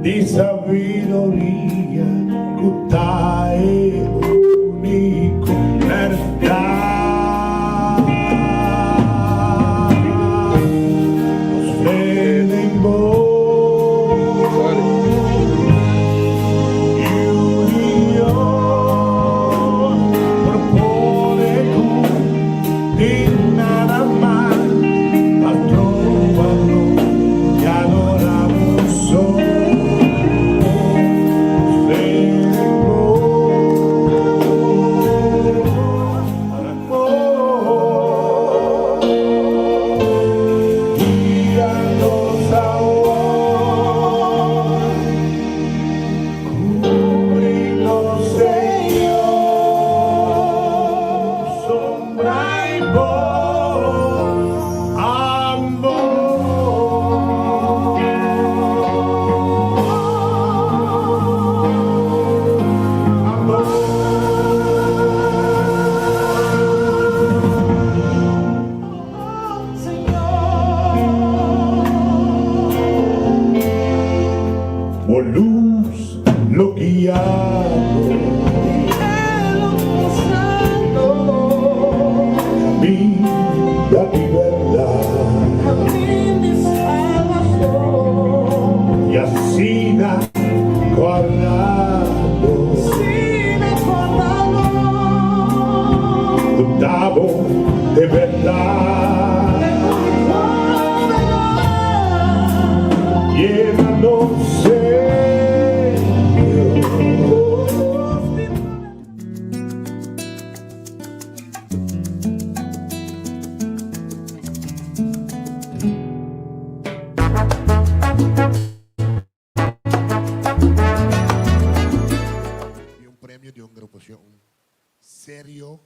Di sabiduria ku ta e úniko bèrdat. Nos fe den bo, Yu di Dios, por pone ku tin nada mas pa troba nos di adorá bo so. Nos fe den bo. Guia nos awor, cubri nos Señor, sombra y bo amor. Amor. Bo luz lo guia bo. Caminda di berdad. Y asina corda bo. Cu ta bo de berdad. Yena nos Señor. Di un premio di un agrupacion serio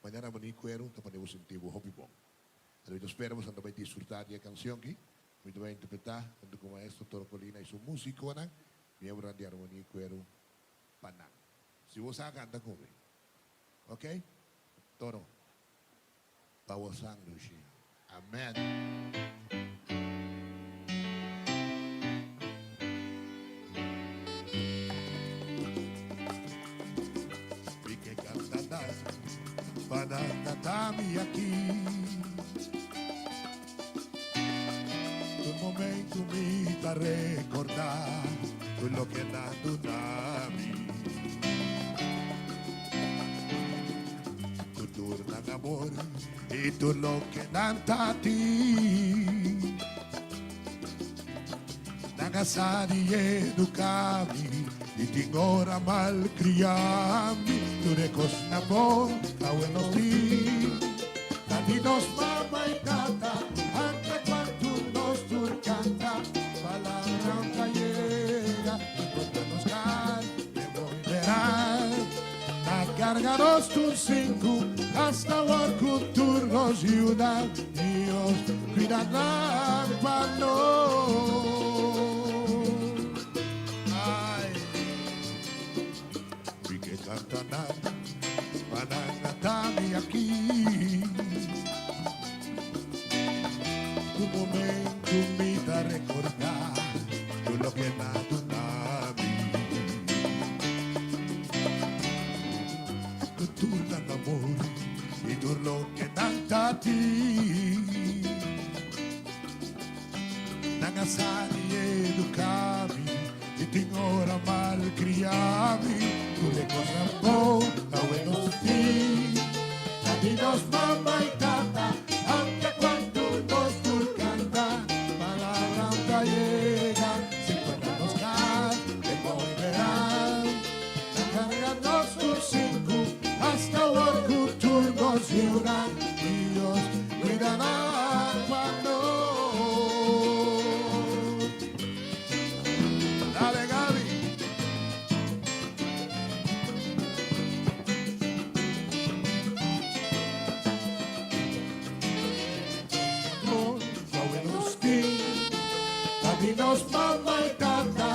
manera Moni Cuero ta pone bo sinti bo hopi bon. Anto mi ta spera boso ta bai disfruta di e cancion aki. Mi ta bai interpreta hunto cu maestro Toro Colina y su musiconan, miembronan di Armonia Cuero pa nan. Si bo sa canta cu mi. Ok? Toro. Pa bo san Lushi. Amen. Mi ke canta nan pa nan canta mi aki. Tur momento mi ta recorda tur loke nan duna mi. Ku tur nan amor i tur loke nan ta tin. Nan a sa di eduká mi i tin ora malkriá mi. Tur e kosnan bon awe nos tin ta di nos mama i tata. Ante kuantu nos tur kanta, palabra ta yega i por nos kal e volverá. A carga nos tur sinku hasta awor ku tur nos yuda Dios cuida nan pa nos. Ay, mi ke canta nan pa nan canta mi aki. Tur momento mi ta recorda tur loke nan duna mi. Ku tur nan amor i tur loke nan ta tin. Nan a sa di eduká mi i tin ora malkriá mi. Tur e kosnan bon awe nos ta tin ta di nos mama i tata. Aunke kuantu nos tur kanta, palabra ta yega sin kuenta nos kas den volverá. Na carga nos tur sinku hasta awor ku tur nos yunan Dios cuida nan pa nos. Dale Gaby. Di nos mama i tata,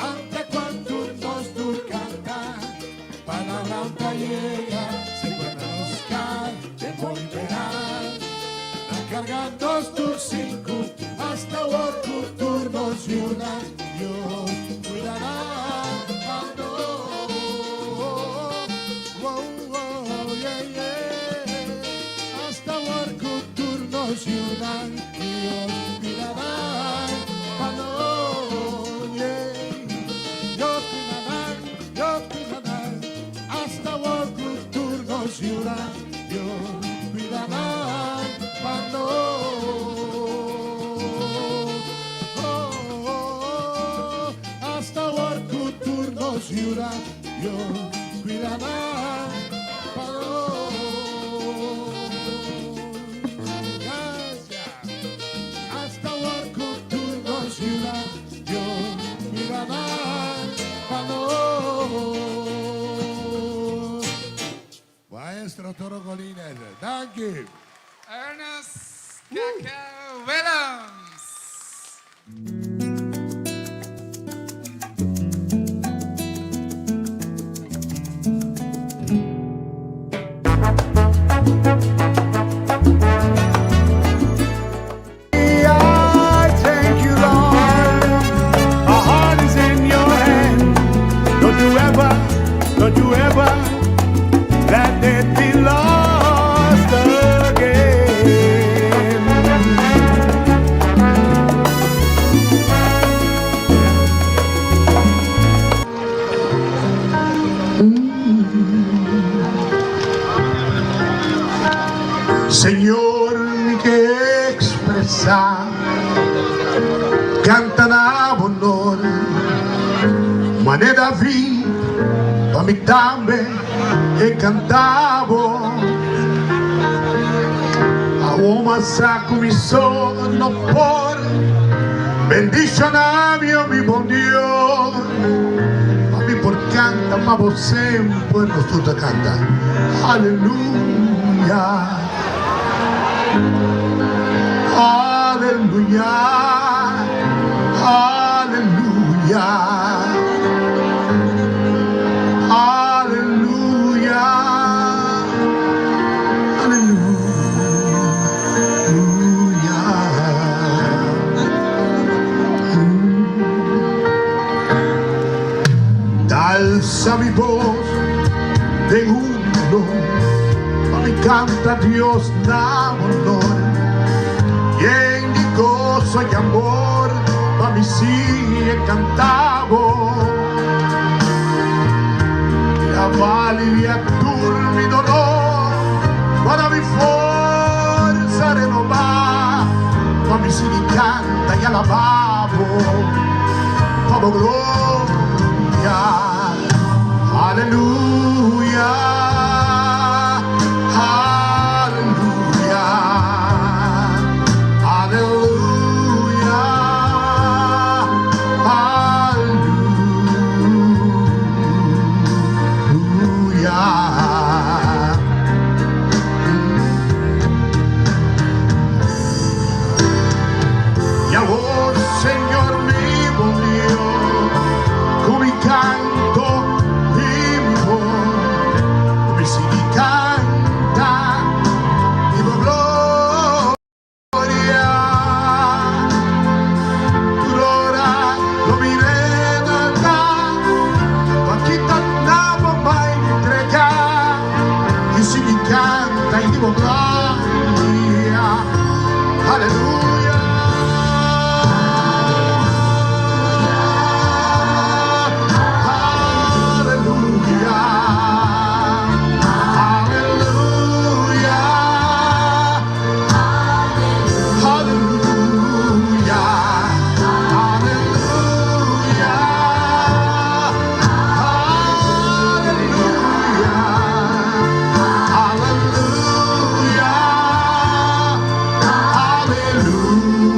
ante kuantu nos tur kanta, palabra ta yega, semper na nos kar, den volverá. Na karga nos tur sinku, hasta awor ku tur. nos yunan, Dios cuida nan pa nos. Wow, wow, yeah, yeah. Hasta awor cu tur nos yunan, Dios cuida nan pa nos. Yeah. Dios cuida nan, Dios cuida nan. Hasta awor cu tur nos yunan, Dios cuida nan pa nos. Oh, oh, oh. Hasta awor cu tur nos yunan, Dios cuida nan pa nos. Gracias. Hasta awor cu tur nos yunan, Dios cuida nan pa nos. Maestro Toro Colines, thank you. Ernest Kaka Willems. I thank you, Lord. My heart is in your hand. Don't you ever, don't you ever let it be lost again. Señor, mi ke ekspresá, kanta na bo honor, manera David, pa mi tambe e kanta bo. Awor m'a sa ku mi so no por, bendishoná mi, oh mi bon Dios, pa mi por kanta pa bo semper. Nos tur ta kanta, Aleluya, Aleluya, Aleluya, Aleluya, Aleluya. Alsa mi bos den húbilo, pa mi kanta Dios na honor. Yen di goso i amor, pa mi sigui kanta bo. I a alivia tur mi dolor, pa mi forsa renobá, pa mi sigui kanta i alabá bo, pa bo gloria. Aleluya, aleluya, aleluya, aleluya. I awor, Señor, mi bon Dios, ku mi kanto i mi bos, ku mi sigui kanta di bo gloria. Tur ora lo mi remarká, pa kita na bo bai entregá, i sigui kanta i di bo gloria. Aleluya. Aleluya. Aleluya. Aleluya. Aleluya. Aleluya. Aleluya. Aleluya.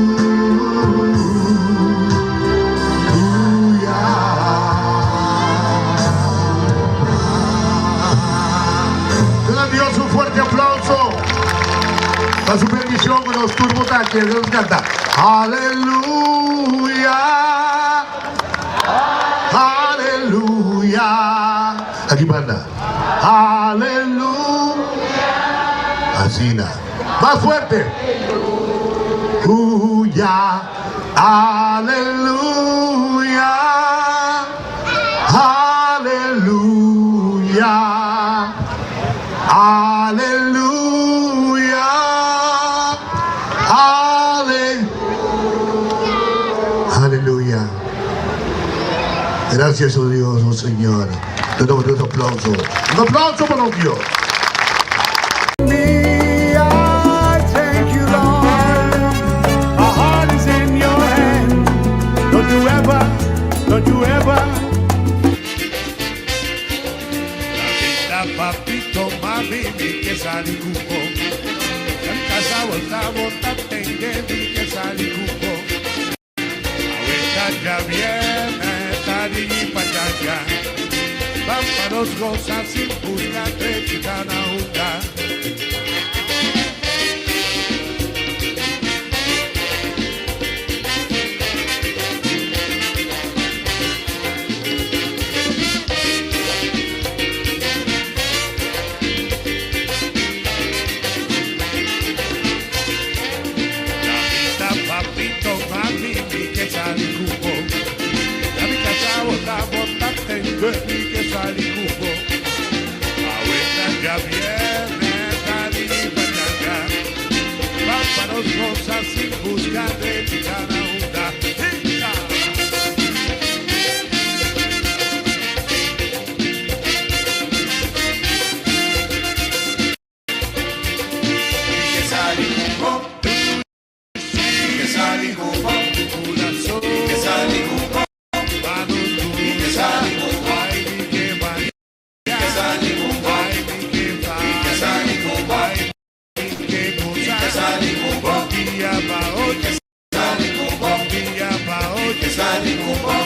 Duna Dios un fuerte aplauso. Pa su bendishon ku nos tur bo ta aki. Nos kanta. Aleluya. Aleluya. Aki banda. Aleluya. Asina. Mas fuerte. Aleluya. Aleluya, aleluya, aleluya, ale Aleluya. Gracias, oh Dios, oh Señor. Te damos un aplauso. Un aplauso para Dios. Me, I thank you, Lord. My heart is in your hand. Don't you ever, don't you ever. Papita, papito, mami, mi ke sali ku bo. Kasa bota, bota, tende, mi ke sali ku bo. Ahorita ya viene, tari pachaya. Van pa nos goza sin buscar de chitana junta. Papita, papito, mami, mi ke sali ku bo. Ya mi casa bota, bota, tende, mi ke sali ku bo. Ahorita ya viene, tari pachaya. Van pa nos goza sin buscar de chitana junta. ¡Hija! Mi ke sali ku bo. Mi ke sali ku bo. Mi ke sali ku bo. Mi ke sali ku bo. Ay, mi ke Mi ke sali ku bo. Ay, mi ke Mi ke sali ku bo. Ay, mi ke Mi ke sali ku bo. Dia pa Mi ke sali ku bo. Dia pa Mi ke sali ku bo.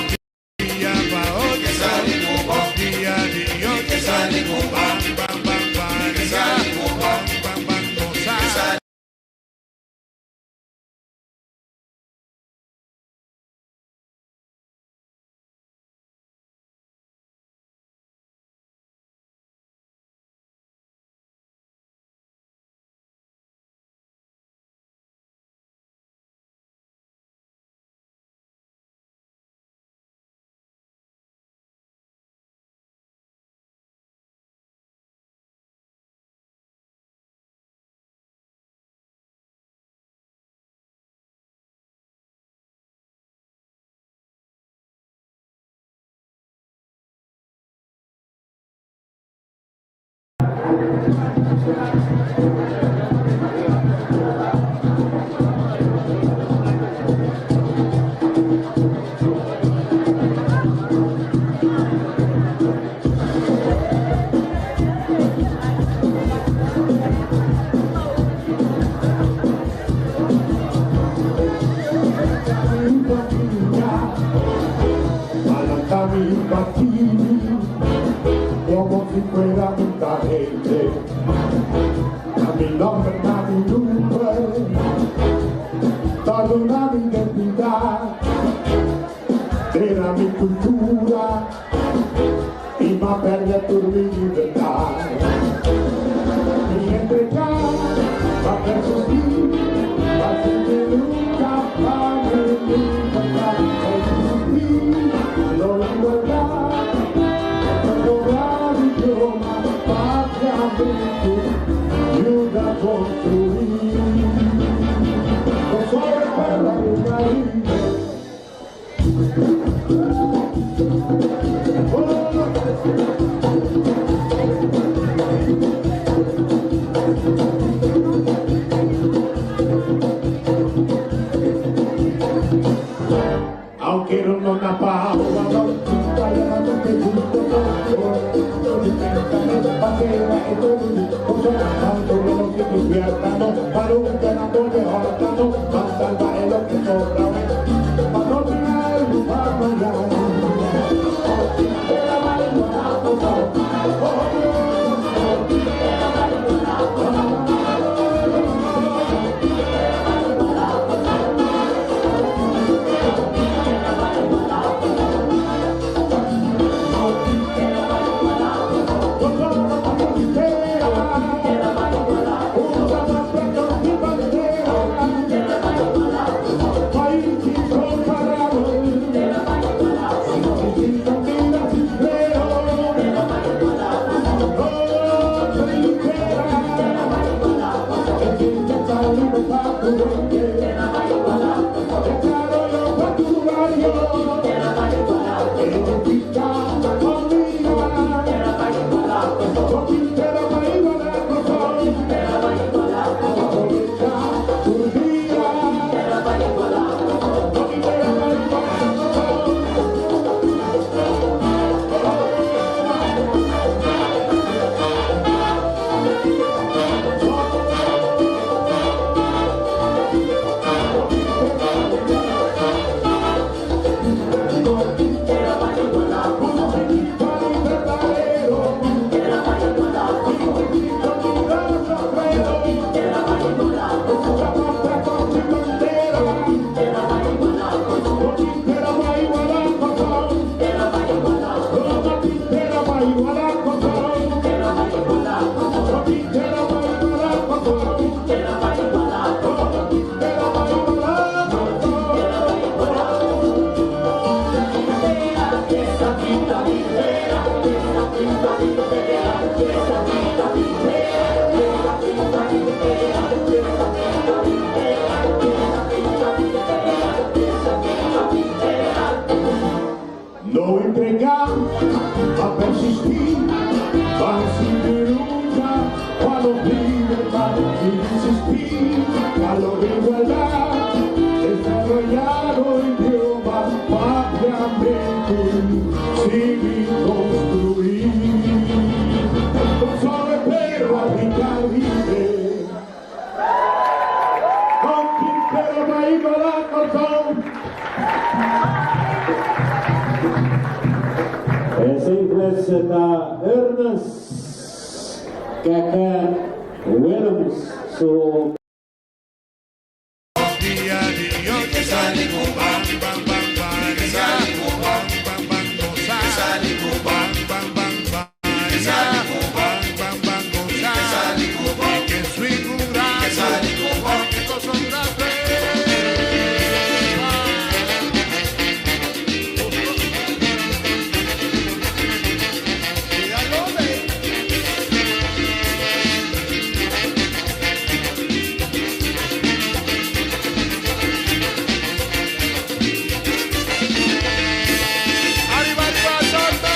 Dia pa Mi ke sali ku bo. Dia Dios. Mi ke sali ku bo. Bam bam bam bam. Mi ke sali ku bo. Bam bam goza. Mi ke sali. Como si fuera mucha gente. A mi nombre, a mi nombre, toda mi identidad, era mi cultura y más perder tu libertad. Mi entregar va a persistir, va a ser nunca para mi libertad, existir, lo igualdad, lograr idioma, patria, ayuda a construir. No solo para el Caribe. Aunque no entregá, ban persistí, ban sigui lucha pa nos libertat, sigui insistí pa logra igualdat, desaroyá nos idioma Papiamentu, sigui konstruí. Kòrsou e perla di Karibe. Con Quintero ta igualá Kòrsou. Esei pues ta Ernest Keke Willems su. Arriba, arriba, salta!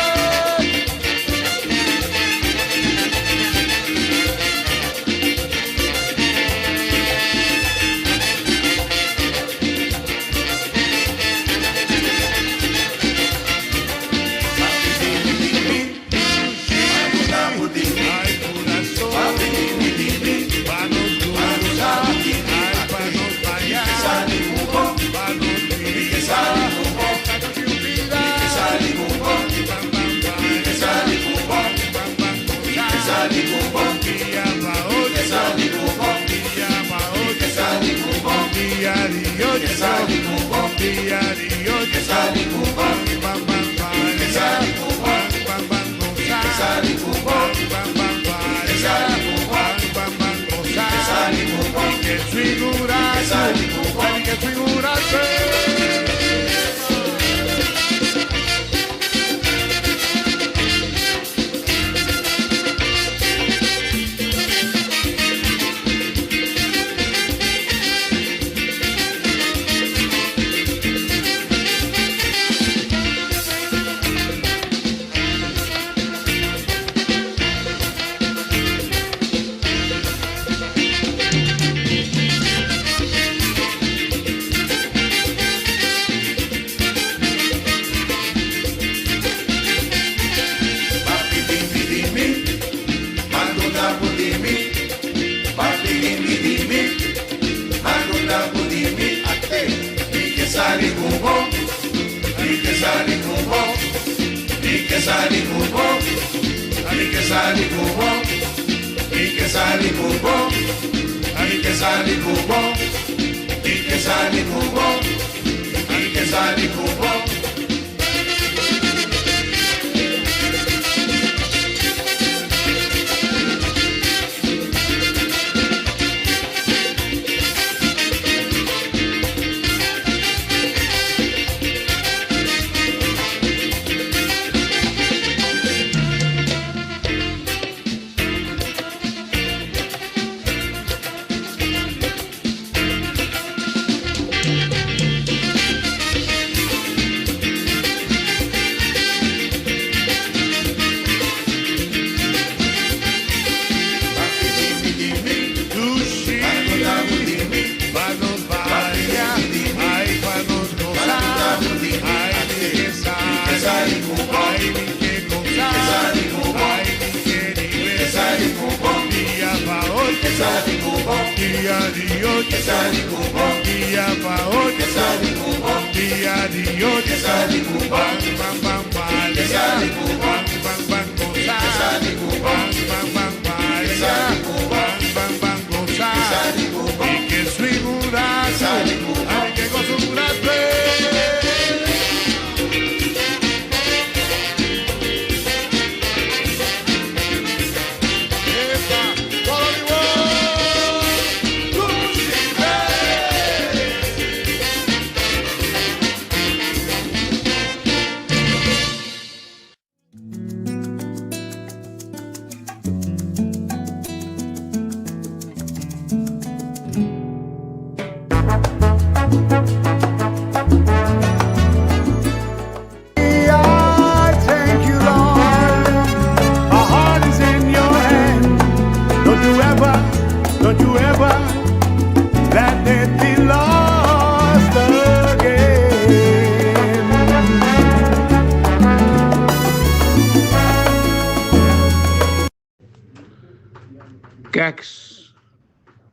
Kèks,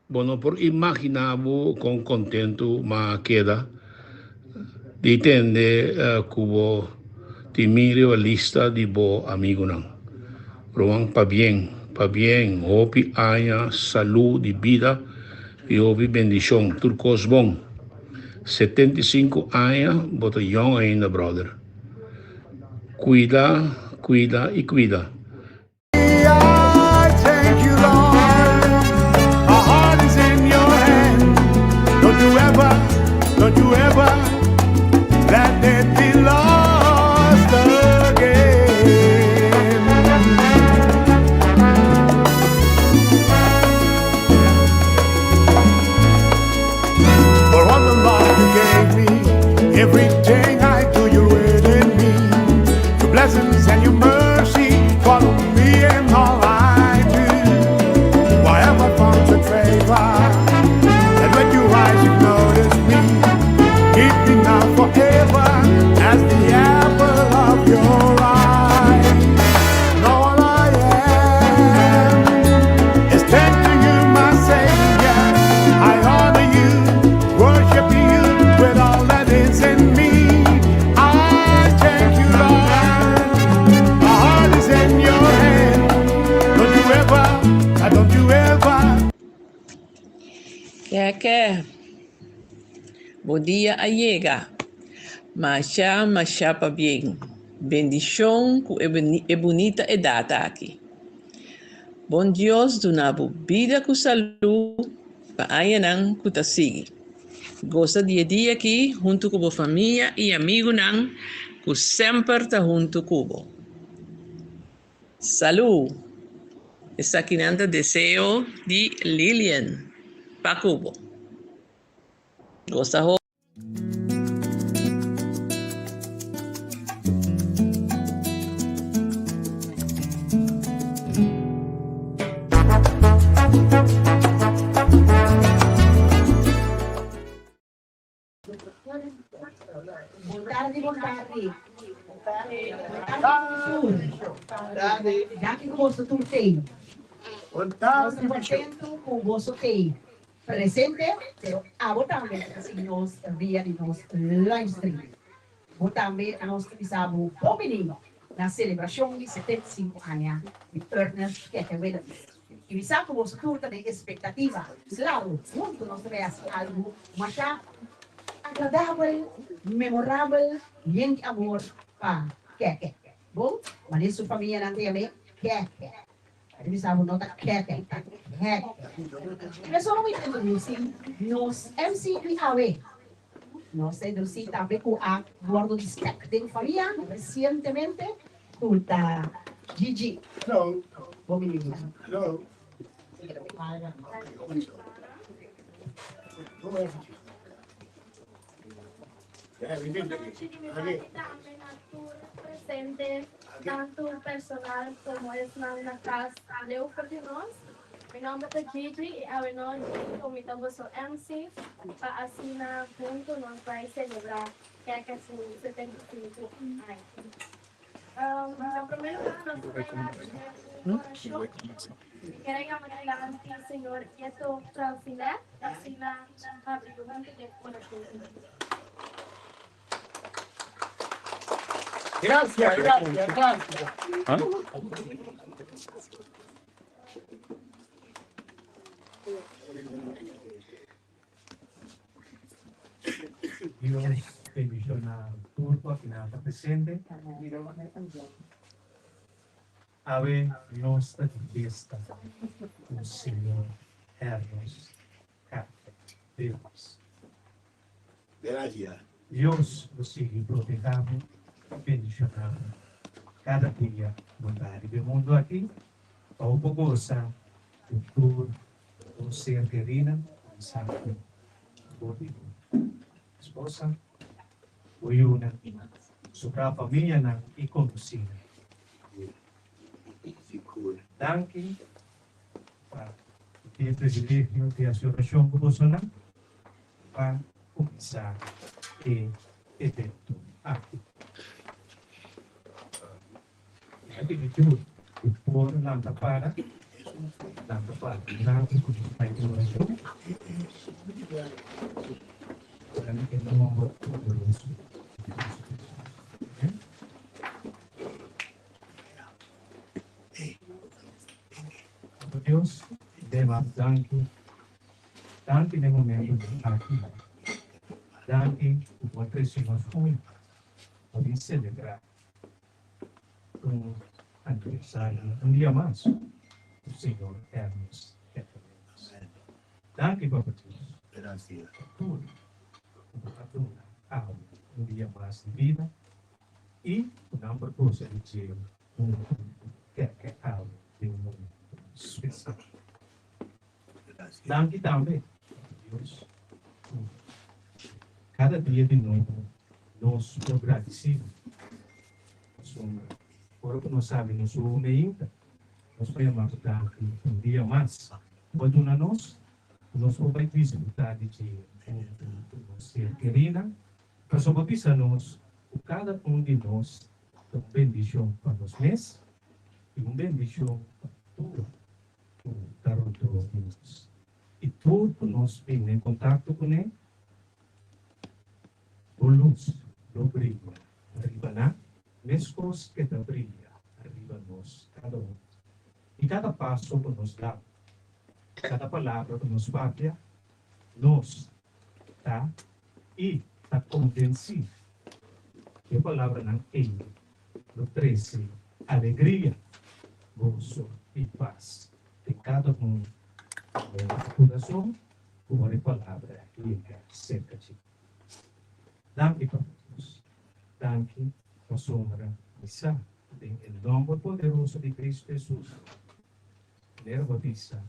bo no por imaginá bo kon kontentu m'a keda di tende ku bo tin mi riba lista di bo amigunan. Ruman, pabien, pabien, hopi aña, salú di bida i hopi bendishon. Tur kos bon. 75 aña, bo ta yòn ainda, bròder. Kuida, kuida i kuida. I thank you, Lord. My heart is in your hand. Don't you ever, don't you ever let it be lost again. For all the love you gave me, everything I do, you're within me. Your blessings and your mercy follow me in all I do. Why have I found such favor? That when you rise, you notice me. Keep me now forever as the apple of your eye. And all I am is thank to you, my Savior. I honor you, worship you with all that is in me. I thank you, Lord. My heart is in your hand. Don't you ever, don't you ever. Kèkè, bo dia a yega. Masha, masha pabien. Bendishon ku e bunita edat aki. Bon Dios duna bo bida ku salú pa añanan ku ta sigui. Gosa di e dia aki huntu ku bo famia i amigunan ku semper ta huntu ku bo. Salú! Esakinan ta deseo di Lilian pa ku bo. Gosa hopi. Bon tardi, bon tardi. Bon tardi, Danki ku boso tur tei. Bon Nos tardi, ta kontentu ku boso tei presente, pero abo tambe ta sigui nos via di nos livestream. Bo tambe nos ta bisa bo bon bini na selebrashon di 75 aña di Ernest Keke Willems. I mi sa ku boso tur ta den espektativa. Klaro, huntu nos ta bai hasi algu masha agradabel, memorabel, yen di amor pa Keke. Bon, manera su famianan ta yam'é Keke. Bai bisa bo no ta Keke, ta Keke. I mesora mi ta introdusí nos MC di awe. Nos ta introdusí tambe ku a wòrdu di spek den famia resientemente, ku ta Gigi. Hello. Bon bini. Hello. Nochi di mi parti tambe na tur presente, tantu personal komo esnan na kas leu for di nos. Mi nomber ta Gigi i awe nochi ku mi ta boso MC pa asina huntu nos bai selebrá Keke su 75 aña. Na promé lugar nos ta bai hasi un orashon. Mi ker a yama dilanti señor Yeto Fransinet pa asina habri huntu den orashon. Gracias, gracias, gracias. Dios bendiciona tur cu akinan ta presente. Awe nos ta di fiesta cu Señor Ernest Carter Williams. Gracias. Dios lo sigui proteha bo y bendiciona bo cada dia bo ta riba e mundo aki pa bo por goza cu tur bo ser kerinan, kuminsá ku bo di bo esposa, bo yunan, sobrá famianan i konosinan. Danki pa e privilegio di hasi orashon ku bosonan pa kuminsá e evento aki. Mi a pidi tur ku por lanta para. Lanta para un ratu ku nos bai den orashon. Den e nomber poderoso di Cristo Jesus. Amen. Papa Dios, dema danki. Danki den momentonan aki. Danki ku bo a trese nos huntu pa bin selebrá un aniversario, un dia mas ku Señor Ernest Ketteringers. Danki Papa Dios pa tur ku bo a duna awe un dia mas di bida i ku nan por gosa di dje huntu ku kèkè awe den un momento spesial. Danki tambe Papa Dios ku kada dia di nobo nos por gradisí bo pasobra ora ku nos sabi nos wowo meinta nos por yama bo danki un dia mas bo a duna nos ku nos por bai disfrutá di dje huntu ku nos ser kerinan pasobra bo bisa nos ku kada un di nos ta un bendishon pa nos mes i un bendishon pa tur ku ta rondó di nos. I tur ku nos bin den kontakto kuné, bo lus lo bria riba nan, meskos ke ta bria riba nos kada un. I kada paso ku nos da, kada palabra ku nos papia, nos ta i ta konvensí ku e palabranan ei lo trese alegria, goso i pas den kada un di nos kurason ku ora e palabra yega serka dje. Danki Papa Dios. Danki pasobra mi sa den e nòmber poderoso di Kristu Hesus, manera bo a bisa,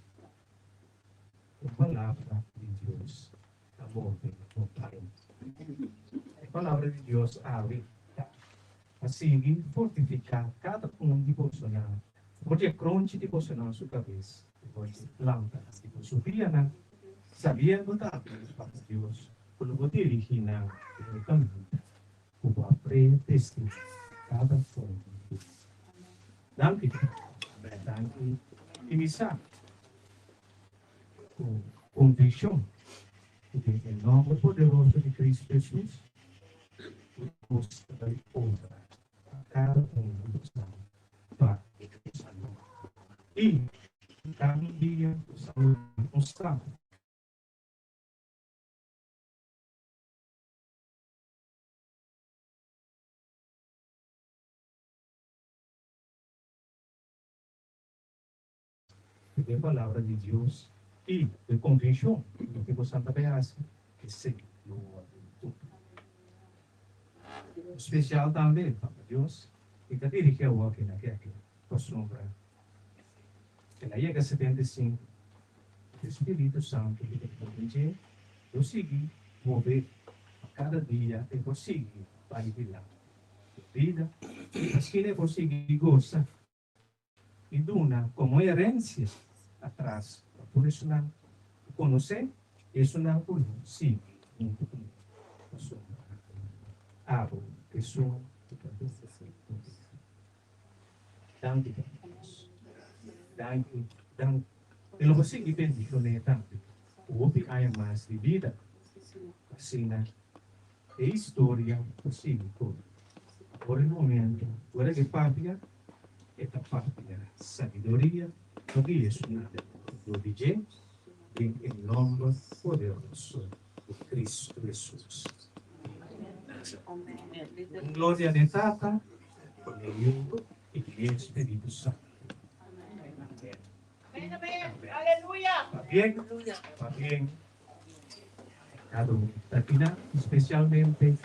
E palabra di Dios ta move montaña. E palabra di Dios awe ta pa sigui fortifiká kada un di bosonan for di e kronchi di bosonan su kabes te for di e plantanan di boso pianan, sabiendo tambe pa Dios ku lo bo dirigí nan den e kaminda ku bo a predestiná kada un di boso. Danki. Danki i mi sa ku konvikshon ku den e nòmber poderoso di Kristu Hesus ku nos ta bai obra pa kada un di boso pa salú i kada un dia ku salú un stap. Ku e palabra di Dios i ku e konvenshon di loke bo Santa Fe hasi, esei lo wòrdu kumpli. Spesial tambe, Papa Dios, mi ta dirigí awor aki na kèkè, pasobra el a yega 75, e Spiritu Santu ku ta biba den dje lo sigui move pa kada dia e por sigui bai dilanti den bida, asina e por sigui gosa i duna komo herensia atras pa tur esunnan ku konosé i esunnan ku lo sigui huntu ku mi, pasobra abo ta esun ku ta duna tur bida. Danki pa Dios. Danki, danki. I lo bo sigui bendishoné tambe ku hopi aña mas di bida. Asina e historia por sigui kore. Ora e momento ora ke papia, e ta papia sabiduria pa guia su nada dor di dje den e nomber poderoso di Cristo Hesus. Amen. Gloria n'e Tata, n'e Yu i n'e Spiritu Santu. Amen. Pabien, pabien. Cada un ta kina specialmente.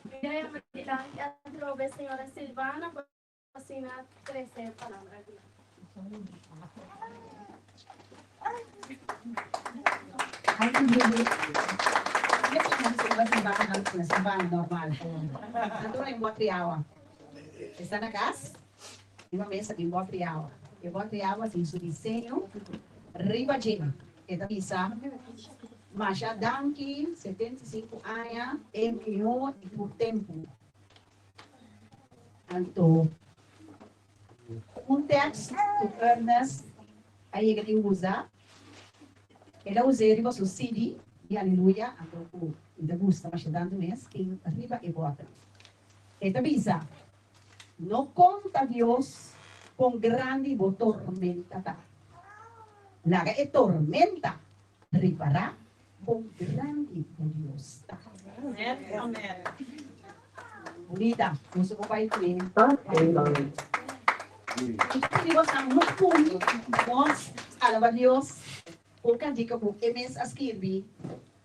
Mi a yama dilanti atrobe señora Silvana pa asina trece e palabra dilanti. Está na cas? Riba mesa tin bòter di awa. E bòter di awa tin su diseño riba dje. E ta bisa, Masha danki, 75 aña, e mihó di tur tempu. Anto, un tèks ku Ernest a yega di usa, el a us'é riba su CD di Aleluya, anto ku mi ta gusta masha tantu mes, tin riba e bòter. E ta bisa, No konta Dios kon grandi bo tormenta ta. Laga e tormenta ripará kon grandi bo Dios ta. Bunita, nos por bai kuné. Mi ta pidi bosnan no puni nos alaba Dios ku kantika ku e mes a skirbi.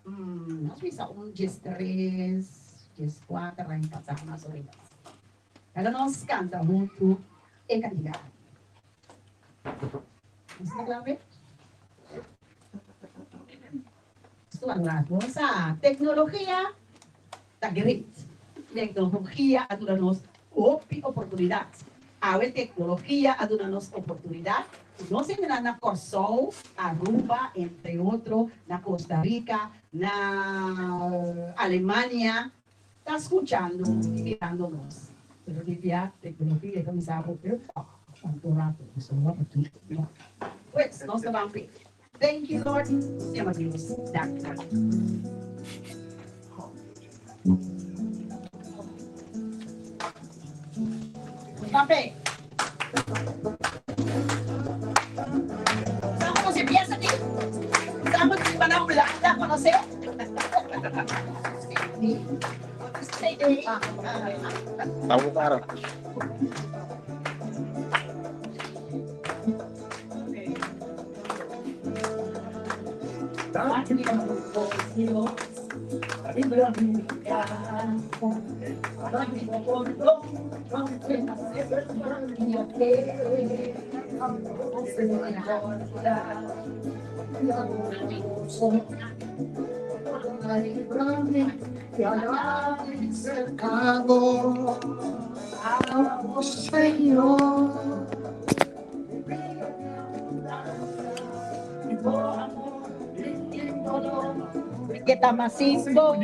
Nos bisa un diestres, dieskuater aña pasá mas o menos. Laga nos kanta huntu e kantika aki. Nos ta kla p'e? Estu a dura nos sa teknologia ta great. Teknologia a duna nos hopi oportunidat. Awe teknologia a duna nos oportunidat ku nos hendenan na Kòrsou, Aruba, entre otro, na Costa Rica, na Alemania ta skuchando i mirando nos. Pero di bia teknologia ta bisa bo epa tantu rato pasobra bo tin no. Pues nos ta ban p'e. Thank you Lord, yama Dios danki. Pape. Sabe cómo se piensa aquí? ¿Sabe cómo van a Holanda a conocer? Estamos claro. Señor. Que ta masimbo,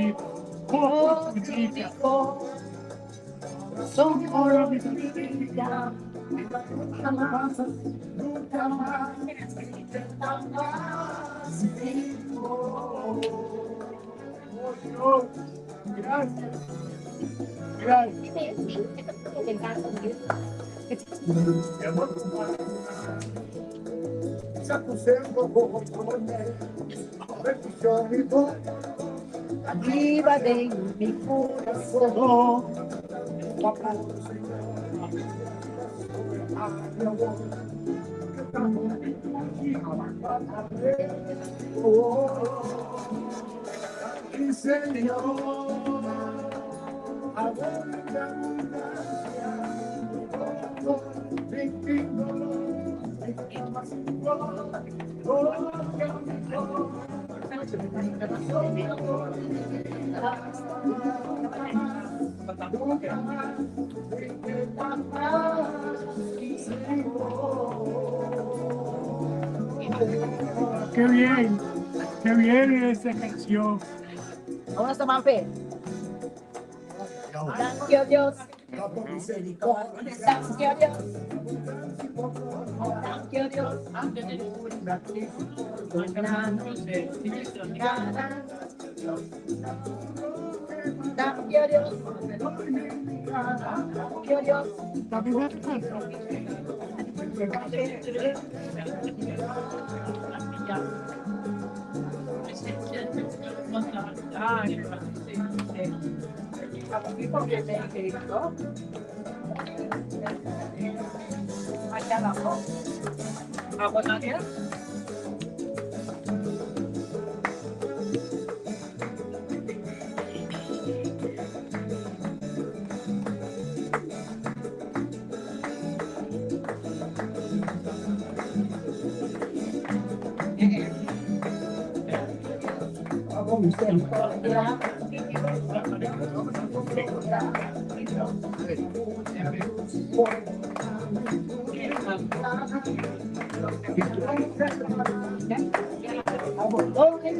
Viva de mi corazón. Señor, Qué bien, qué bien esta canción. Vamos a tomar fe. Thank you, Dios. Thank you, Dios. Thank you, Dios. Thank you, Dios. Thank you, Dios.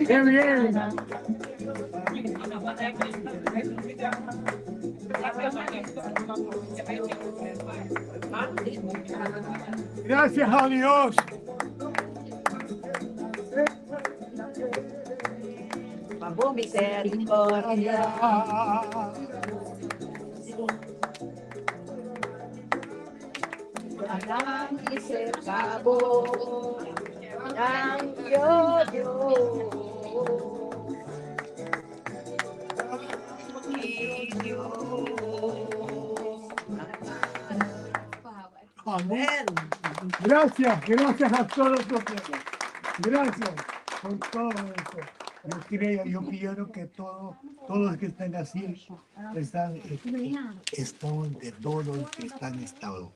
Qué bien. Gracias a Dios. Pabo misericordia. Ang iserkabo, ang Dios. Amén. Gracias, gracias a todos ustedes. Gracias por todo eso. Yo creo, yo quiero que todos, todos los que están así, están, están de todos los que están estado.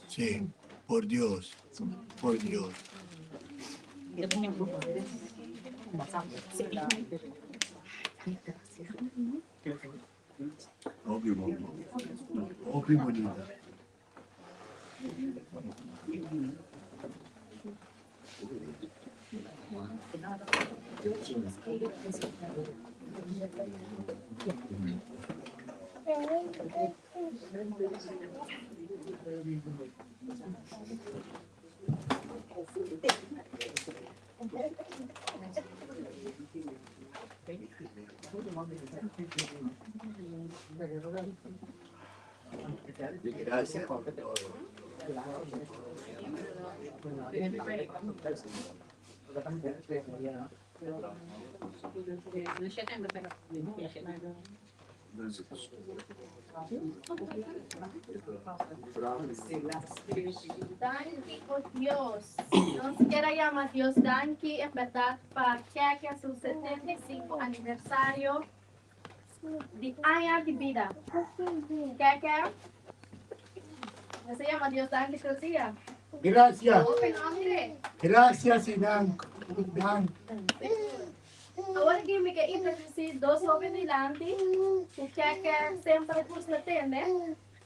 Sí, por Dios, por Dios. Obvio, obvio, bonita. Gracias por todo. Danki o Dios. Nos kier a yama Dios danki en berdad pa Keke su 75 aniversario di aña di bida. Keke, nos ta yama Dios danki tur dia. Gracias. Hopi nombre. Gracias, Inan. Awor aki mi ke introdusí dos hoben dilanti ku Keke semper gusta tende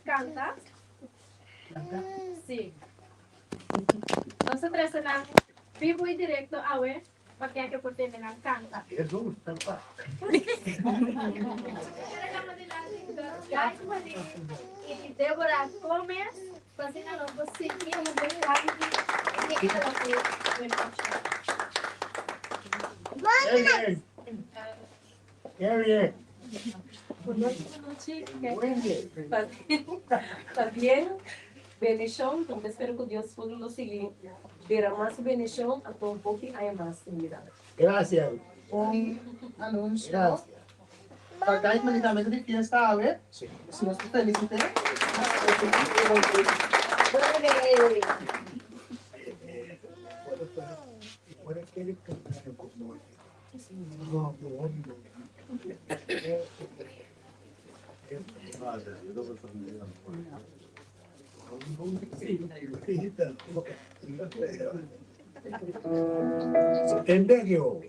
kanta. Sí. Nos ta trese nan bibu i direkto awe pa Keke por tende nan kanta. Kere kama dilanti Guy Marie i Deborah Gomez pa asina nos por sigui un buen kanti i keda ku buen nochi. Qué bien. Qué bien. Bonochi, Pabien, bendishon, ta spera ku Dios por lo sigui derama su bendishon anto un poki aña mas den bida. Gracias. Un anuncio. Gracias. Pa Guy Marie tambe ta di fiesta awe. Si nos ta felicit'é. Endejo.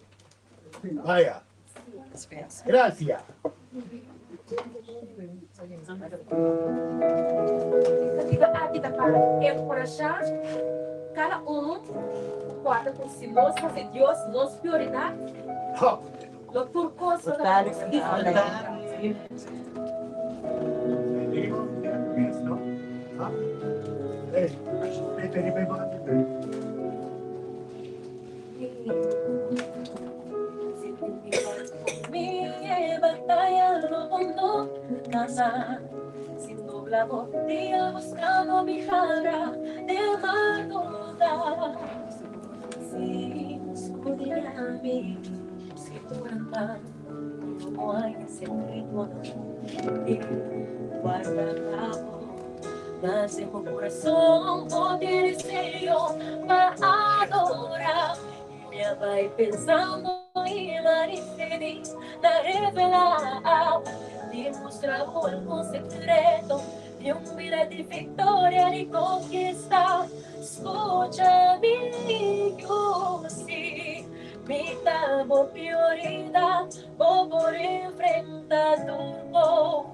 Vaya. Gracias. Iniciativa aki ta pa enkurashá kada unu ku kòrda ku si nos hasi Dios nos prioridat, lo tur kos lo ta nos diferente. ta bo prioridad, bo por enfrenta tur cos.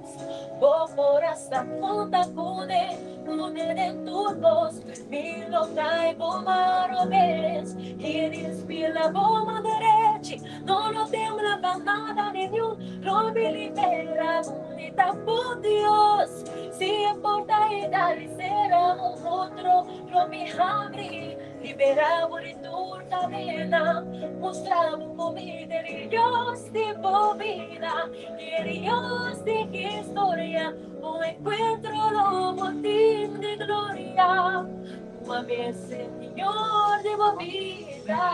Bo por hasta conta cune, cune den tur cos. Mi lo cay bo man robes y despila bo man derechi. No lo tembla pa nada ni niun, lo mi libera bunita bo Dios. Si e porta e dal sera un otro, lo mi habri. Libera bo di tur cadena, mustra bo cu mi ta e Dios di bo bida, e Dios di historia. Un encuentro lo bo tin di gloria, cu ami e Señor di bo bida.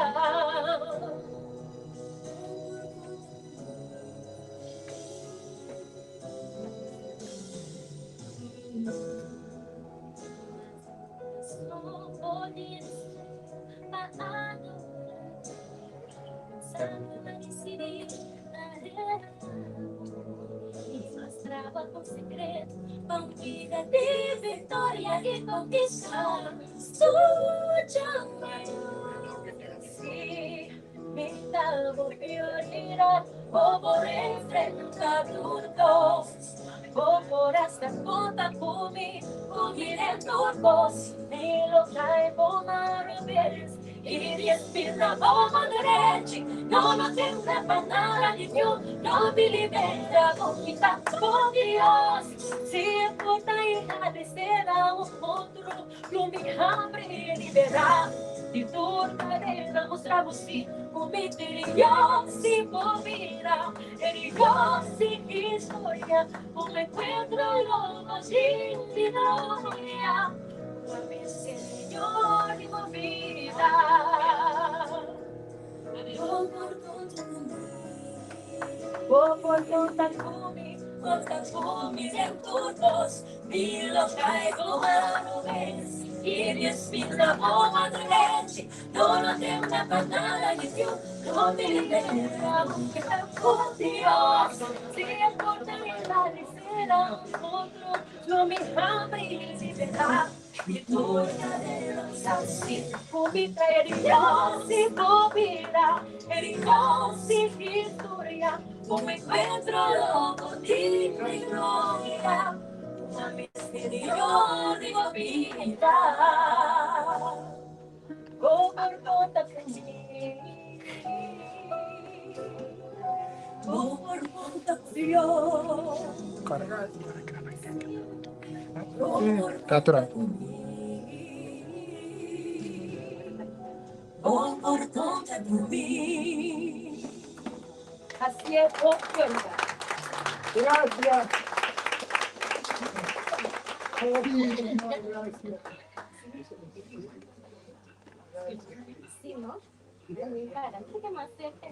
Tatura. Así es, vos cuenta. Gracias. Sí, ¿no? Para, ¿qué más cerca?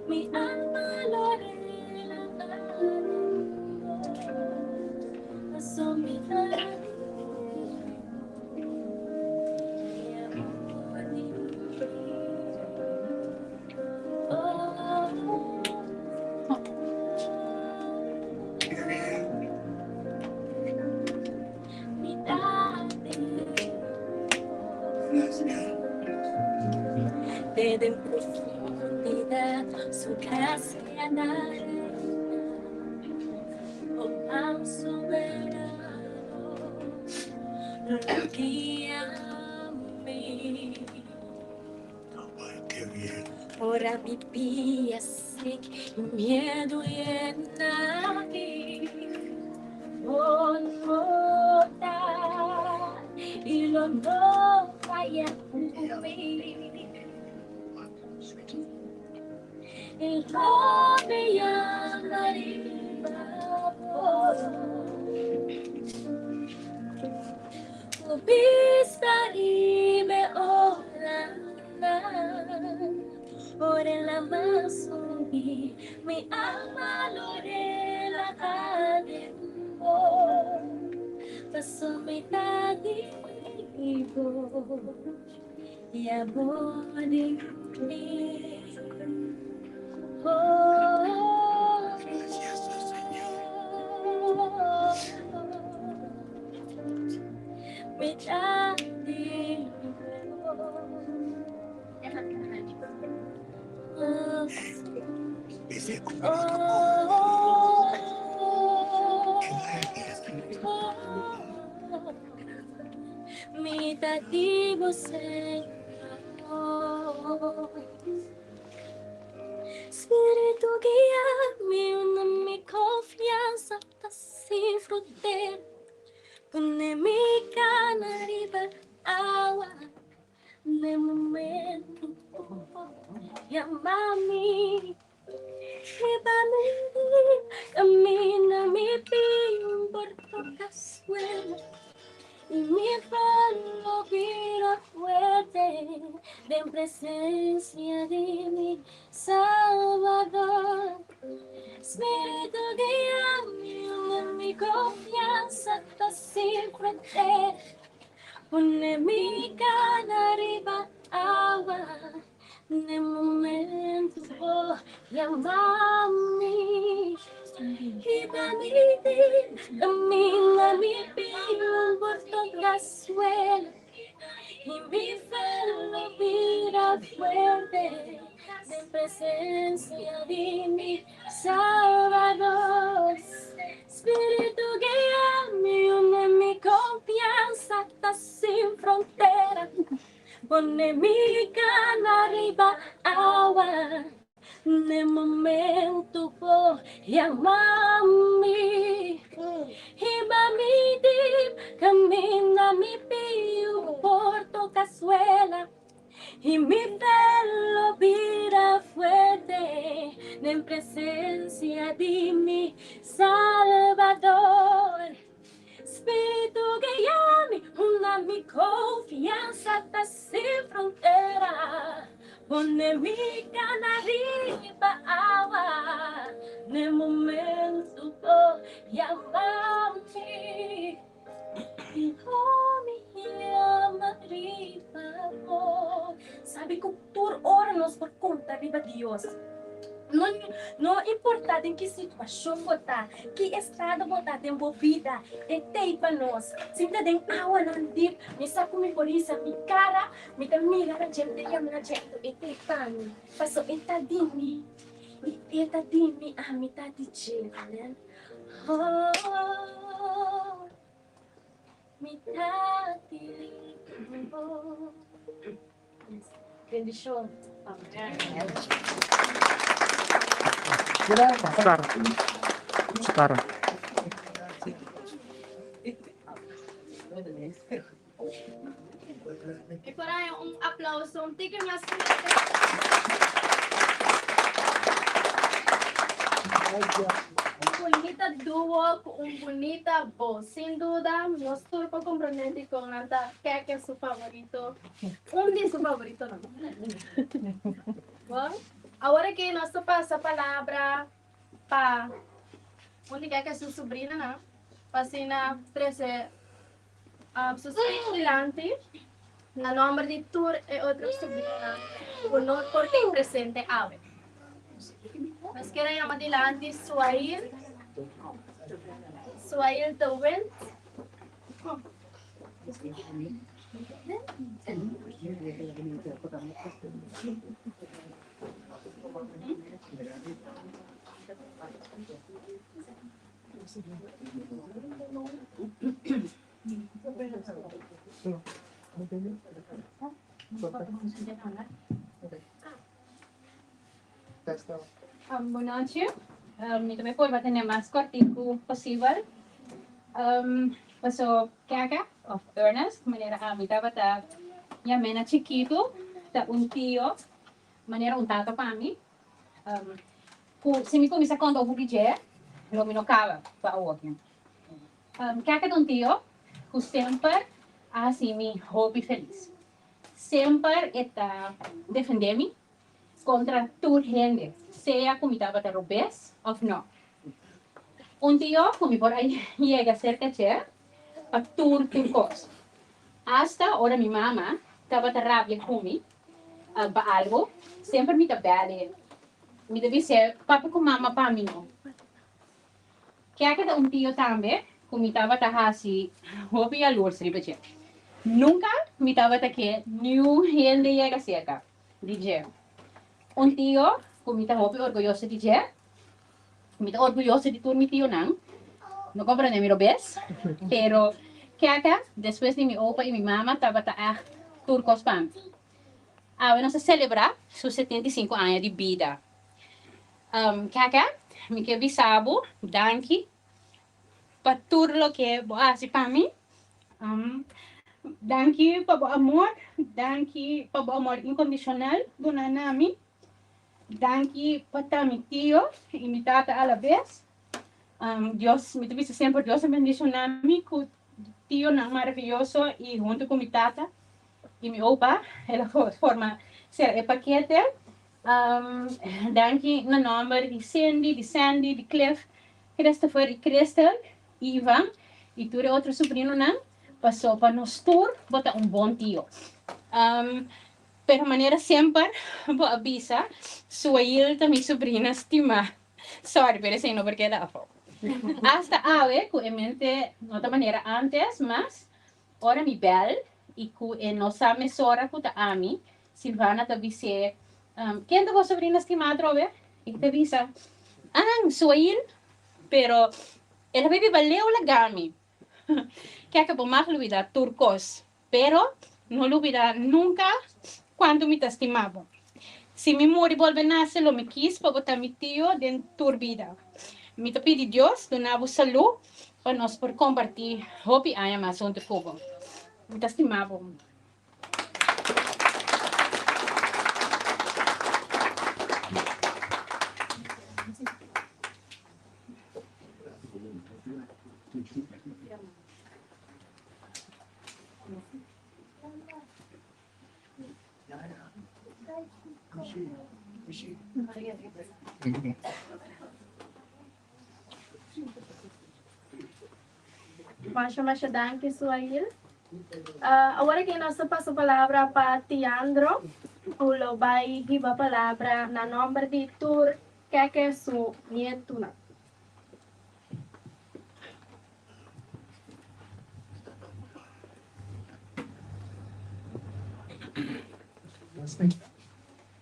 Mi alma lo Desde en profundidad su gracia. Guia mi. Ora mi pia sink i miedu yena mi, Bo no ta i lo no faya ku mi. I lo mi yama riba bo. Ku bista riba e olanan, ora e lama subi, mi alma lo relahá den bo, paso mi ta di bo i abo di mi. Oh, Mi ta di bo. Mi ta di bo, Señor. Spiritu guia mi, unda mi konfiansa ta sin frontera. Pone mi kana riba awa den momento ku bo yama mi. Hiba mi kaminda mi pia por toka suelo i mi fe lo bira fuerte den presensia di mi Salvador. Spiritu guia mi, unda mi konfiansa ta sin frontera. Pone mi kana riba awa den momento bo yama mi. Hiba mi den kaminda mi pia por toka suelo i mi fe lo bira fuerte den presensia di mi Salvador. Spiritu guia mi, unda mi konfiansa ta sin frontera. Pone mi kana riba awa den momento bo yama mi. Hiba mi dip kaminda mi pia por toka suela i mi fe lo bira fuerte den presensia di mi Salvador. Spiritu guia mi, unda mi konfiansa ta sin frontera. Pone mi kana riba awa den momento bo yama mi. Lo mi yama riba bo. Sabi ku tur ora nos por konta riba Dios. No no importa den ki situashon bo ta, ki estado bo ta den bo bida, e t'ei pa nos. Si mi ta den awanan dip, mi sa ku mi por hisa mi kara, mi ta mira na dje, mi ta yama na dje, anto e t'ei pa mi. Pasobra e ta di mi, i e ta di mi, ami ta di dje. Amen. Oh, mi ta di bo. Bendishon. Sara. I por ahí un aplauso un tiki mas fuerte. Un bunita duo ku un bunita bos. Sin duda nos tur por komprondé dikon nan ta Keke su favorito, un di su favoritonan. Bon, awor aki nos ta pasa palabra pa un di Keke su subrinanan pa asina trese Su speech dilanti na nomber di tur e otro sobrinonan cu no por tin presente awe. Nos kier a yama dilanti Suhail, Suhail de Wind. Bon nochi. Mi ta bai purba tene mas kòrtiku posibel. Paso Keke òf Ernest, manera ami tabata yam'é na chikitu, ta un tio, manera un tata pa mi. Ku si mi kuminsá konta un buki dje, lo mi no kaba pa awoki. Keke ta un tio ku semper a hasi mi hopi felis. Semper e ta defendé mi kontra tur hende, sea ku mi tabata robes òf nò. Un tio ku mi por a yega serka dje pa tur tur kos. Asta ora mi mama tabata rabia ku mi pa algu, semper mi ta bèl e. Mi ta bis'é, Papia ku mama pa mi no. Keke ta un tio tambe ku mi tabata hasi hopi yalurs riba dje. Nunka mi tabata ke niun hende yega serka di dje. Un tio ku mi ta hopi orguyoso di dje. Mi ta orguyoso di tur mi tionan. No komprende mi robes, pero Keke despues di mi opa i mi mama tabata ègt tur kos pa mi. Awe nos a selebrá su 75 aña di bida. Keke, mi ke bisa bo danki pa tur loke bo a hasi pa mi. Danki pa bo amor, danki pa bo amor inkondishonal duna na mi. Danki pa ta mi tio i mi tata alabes. Dios, mi ta bisa semper Dios a bendishoná mi ku tionan maraviyoso i huntu ku mi tata i mi opa el a forma sera e pakete. Danki na nòmber di Cindy, di Sandy, di Cliff, Christopher i Crystal, Ivan i tur e otro subrinonan paso pa nos tur bo ta un bon tio. Pero manera semper bo a bisa, Suail ta mi subrina stimá. Sorry, pero esei no por keda afó. Asta awe ku e mente no ta manera antes, mas ora mi bèl i ku e no sa mesora ku ta ami, Silvana ta bis'é, Ken ta bo sobrina stimá atrobe? I ta bisa, An, Suail, pero el a bibi baleu laga mi. Kèk bo mag lubidá tur kos, pero no lubidá nunka kuantu mi ta stima bo. Si mi muri bolbe nase lo mi kis pa bo ta mi tio den tur bida. Mi ta pidi Dios duna bo salú pa nos por kompartí hopi aña mas huntu ku bo. Mi ta stima bo. Masha masha danki Suhail. Awor aki nos ta pasa palabra pa Tiandro ku lo bai hiba palabra na nomber di tur keke su nietunan.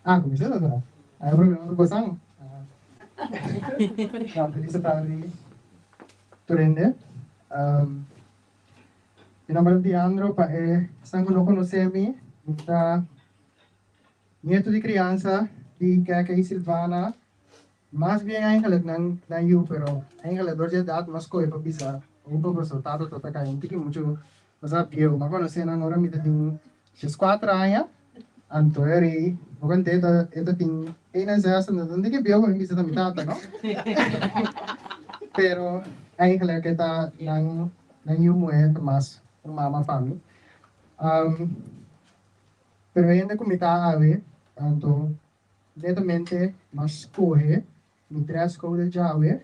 Ah, kuminsá ta ta. Hay problema ku bosan? No, feliz tardi tur hende. Mi nomber ta Diandro, pa esnan ku no konosé mi, mi ta nieto di kriansa di Keke i Silvana. Mas bien eigenlijk nan nan yu, pero eigenlijk dor di edat mas koe pa bisa opa pasobra tata ta ta kai un tiki muchu pasá bieu. Mi a konosé nan ora mi ta tin dieskuater aña, anto e rei bo kante e ta e ta tin 61, anto ta un tiki bieu pa mi bisa ta mi tata no. Pero eigenlijk e ta nan nan yu muhé ta mas un mama pa mi. Pero hende ku mi ta awe anto Netamente m'a skohe mi dress code djawe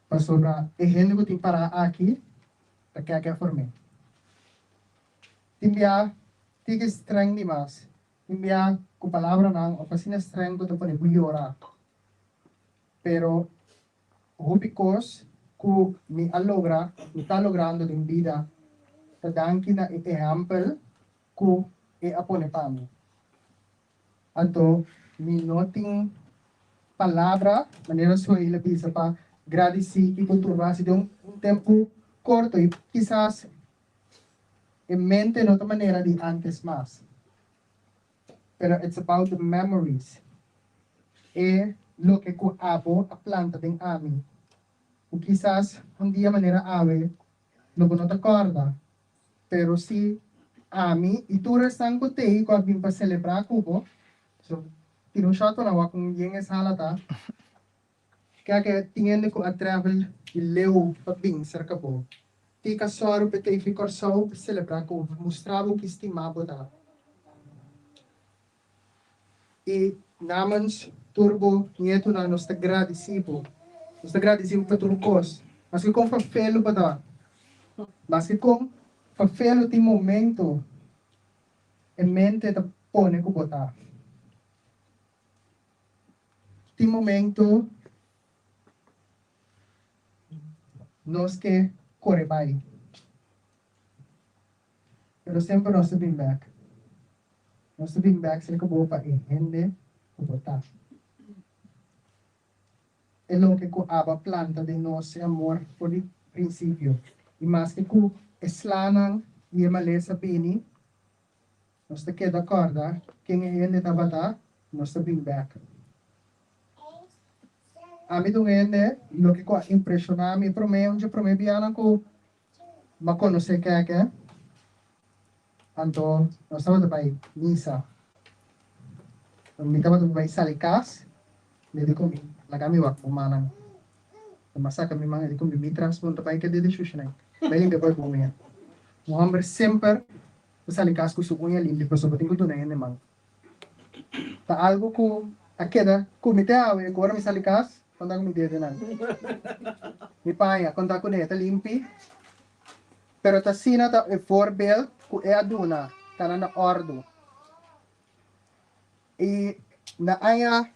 pasobra e hende ku tin pará aki ta kèkè for mi. Tin bia tiki streng dimas, tin bia ku palabranan òf asina streng ku ta pone bo yora. Pero hopi kos ku mi a logra, mi ta logrando den bida ta danki na e ehèmpel ku e a pone pa mi. Anto mi no tin palabra, manera Suhail a bisa, pa gradisí kiko tur bo a hasi den un tempu korto i kisas E mente no ta manera di antes mas. Pero it's about the memories. E loke ku abo a planta den ami. Ku kisas un dia manera awe lo bo no ta kòrda, pero si ami i tur esnan ku t'ei ku a bin pa selebrá ku bo, so tira un shòt pa nan wak kon yen e sala ta. Keke tin hende ku a travel di leu pa bin serka bo. Tika sòru p'e ta fi Kòrsou pa selebrá ku bo, mustra bo ki stimá bo ta. I namens tur bo nietunan nos ta gradisí bo. Nos ta gradisí bo pa tur kos. Maske kon fafelu bo ta, maske kon fafelu tin momento e mente ta pone ku bo ta. Tin momento nos ke kore bai, pero semper nos ta bin bek. Nos ta bin bek serka bo pa e hende ku bo ta. E loke ku Abba planta den nos e amor for di prinsipio. I maske ku e slanan i e malesa bini, Nos ta keda kòrda ken e hende tabata, nos ta bin bèk. Ami ta un hende, loke ku a impreshoná mi promé, un dje promé bianan ku m'a konosé Kèkè, anto nos tabata bai misa. Mi tabata bai sali kas, mi di ku mi, laga mi wak bo mannan. M'a saka mi man, e di ku mi, mi tras bo no ta bai keda di shushanai. Bai limpia bo e uña. Un hòmber semper Ta sali kas ku su uña limpi pasobra tin ku duna hende man. Ta algu ku a keda ku mi te awe ku ora mi sali kas konta ku mi dedenan. Mi paña konta ku ne ta limpi pero ta asina ta e voorbeeld ku e a duna ta na na òrdu. I na aña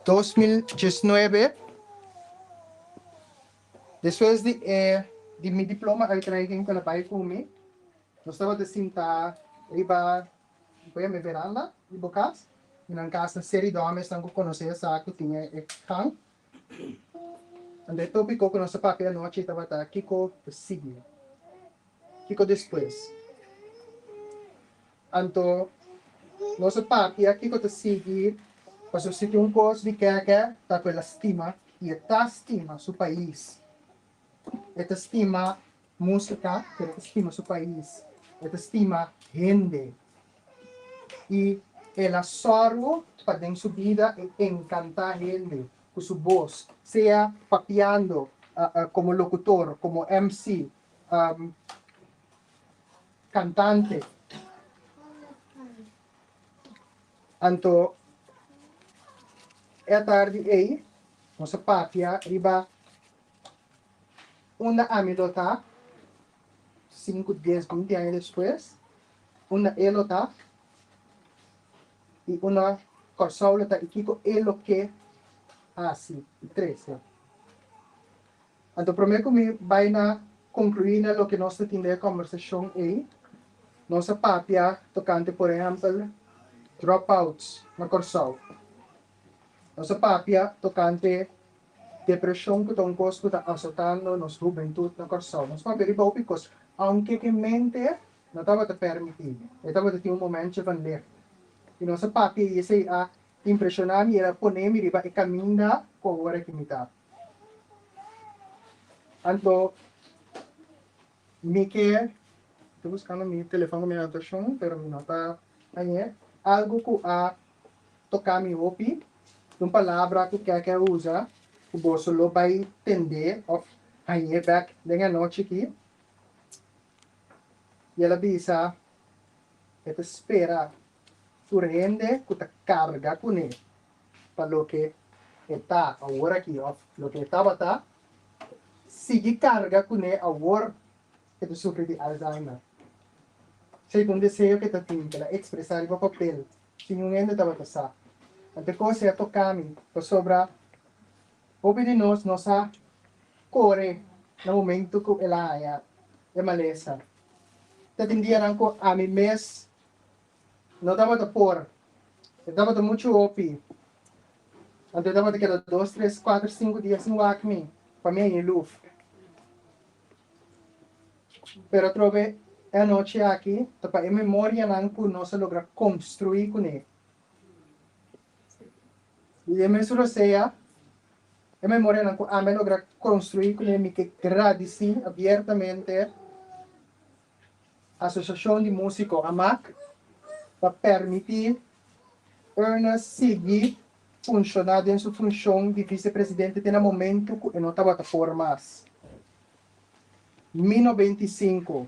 2019 despues di e di mi diploma uitreiking ku el a bai ku mi Nos tabata sinta riba bo yama e veranda di bo kas i nan kas ta seri dòmi esnan ku konosé sa ku tin e gang. Anto e topiko ku nos ta papia anochi tabata kiko ta sigui, kiko despues. Anto nos a papia kiko ta sigui pasobra si tin un kos di kèkè ta ku el a stima i e ta stima su pais. E ta stima Músika, pero e ta stima su pais, e ta stima hende i el a sòru pa den su bida e enkantá hende ku su bos, sea papiando komo lokutor, komo MC, kantante. Anto e atardi ei nos a papia riba Unda ami lo ta sinku, dies, binti aña despues, unda e lo ta i unda Kòrsou lo ta i kiko e lo ke hasi i trese. Anto promé ku mi bai na konkluí na loke nos ta tin den e kòmbersashon ei, nos a papia tokante por ehèmpel dropouts na Kòrsou. Nos a papia tokante Depreshon ku ta un kos ku ta asotando nos hubentut na Kòrsou. Nos papia riba hopi kos, aunke ke mente no tabata permití. E tabata tin un momentje van licht. I nos a papia i esei a impreshoná mi i el a pone mi riba e kaminda ku awor aki mi ta. Anto mi ke, mi ta buskando mi telefòn ku mi anotashon pero mi no ta hañ'é, algu ku a toká mi hopi, un palabra ku kèkè a usa ku boso lo bai tendé òf hañ'é bèk den e anochi akí. I el a bisa, E ta spera tur hende ku ta karga kuné pa loke e ta awor akí òf loke e tabata, sigui karga kuné awor e ta sufri di Alzheimer. Esei ta un deseo ku e ta tin, ku el a ekspresá riba papel sin un hende tabata sa. Anto e kos ei a toká mi, pasobra hopi di nos no sa kore na momentu ku el a haña e malesa. Ta tin dianan ku ami mes no tabata por, e tabata muchu hopi. Anto e tabata keda dos, tres, kuater, sinku dia sin wak mi, pa mi haña luf. Pero atrobe. E anochi aki ta pa e memorianan ku nos a logra konstruí kuné. I den mes rosea, e memorianan ku ami a logra konstruí kuné mi ke gradisí abiertamente Asosiashon di Músiko, amak, pa permití Ernest sigui funshoná den su funshon di visepresidente te na momentu ku e no tabata por mas. Mi 95.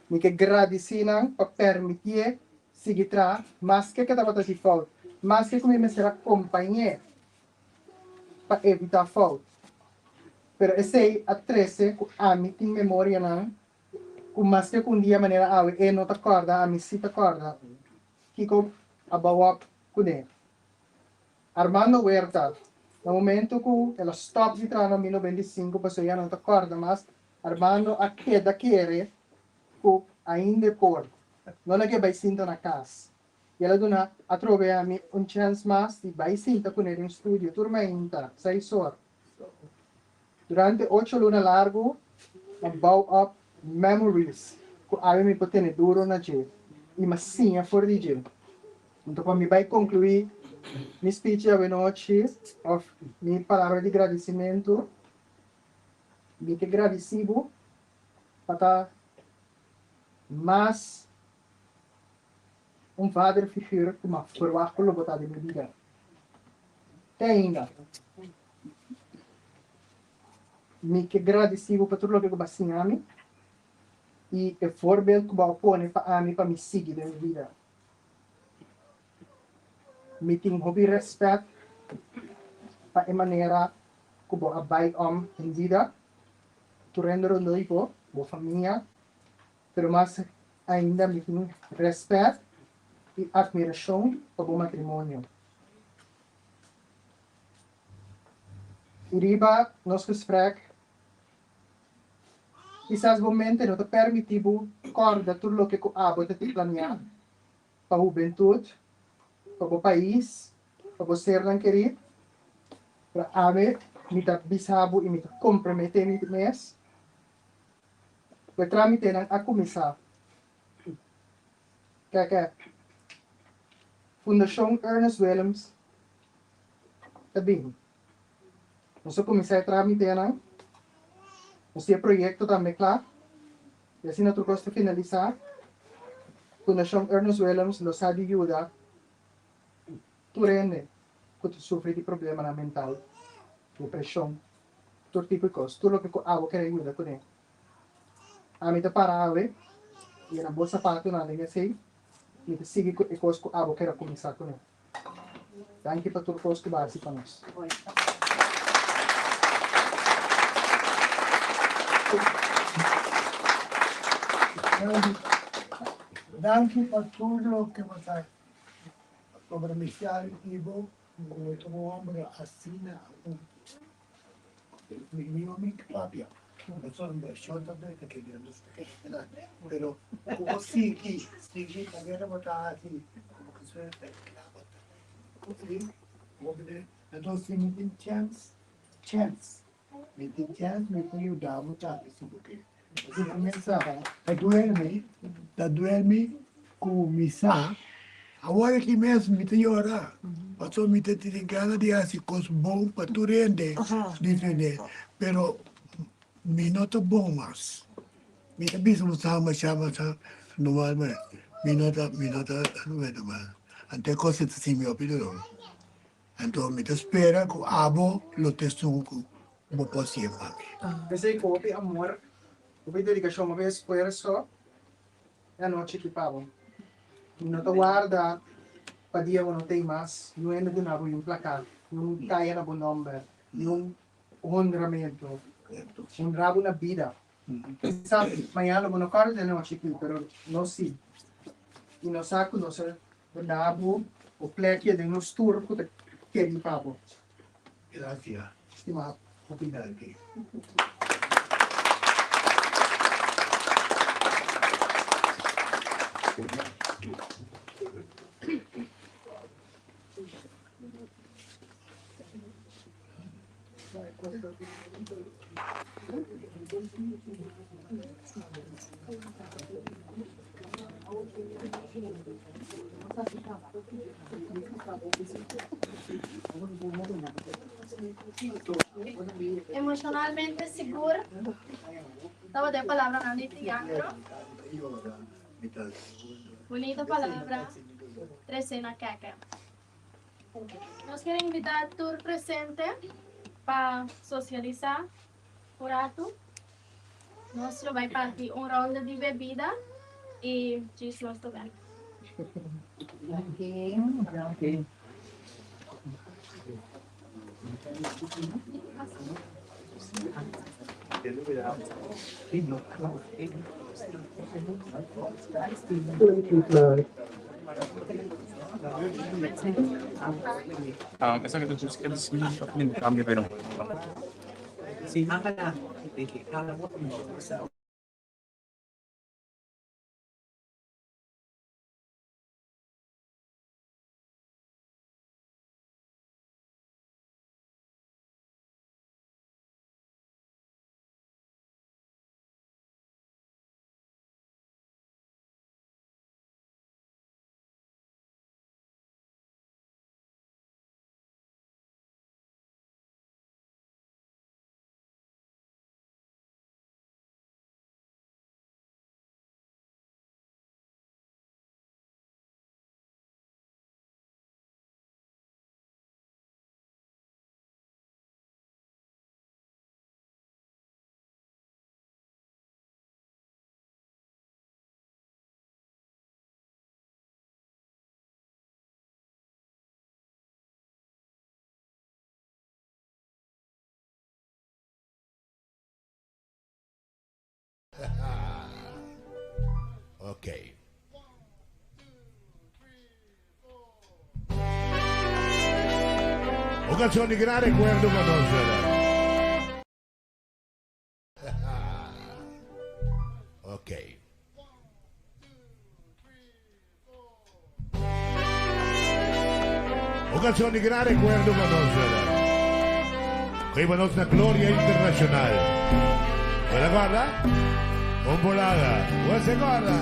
Mi ke gradisí nan pa permitié sigui traha maske ke tabata hasi fout, maske ku mi mester a kompañ'é pa evitá fout. Pero esei a trese ku ami tin memorianan ku maske ku un dia manera awe e no ta kòrda, ami sí ta kòrda kiko a bou òp kuné. Armando Huerta, Na momento ku el a stòp di traha na 1995 pasobra ya no ta kòrda mas, Armando a keda kere ku ainda e por no lag'é bai sinta na kas. I el a duna atrobe ami un chèns mas di bai sinta kuné den studio tur mainta, seis or. Durante ocho luna largu m'a bou op memories ku awe mi por tene duro na dje i m'a siña for di dje. Anto pa mi bai konkluí mi speech di awenochi òf mi palabra di gradisimentu, mi ke gradisí bo pa ta mas un vaderfiguur ku m'a ferwagt ku lo bo ta den mi bida. Te ainda. Mi ke gradisí bo pa tur loke ku bo a siña mi i e voorbeeld ku bo a pone pa ami pa mi sigui den mi bida. Mi tin hopi rèspèt pa e manera ku bo a bai om den bida, tur hende rondó di bo, bo famia, pero mas ainda mi tin rèspèt i atmirashon pa bo matrimonio. I riba nos gesprek, kisas bo mente no ta permití bo kòrda tur loke ku abo ta tin planiá pa hubentut, pa bo pais, pa bo sernan kerí. Pero awe mi ta bisa bo i mi ta komprometé mi mes ku e trámitenan a kuminsá. Kèkè, Fundashon Ernest Willems ta bin. Nos a kuminsá e trámitenan, nos tin e proyekto tambe kla i asina tur kos ta finalisá, Fundashon Ernest Willems lo sa di yuda tur hende ku ta sufri di problemanan mental, depreshon, tur tipo di kos, tur loke ku abo kere yuda kuné. Ami ta para awe i na bo sapatunan den esei, mi ta sigui ku e kos ku abo kere kuminsá kuné. Danki pa tur kos ku bo a hasi pa nos. Danki pa tur loke bo ta sobre mi shal i bo ku bo ta un homber asina. Mi no mi papia pasobra mi shon ta beta pero ku bo sigui sigui manera bo ta hasi komo ku suerte kla bo ta si bo bini enton si mi tin chèns chèns mi tin chèns mi por yuda bo tambe si bo ke pasobra mi sa ta duermi ta duermi ku mi sa Awor aki mes mi ta yora, pasobra mi ta tene gana di hasi kos bon pa tur hende diferente, pero mi no ta bon mas. Mi ta bisa bo sa masha masha normal ma mi no ta mi no ta bueno mas. Anto e kos ei ta sinti mi hopi dolor. Anto mi ta spera ku abo lo ta esun ku bo por hasié pa mi. P'esei ku hopi amor, hopi dedikashon, hopi esfuerso E anochi ki pa bo. Mi no ta warda pa dia bo no t'ei mas, niun hende duna bo niun plakat, niun kaya na bo nomber, niun honramentu. Honra bo na bida. Kisas mañana lo bo no kòrda di e anochi aki, pero nos si. I nos sa ku nos a duna bo bo plekje den nos tur ku ta keri pa bo. Gracias. Stima. Hopi danki. Emocionalmente sigur tabata e palabranan di Tiandro. Bunita palabra trece na keke. Nos kier invita tur presente pa socialisa un ratu. Nos lo bai parti un ronda di bebida y djis nos ta bek. Esaki ta djis e cambio pero. Ok. Un canción di gran recuerdo pa nos, ¿verdad? Ok. Un canción di gran recuerdo pa nos, ¿verdad? Que iba nos na Gloria Internacional. ¿Buena guarda? Un volada. Buena guarda.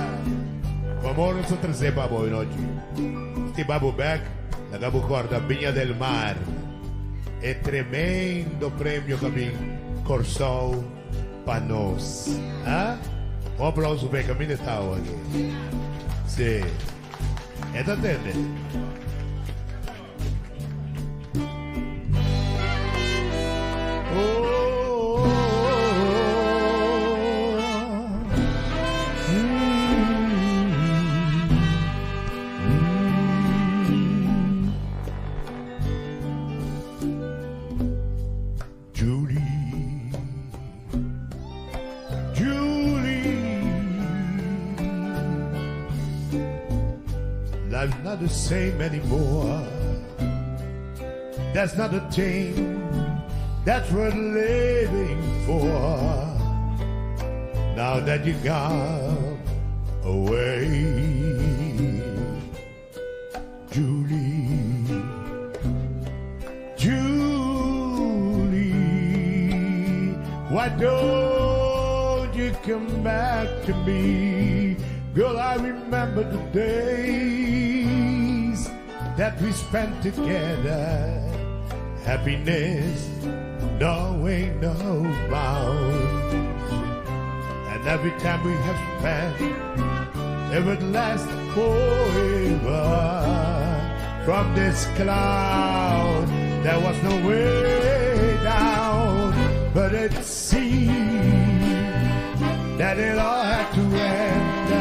Como nos trece pa boy noche. Este babu back, la gabu corda Viña del Mar. E tremendo premio que Corsou pa nos. Ah? Un aplauso pa caminda ta aki. Sí. E ta tende. Oh, Julie, Julie, life's not the same anymore. That's not a thing that's worth living for. Now that you gone away, Julie, Julie, why don't you come back to me? Girl, I remember the days that we spent together. Happiness, knowing no bounds. And every time we have spent, it would last forever. From this cloud, there was no way down, but it seemed that it all had to end.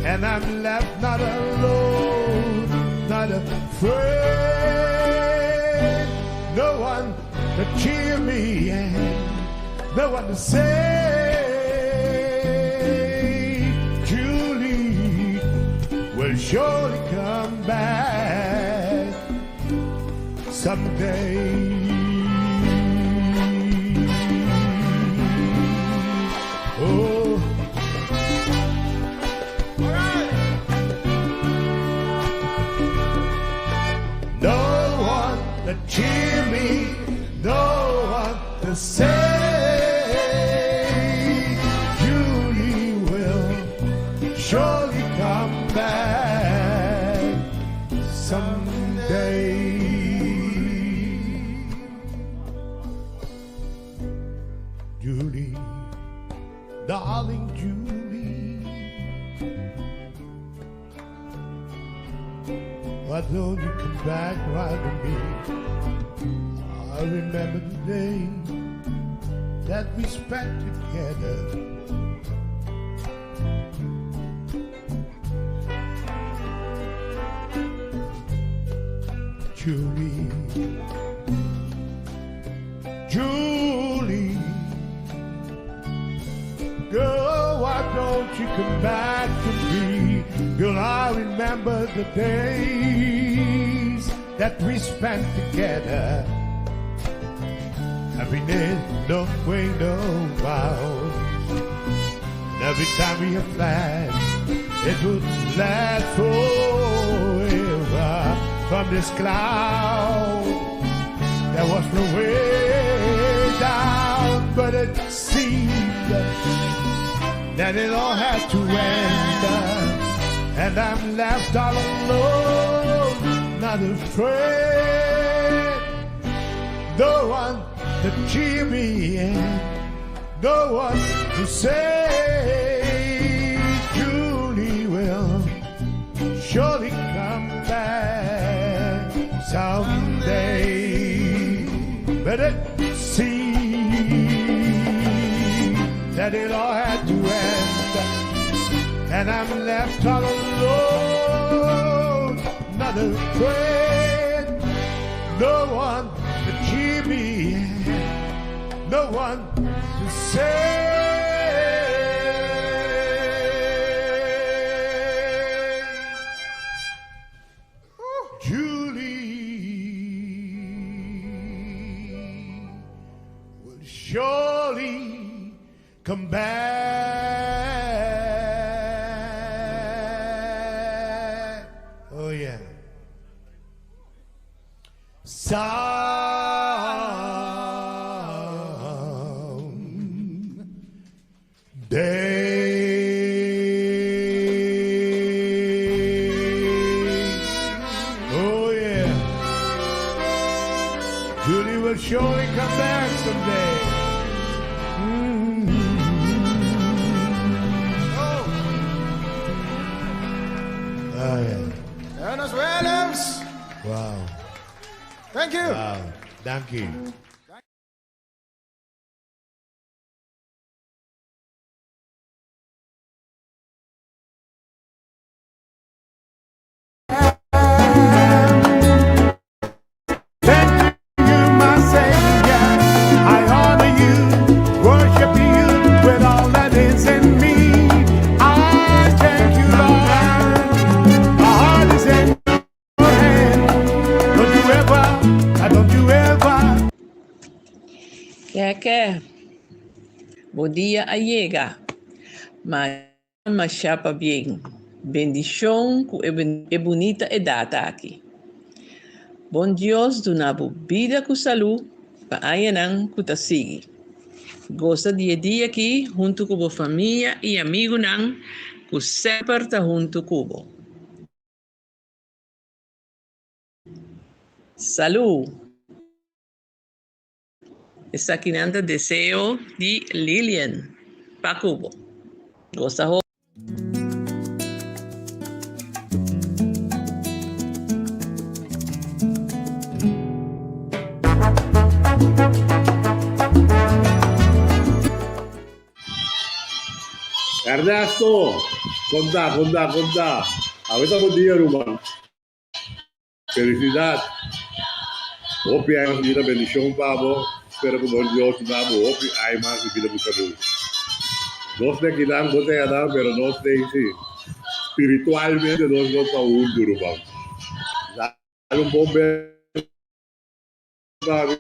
And I'm left not alone, not afraid. No one to cheer me and no one to say, Julie will surely come back someday. Oh. No one to cheer me, no one to say Julie will surely come back someday. Julie, darling Julie, why don't you come back right to me? I remember the day that we spent together. Julie, Julie, girl, why don't you come back to me? Girl, I remember the days that we spent together. Happiness, no way, no bounds. And every time we have planned, it would last forever. From this cloud, there was no way down, but it seemed that it all had to end. And I'm left all alone, not afraid. No one to cheer me in, no one to say Julie will surely come back someday. But it seemed that it all had to end, and I'm left all alone, not a friend, no one to cheer me, no one to say. Julie will surely come back. Oh, yeah. Someday. Oh, yeah. Julie will surely come back someday. Oh. Oh, yeah. Ernest Willems. Wow. Thank you. Wow. Thank you. Thank you, my Savior. I honor you, worship you with all that is in me. I thank you, Lord. My heart is in your hand. Don't you ever, I don't you ever. Keke, bo dia a yega. Masha pabien. Bendishon ku e bunita edat aki. Bon Dios duna bo bida ku salú pa añanan ku ta sigui. Gosa di e dia aki huntu ku bo famia i amigunan ku semper ta huntu ku bo. Salú! Esakinan ta deseo di Lilian pa ku bo. Gosa hopi. Ernesto, Konta, konta, konta. Awe ta bo dia, ruman. Felicidad. Hopi aña mas di bida bendicion pa bo. Spera cu bon Dios duna bo hopi aña mas di bida cu salud. Nos ta kinan bo ta yanan pero nos ta si spiritualmente nos no ta hunto ruman. Dal un bon bes pa mi.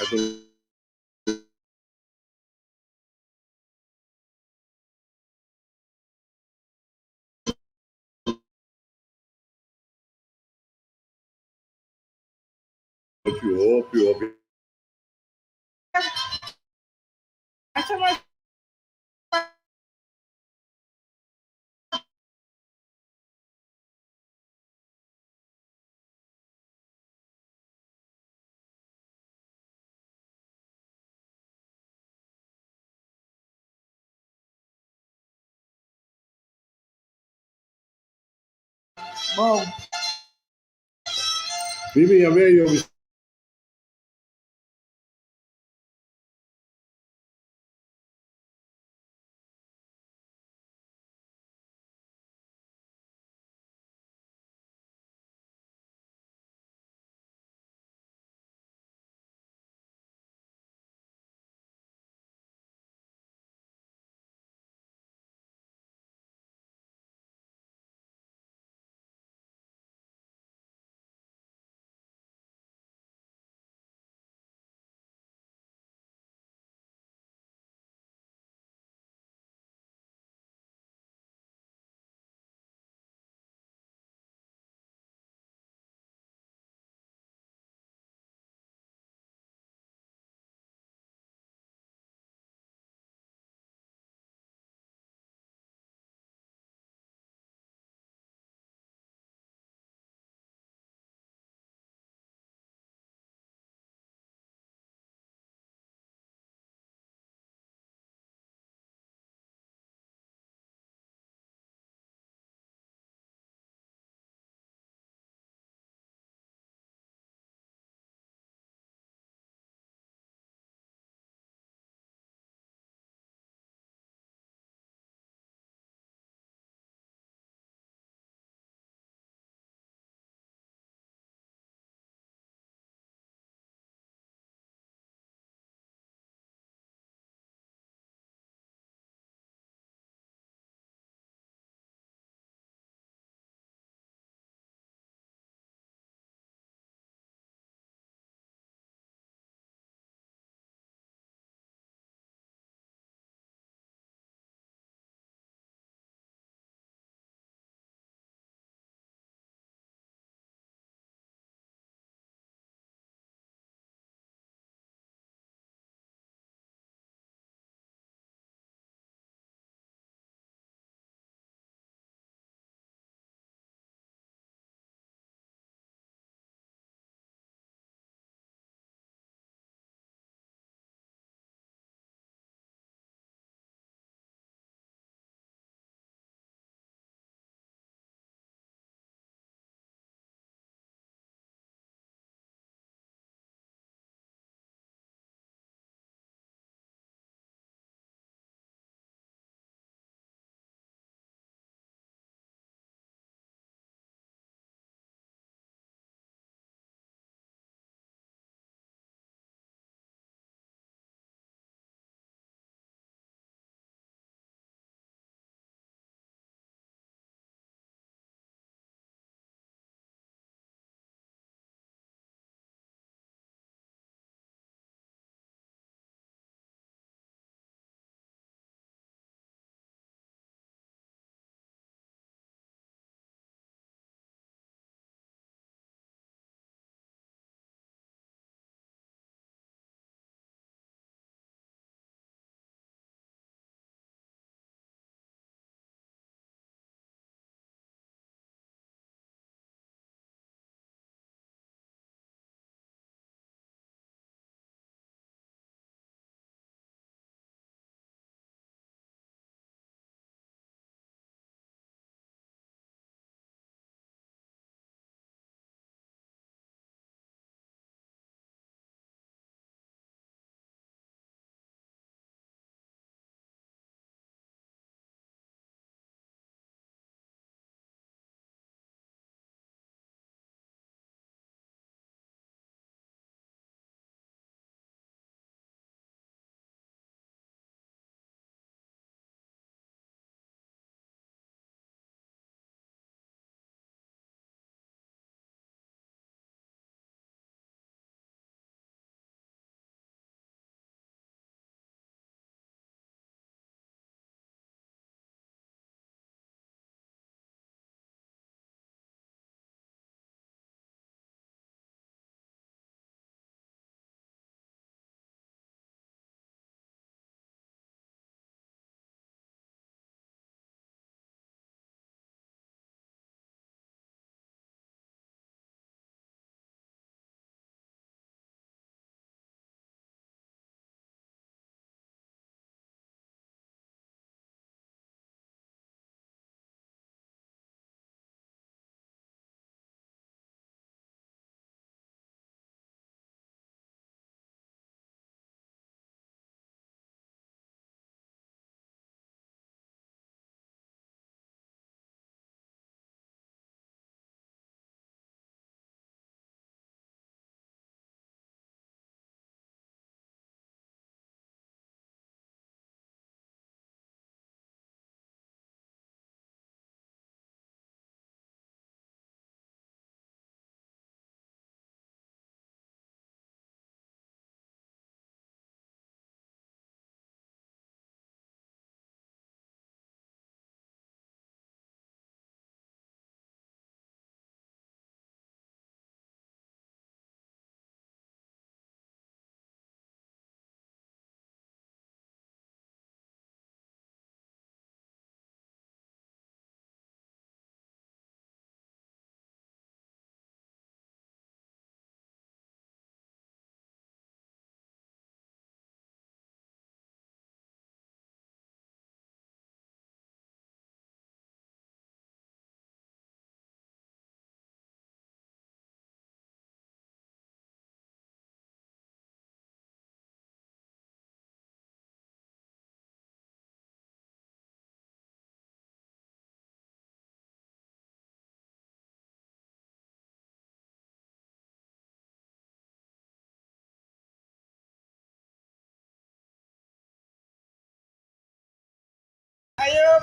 Anto. Hopi hopi hopi. Bom. Bibi, yam'é, yo.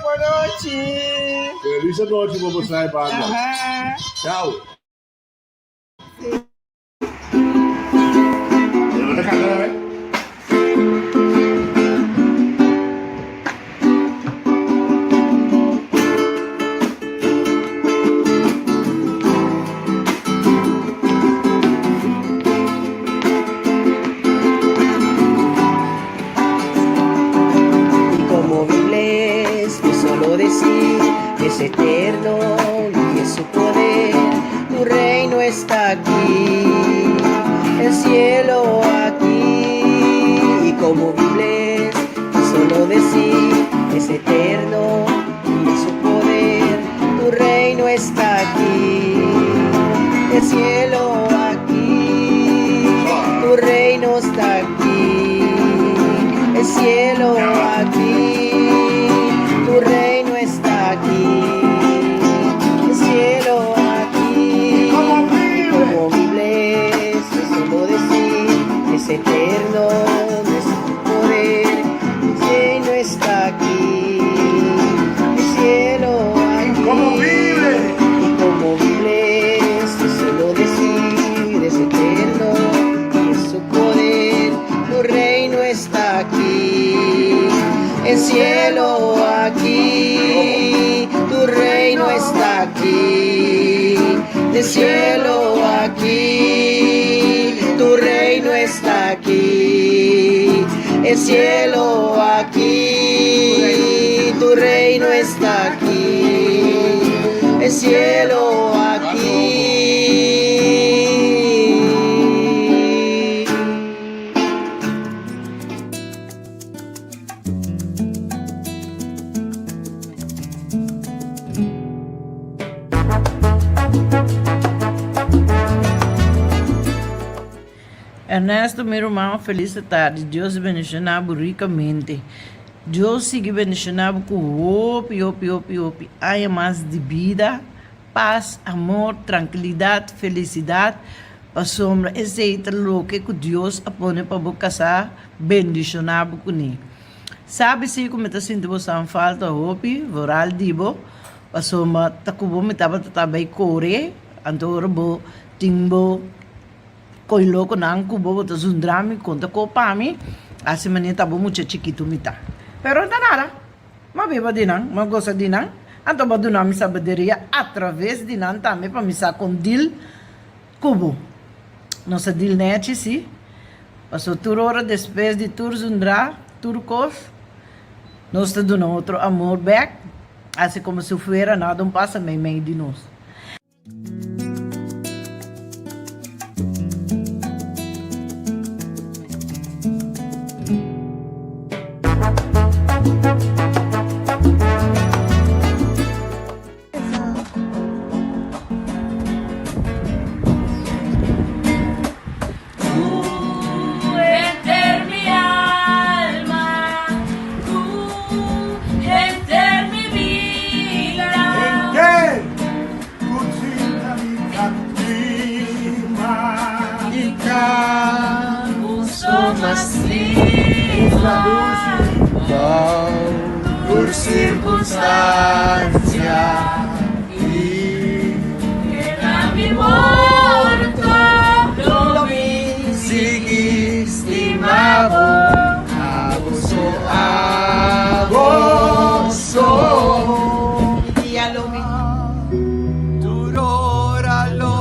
Bon nochi. Feliz anochi pa boso ai banda. Aha. Chao. Si. Y como vibles, que solo decir es eterno y es su poder. Tu reino está aquí, el cielo aquí. Y como vibles, que solo decir es eterno y es su poder. Tu reino está aquí, el cielo aquí. Tu reino está aquí, el cielo aquí. Tu reino está aquí, el cielo aquí. Y como vibles, es solo decir, es eterno nuestro poder. El reino está aquí, el cielo aquí. Y como vibles, es solo decir, es eterno y es su poder. Tu reino está aquí, el cielo aquí. Tu reino está aquí, el cielo aquí. Tu reino está aquí, el cielo aquí. Tu reino está aquí, el cielo aquí. Ernesto mi ruman felis tardi Dios bendiciona bo ricamente Dios sigui bendiciona bo cu hopi hopi hopi hopi aña mas di bida pas amor trankilidad felicidad pasobra esey ta loke cu Dios a pone pa bo casa bendiciona bo cune Sabi si ku mi ta sinti bo san falta hopi, vooral di bo, pasobra ta ku bo mi tabata ta bay kore, anto ora bo tin bo koi lokonan ku bo, bo ta zundra mi konta ko pa mi, asi manera ta bo mucha chikitu mi ta. Pero no ta nada, m'a biba di nan, m'a gosa di nan, anto bo a duna mi sabiduria atraves di nan tambe pa mi sa kon dil ku bo. Nos a dil nechi si. Paso tur ora despues di tur zundra, tur kos, nos ta duna otro amor bek, hasi komo si fuera nada un pasa meimei di nos. Henter mi alma, tu henter mi bida. Henter ku sinta mi ta stima. I ta un so mas stima. Bou tur sirkunstansia i. Te na mi morto lo mi sigui stima bo. Abo so, abo so. Dia lo mi. Tur ora lo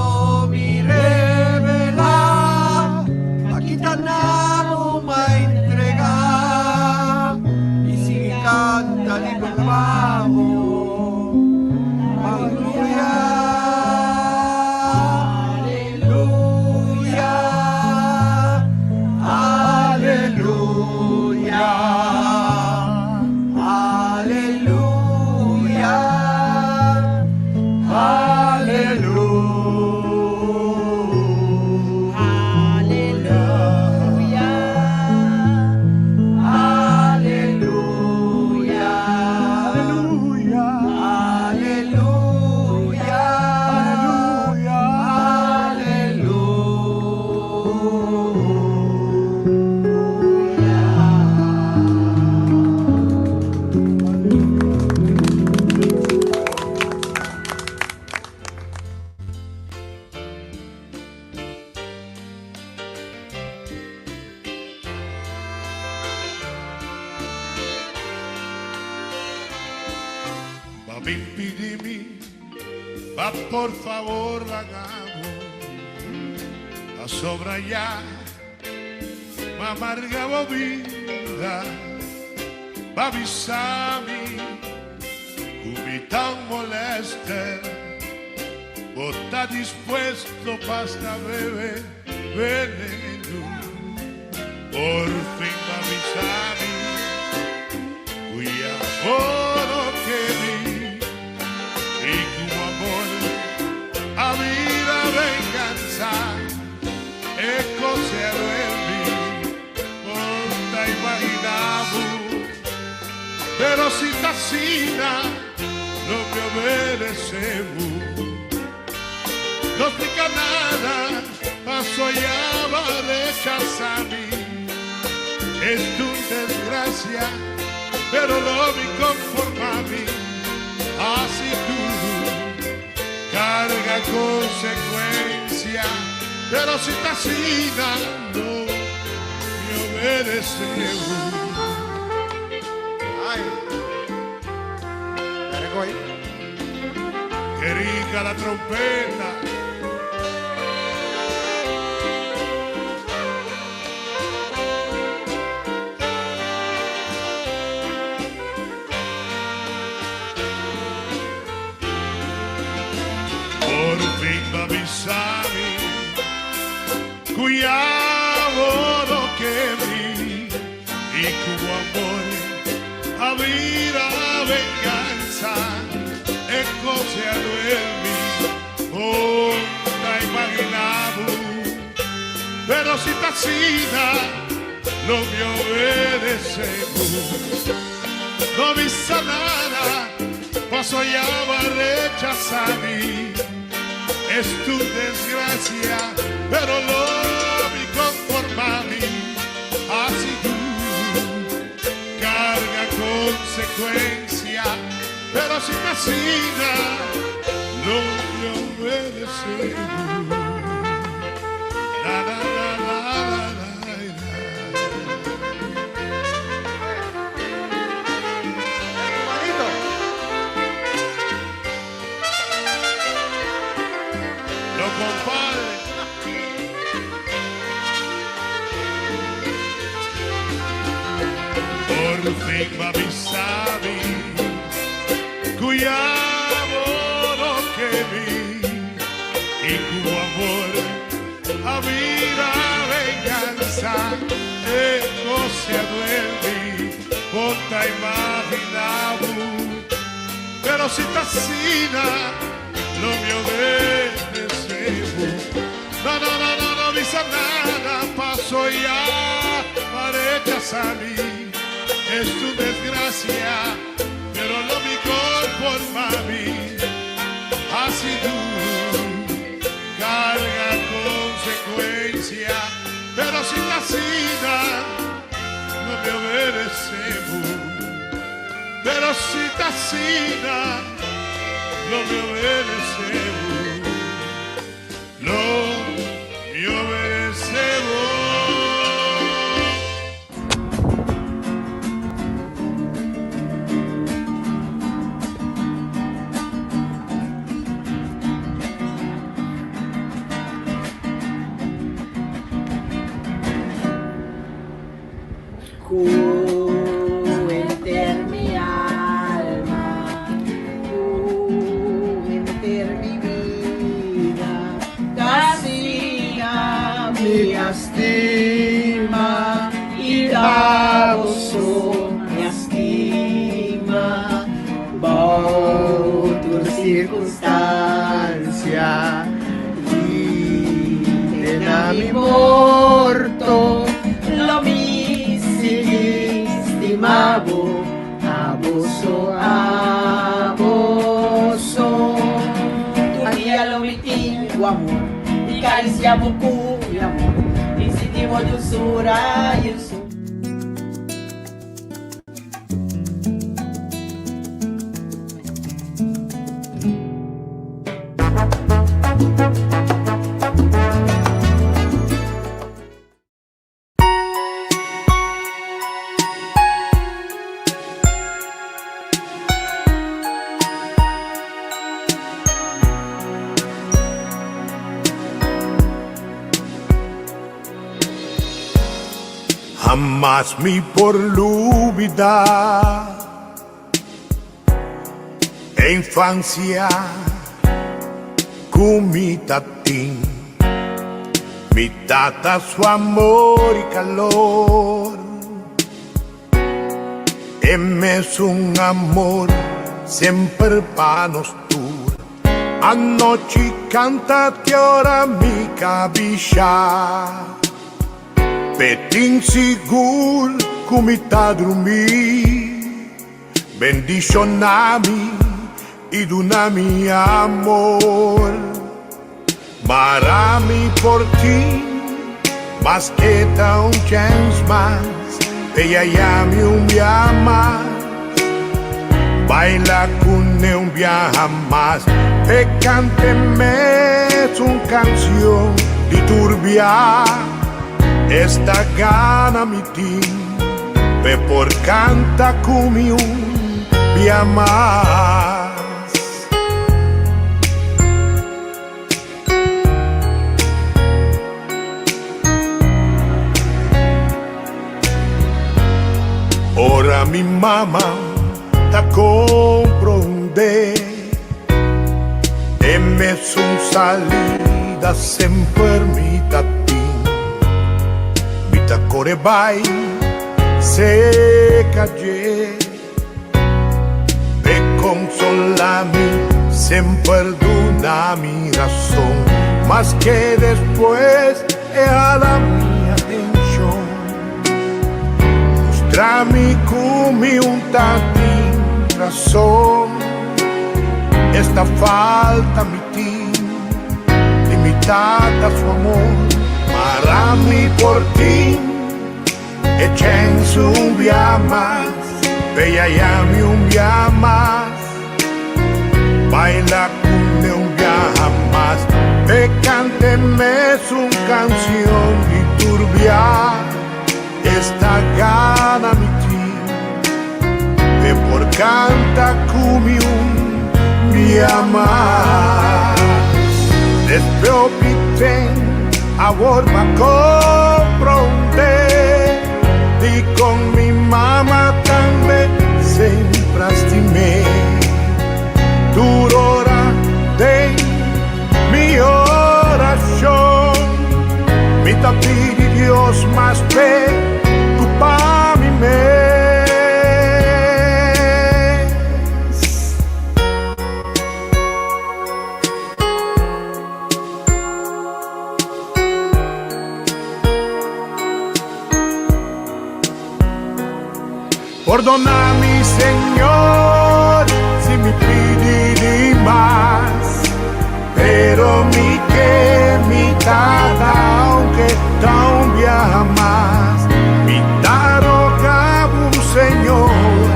mi revelá. Aki ta na bo m'a entregá. I sigui kanta di pa bo. Aleluya, aleluya, aleluya. Bin pidi mi pa por favor laga bo pasobra ya m'a amarga bo bida pa bisa mi ku mi ta un molester bo ta dispuesto pa hasta bebe veneno por fin b'a bisa mi ku ya bo no ke mi y ku bo amor a bira venganza e kos a duel mi bo ta imagina bo pero si ta asina no mi obedece bo no splica nada paso ya b'a rechasa mi es tu desgracia pero lo mi conforma mi así tú carga consecuencia pero si ta asina no mi obedece bo. Ay. Very Que rica la trompeta. Por fin b'a bisa mi ku ya bo no ke mi y ku bo amor a bira venganza e kos a duel mi bo ta imagina bo pero si ta asina lo mi obedece bo no bisa nada paso ya b'a rechasa mi es tu desgracia pero lo mi conforma mi así tú carga consecuencia pero si ta asina lo mi obedece bo la la la la la la. Lo compadre. Por fin b'a bisa mi ku ya bo no ke mi y ku bo amor a bira venganza e kos a duel mi bo ta imagina bo pero si ta asina lo mi obedece bo no no no no no bisa nada paso ya b'a rechasa mi es tu desgracia pero lo mi conforma mi así tú carga consecuencia pero si ta asina no mi obedece bo pero si ta asina lo mi obedece bo lo mi obedece bo. Ku henter mi alma, ku henter mi bida, ta asina mi a stima i ta bo so mi a stima bou tur sirkunstansia i te na mi morto lo mi sigui stima bo, abo so, abo so. Tur dia lo mi tin bo amor i karisia bo ku mi amor i sinti bo dulsura i un. Hamas mi por lubida e infancia cu mi ta tin. Mi tata su amor y calor. E mesun amor semper pa nos tur. Anochi canta te ora mi cabisha. P'e tin sigur ku mi ta drumí. Bendishoná mi i duna mi amor. Mara mi por tin maske ta un chèns mas. P'e yaya mi un bia mas. Baila kuné un biaha mas. P'e kant'e mes un kanshon di tur bia. Esta gana mi tin p'e por kanta ku mi un bia mas. Ora mi mama ta comprondé e mesun salida semper mi ta tin. Mi ta core bai seca dje p'e consola mi, semper duna mi rason, maske despues e hala mi atencion. Mustra mi ku mi un ta tin rason. Esta falta mi tin di mi tata su amor. Mara mi por tin e chèns un bia mas. Bella yami un bia mas. Baila kuné un biaha mas. Pe kant'e mesun kanshon di tur bia. Esta gana mi tin pe por kanta ku mi un bia mas. Despe hopi ten awor m'a komprondé dikon mi mama tambe sempre a stim'é. Tur ora den mi orashon mi ta pidi Dios mas p'e ku pa mi mes. Pordona mi Señor si mi pidi di mas, pero mi ke mi tata aunke ta un biaha mas. Mi ta roga bo Señor,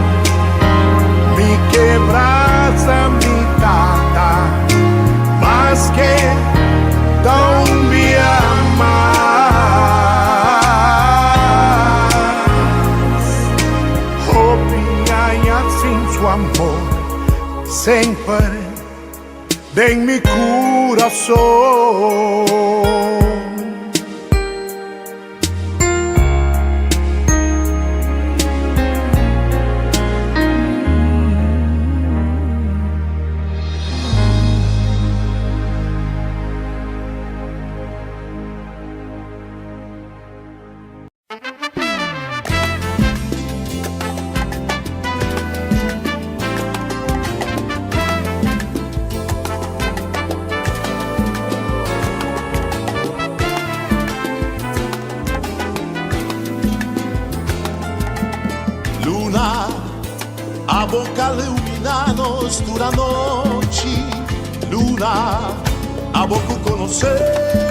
mi ke brasa mi tata maske ta un biaha mas. Hopi aña sin su amor semper den mi curason. Luna, abo ka lumina nos tur anochi. Luna, abo ku konosé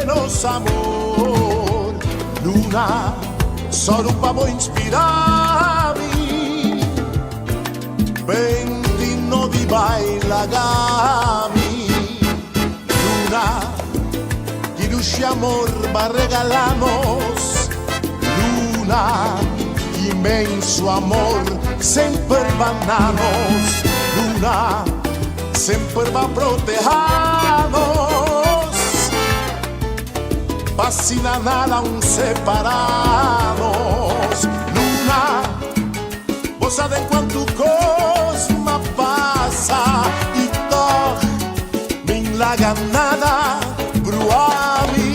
nos amor. Luna, sòru pa bo inspirá mi. Benti no di bai laga mi. Luna, ki dushi amor b'a regalá nos. Luna, ki inmenso amor semper b'a na nos. Luna, semper b'a protehá nos. Pa asina nada un separá nos. Bo sa den cuantu cos m'a pasa y toch mi'n laga nada brua mi.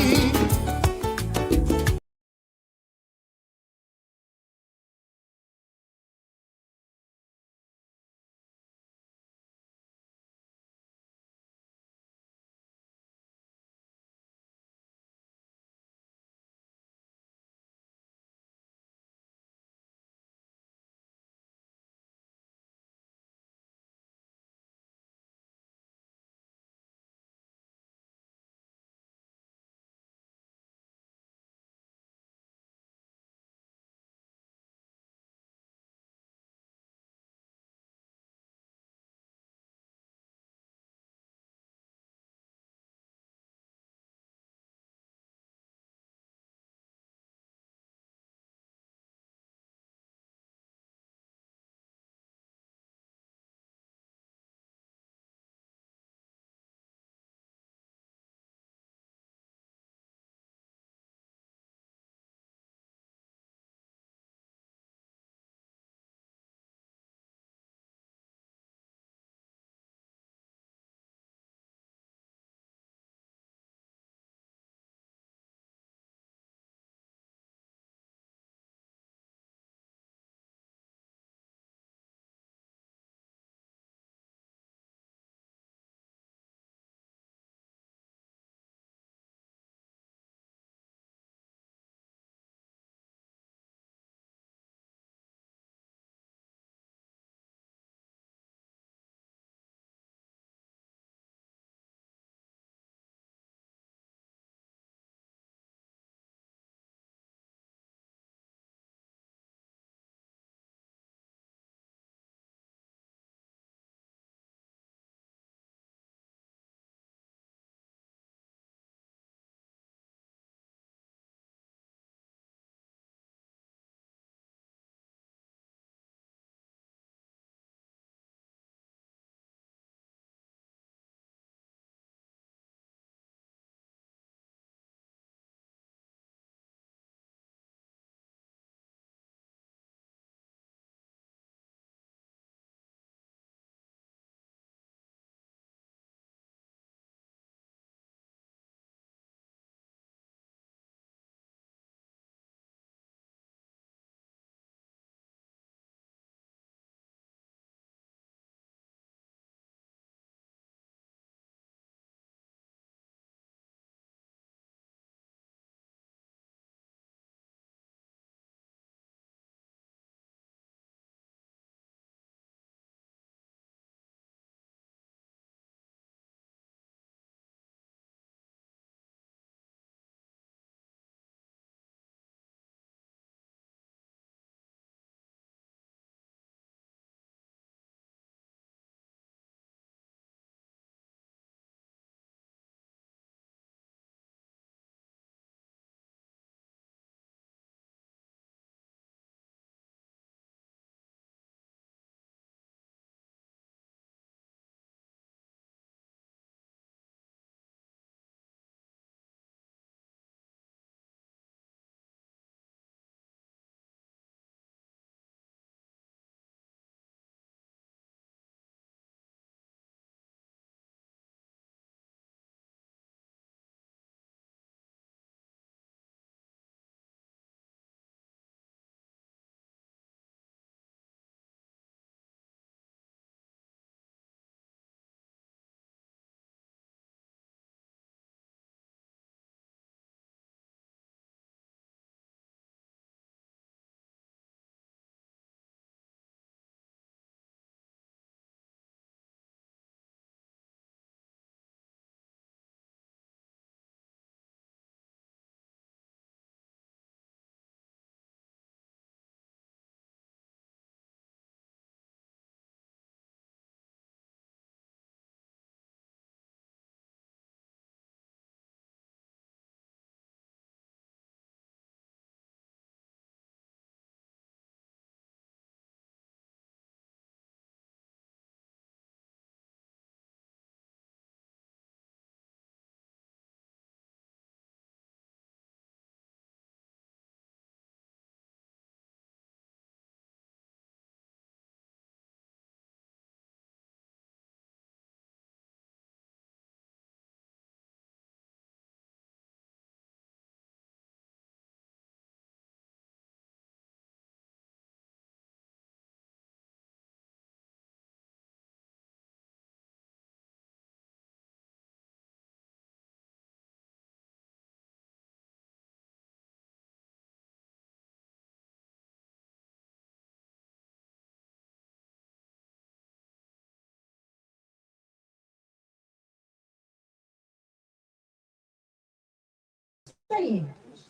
Ei,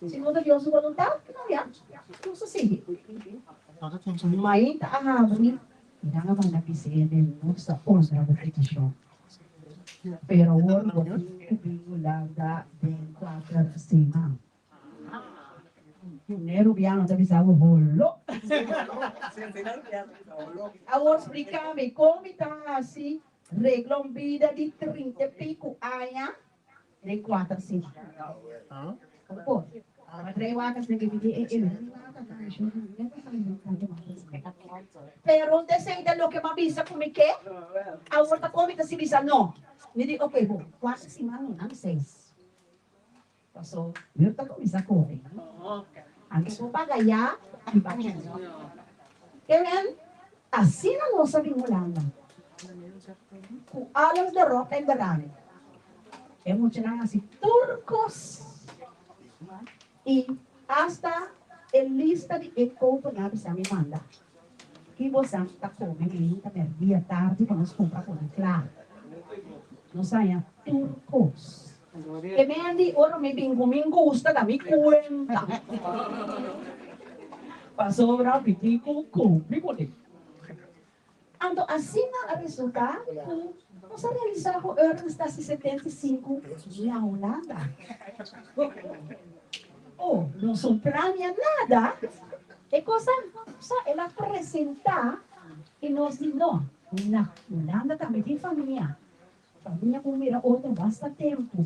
si no ta Dios su boluntat, no ya, nos ta sigui. Mainta a habri i nan a manda bisa hende, Nos ta honra bo petishon, pero awor bo tin ku bin Hulanda den kuater siman. Ne rubiano ta bisa bo holó. Awor splika mi, kon mi ta hasi regla un bida di trinta i piku aña Den kuater siman. Por por. Pero esei ta loke m'a bisa ku mi ke, awor ta kon mi ta si bisa no. Mi di oke bo, kuater siman no, nan seis. Paso mi ta kuminsá kore. Anto bo paga ya i ba kende. Ke men, asina nos a bin Hulanda. Ku alles derop en deraan. E muchanan hasi tur kos. I asta e lista di e koper nan a bisa mi manda. Ki bosan ta kome meinta, merdia, tardi pa nos kumpra pone kla. Nos haña tur kos. E mendi ora mi bin ku mi gusta ta mi kuenta. Pasobra mi tin ku kumpli kuné. Anto asina a resultá ku nos a realisá ku Ernst ta si 75 na Hulanda. Oh, nos no plania nada. E kos a sa el a presentá i nos di no, na Hulanda tambe tin famia. Famia ku mira otro basta tempu.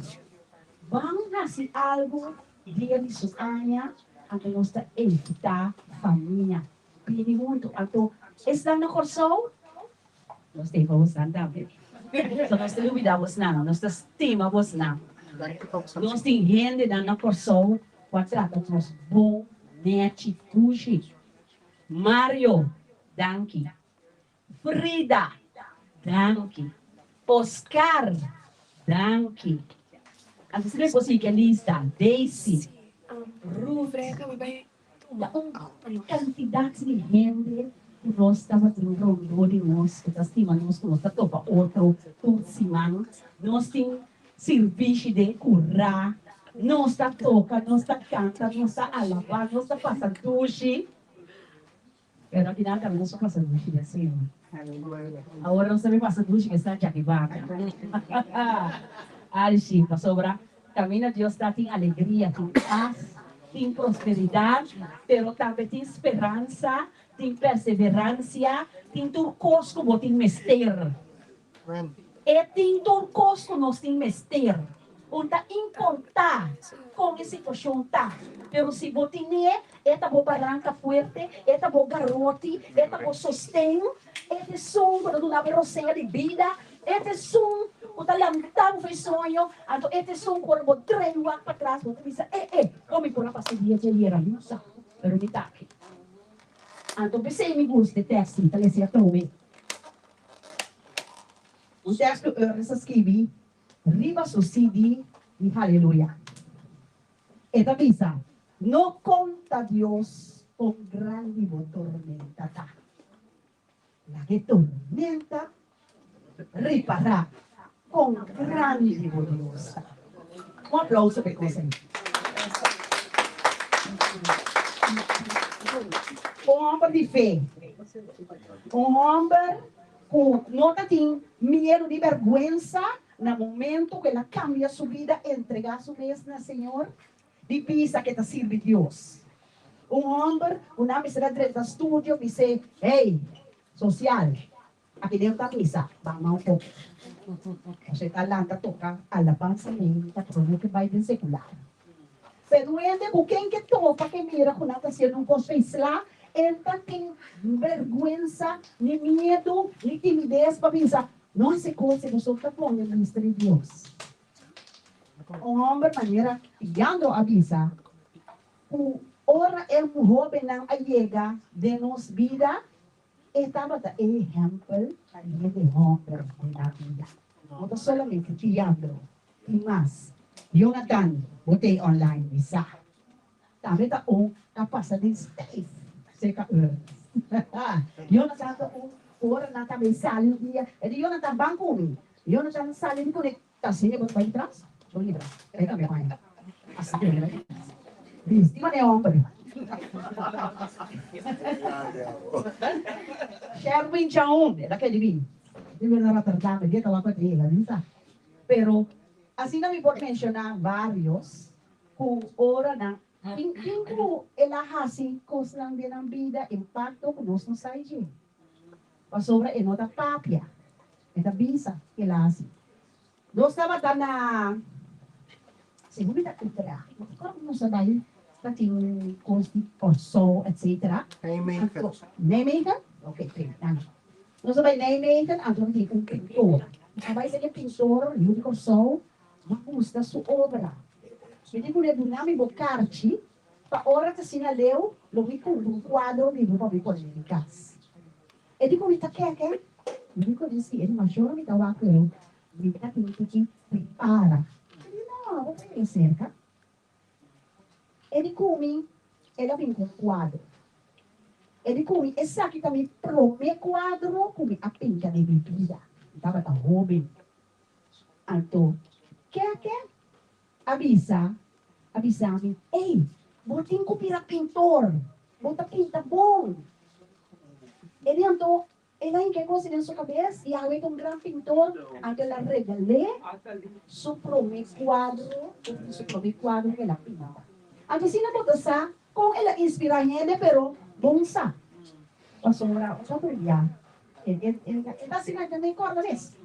Ban hasi algu dia di su aña, anto nos ta invitá famia. Bini huntu. Anto esnan na Kòrsou, nos ta pa bosnan tambe. So nos ta lubidá bosnan, nos ta stima bosnan. Nos tin hendenan na Kòrsou ku a trata nos bon, nèchi, dushi. Mario, danki. Frida, danki. Oscar, danki. Anto si mi por sigui e lista, Daisy, Ruth, ta un kantidat di hende ku nos tabatin rondó di nos ku ta stima nos, ku nos ta topa otro tur siman. Nos tin sirbishi den kurá, nos ta toka, nos ta kanta, nos ta alabá, nos ta pasa dushi. Pero al final tambe nos a pasa dushi den Señor. Awor nos tambe pasa dushi ku esnan djaki banda. Ay si, pasobra kaminda Dios ta tin alegria, tin pas, tin prosperidat, pero tambe tin speransa, tin perseveransia, tin tur kos ku bo tin mester. E tin tur kos ku nos tin mester. Un ta importá kon e situashon ta, pero si bo tin'é, e ta bo baranka fuerte, e ta bo garoti, e ta bo sosten, e ta esun ku ta duna bo rosea di bida, e ta esun ku ta lanta bo for e soño, anto e ta esun ku ora bo drei wak patras bo ta bisa, E, e, kon mi por a pasa e dia djayer? Mi no sa, pero mi ta aki. Anto p'esei mi gusta e tèkst, mi ta lesa e atrobe. Un tèkst ku Ernest a skibi riba su CD di Haleluya. E ta bisa, No konta Dios kon grandi bo tormenta ta. Laga e tormenta ripará kon grandi bo Dios ta. Un aplauso pa e kos ei. Un hòmber di fe. Un hòmber ku no ta tin miedu ni bèrgwensa na momentu ku el a kambia su bida, entregá su mes na Señor, di bisa ku e ta sirbi Dios. Un hòmber ku nan mester a drenta studio bis'é, Hey, sosial, aki den ta misa, ban man un poko. Pasobra e ta lanta toka alabansa meinta promé ku e bai den sekular. Pero hende ku ken ke topa ke mira ku nan ta hasiendo un kos feisla, el ta tin bèrgwensa, ni miedu, ni timides pa bisa, No hasi kos si boso ta pone minister di Dios. Un hòmber manera Yandro a bisa ku ora e hóbennan a yega den nos bida, e tabata e ehèmpel pa hende hòmber den nan bida. No ta solamente Tiandro, tin mas. Jonathan, bo ta ei online, mi sa. Tambe ta un ta pasa den stijf serka Ernest. Jonathan ta un ku ora nan ta bay sali un dia, e di Jonathan ban ku mi. Jonathan sali di kuné, ta siña bo ta bay tras? Bo libra, bay kambia paña. Bisti manera homber. Sherwin Chaun, el a kedi bin. Di bin na Rotterdam, e dia tawa ku yega, mi sa. Pero asina mi por menshoná vários ku ora nan tin tin ku el a hasi kosnan den nan bida, impakto ku nos no sa dje. Pasobra e no ta papia, e ta bisa ke el a hasi. Nos tabata na, segun mi ta Utrecht, no ta kòrda nos a bai ta tin kos di Kòrsou etcetera. Nijmegen. Nijmegen? Ok, prima, danki. Nos a bai Nijmegen, anto tin un pintor. Nos a bai serka e pintor, yu di Kòrsou, mi gusta su obra. Mi di kuné duna mi bo karchi pa ora ta asina leu lo mi kumpra un kuadro di bo pa mi pone den mi kas. E di ku mi ta keke, mi di ku di si, e di mashora mi ta wak pero mi ta tin ku prepara. Mi di no, bo por yega serka. E di ku mi, el a bin ku un kuadro. E di ku mi, esaki ta mi prome kuadro ku mi a pinta den mi bida. Mi tabata hoben. Anto keke a bisa, a bisa mi, Ey, bo tin ku bira pintor, bo ta pinta bon. E di anto, el a hinka e kos den su kabes i awe ta un gran pintor, anto el a regal'é su promé kuadro, su promé kuadro ku el a pinta. Anto asina bo ta sa kon el a inspirá hende, pero bon sa, pasobra un otro dia el ta asina, el ta den kòrda mes.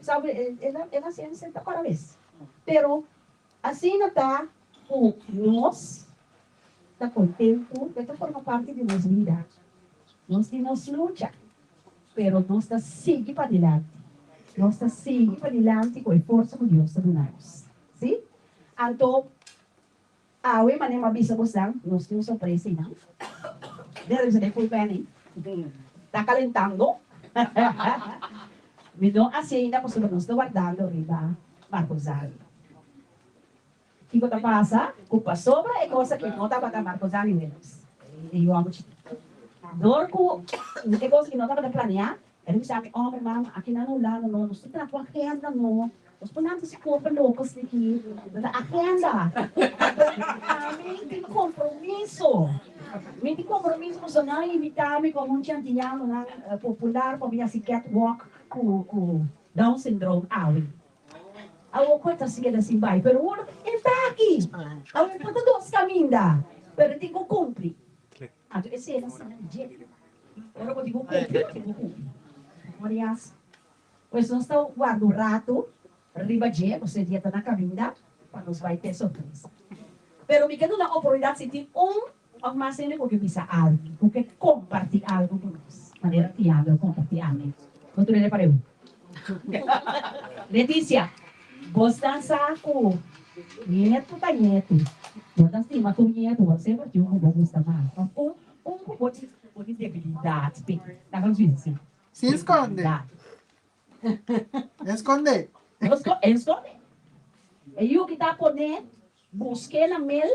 Sabe, el a, el a hasi ta kòrda mes. Pero asina ta ku nos ta kontentu, e ta forma parti di nos bida. Nos tin nos lucha, pero nos ta sigui padilanti. Nos ta sigui padilanti ku e forsa ku Dios ta duna nos. Sí? Anto, awe manera mi a bisa bosnan, nos tin un sorpresa einan. Mira bisa den full penny. Ta kalentando. Mi no hasi ainda pasobra nos ta wardando riba Marco Zali. Kiko ta pasa? Ku pasobra e kos aki no tabata Marco Zali Willems, e yu hòmber chikitu. Dor ku e kos aki no tabata planeá, el a bisa mi, Hòmber, mama, aki nan Hulanda no, nos ta traha ku agenda no. Nos por nan ta si kopa loko asina aki, no ta agenda. Ami tin kompromiso. Mi tin kompromiso pasobra nan a invitá mi komo un chantianonan popular pa mi hasi catwalk ku Down syndrome awe. Awor ku e ta keda sin bai, pero uno e ta aki. Awor por ta dos kaminda, pero e tin ku kumpli. Anto esei ta asina dje. Ora bo tin ku kumpli, bo tin ku kumpli. Morias. Pues nos ta warda un ratu riba dje, pasobra e dia ta na kaminda pa nos bai te sorpresa. Pero mi ke duna oportunidat si tin un òf mas hende ku ke bisa algu, ku ke kompartí algu ku nos, manera Tiago a kompartí ami. No tur hende pareu. Leticia, bo ta sa ku ñetu ta ñetu. Bo ta stima tur ñetu, bo semper tin un ku bo gusta mas òf un un ku bo tin bo tin debilidat p'e. Laga nos bisa asina. Sin skonde. En skonde. En skonde. E yu ki ta pone buske na mel,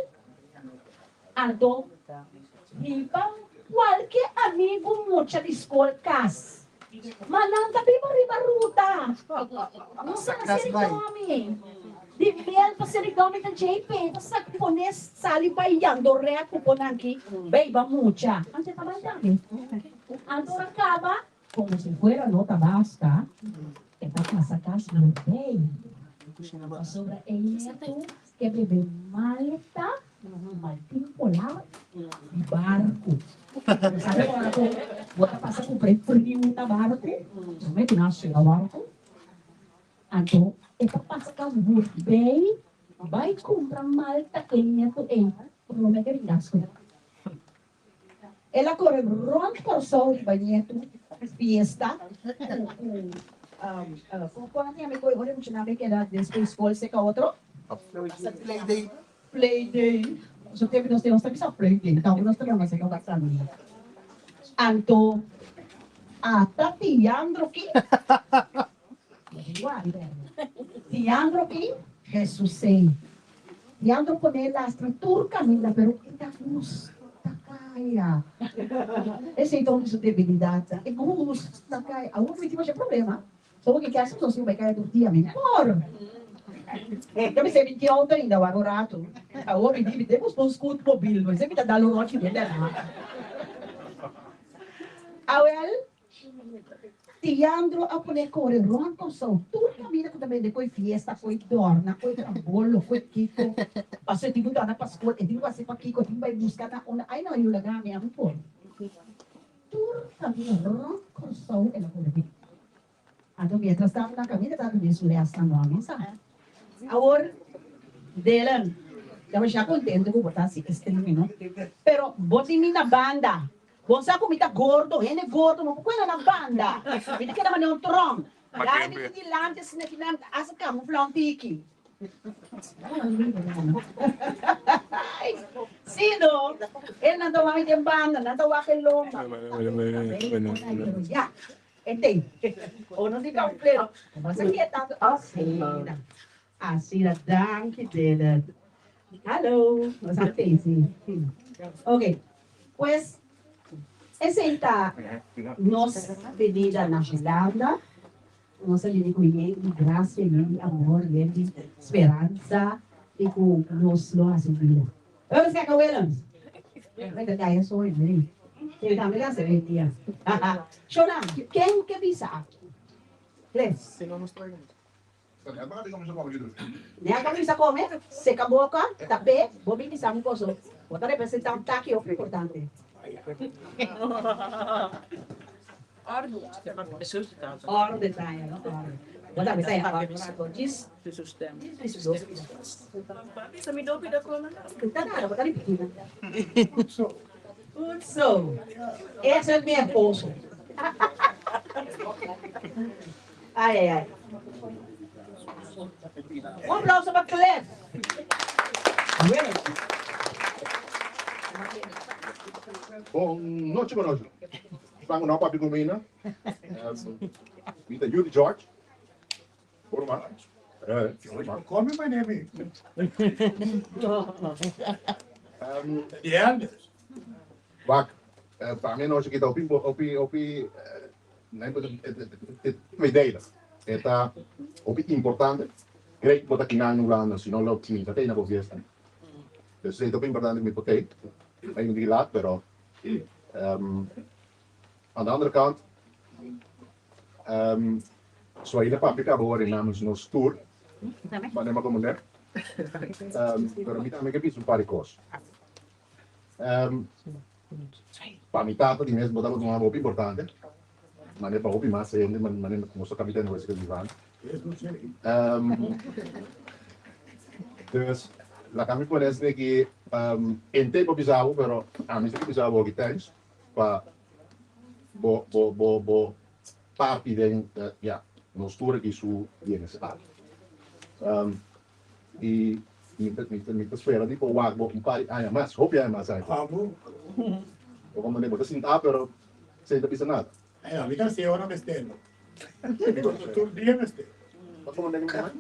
anto hiba kualke amigu mucha di skol kas. Ma nan ta biba riba ruta. No sa Siridomi. Di mel pa Siridomi ta JP ta sa pone sali bai yandorè ku ponan ki bay ba mucha. Anto e ta bai tambe. Anto ora kaba, komo si fuera no ta basta, e ta pasa kas bebé. Pasobra e nietu ke bebe malta, maltin polar, di barku. Bo sabe ora ku bo ta pasa ku pre friu na barku, promé ku nan a sera barku, anto e ta pasa kas burbé bai kumpra malta e nietu ei promé ke bin gas ku. El a kore rònt Kòrsou riba ñetu fiesta ku ku ku nan yama e koi ora e muchanan bai keda despues skol seka otro? Play day. Play day. Su tempu nos nos ta bisa play day tambe nos ta yama seka Barcelona. Anto ata Tiandro ki Tiandro ki Hesusei. Leandro pone lastra tur caminda pero e ta gusta caya. Esey ta un di su debilidadnan. E gusta caya. Awor mi tin masha problema. So bo ke kier nos tin bay caya tur dia mi por. Ta bisa mi tin auto ainda wak un ratu. Awor mi di mi den busca un scoot mobil, bo mi ta dal un rochi den derna. Awel, Tiandro a pone kore rònt Kòrsou, tur kaminda ku ta bende koi fiesta, koi dòrna, koi trabolo, koi kiko. Paso e tin ku dòrna pa skol, e tin ku hasi pa kiko, e tin ku bai buska na unda. Ai no, yu laga mi, ami por. Tur kaminda rònt Kòrsou el a kore bin. Anto mientras tanto nan kaminda ta duna su lèsnan no ami sa. Awor Dylan, ta masha kontento ku bo ta hasi e streaming no. Pero bo tin mi na banda. Bo sa ku mi ta gordo, hende gordo no por kuena na banda. Mi ta keda manera un tron. Dale mi tin dilanti asina ki nan hasta kamufla un tiki. Sí no, e nan ta wak mi den banda, nan ta wak e lomba. Ya. Entei. O no di kamuflero. Bo sa ke tantu asina. Asina, danki Dylan. Hallo, nos a Daisy. Ok, pues esei ta nos benida na Hulanda. Nos a bini ku yen di grasia, yen di amor, yen di speransa i ku nos lo hasi bida. Ernst Kaka Willems, mi ta gaya soño, mi di. Tambe ta hasi hoy dia. Shona, ken ke bisa aki? Please. Nea cuminsa come, seca boca, tap'é, bo bin bisa mi boso, bo ta representa un taki hopi importante. Orde ta ya, no? Orde. Bo ta bisa ya orde, no? Djis, djis bisa dos. Ta nada, bo ta ripití nan. Utso. Eso es mi esposo. Ay, ay, ay. Un aplauso pa Cliff. Bueno. Bon nochi, bon nochi. Span ku no papia ku mi na. Mi ta Judy George. Bon ruman. Call me my name. The elders. Wak, pa mi anochi kita hopi, hopi, hopi Tweedelig. E ta hopi importante. Greg bo ta kinan na Hulanda si no lo mi ta tei na bo fiesta. Dus e ta hopi importante mi por tei. Ai mi di laat pero aan de andere kant Suaida papia kaba ora namens nos tur manera mi a komprende pero mi tambe ke bisa un par di kos. Pa mi tata di mes bo tabata un hopi importante, manera pa hopi mas hende, manera nos ta kapita den Huesca Vivant. Dus, laga mi pone esaki aki, ente bo bisa bo, pero ami si ke bisa bo aki thanks pa bo bo bo bo parti den, ya, nos tur aki su bienestar. I mi ta mi ta mi ta spera di por wak bo un par di aña mas, hopi aña mas aña. Amo. Bo como bo ta sinta pero sin ta bisa nada. Ay, mi ta hasi ora mester no. Mi ta tur dia mester. Bo como mi ta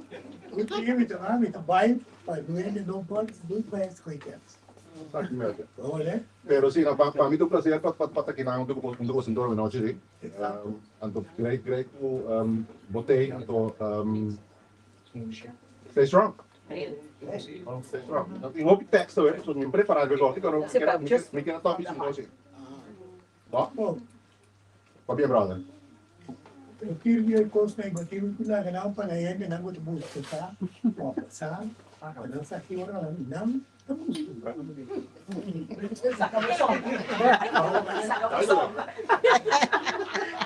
Tur dia mi ta bai, mi ta bai pa duende no por doet bij het weekend. Exactamente. Ole. Pero si, no, pa pa mi ta un placer pa pa pa ta kinan hunto ku bo hunto ku bo sintor anochi di. Anto great great ku bo tei anto Stay strong. Stay strong. No tin hopi teksto eh, so mi prepara algo esaki, pero mi keda mi keda topi su nochi. Bo? Pabia brother. Tokir di kos na iba tin ku laga nan pa na hende nan ku ta buska sa òf sa pa nan sa ki ora nan ta buska. Saka bo som. Saka bo som.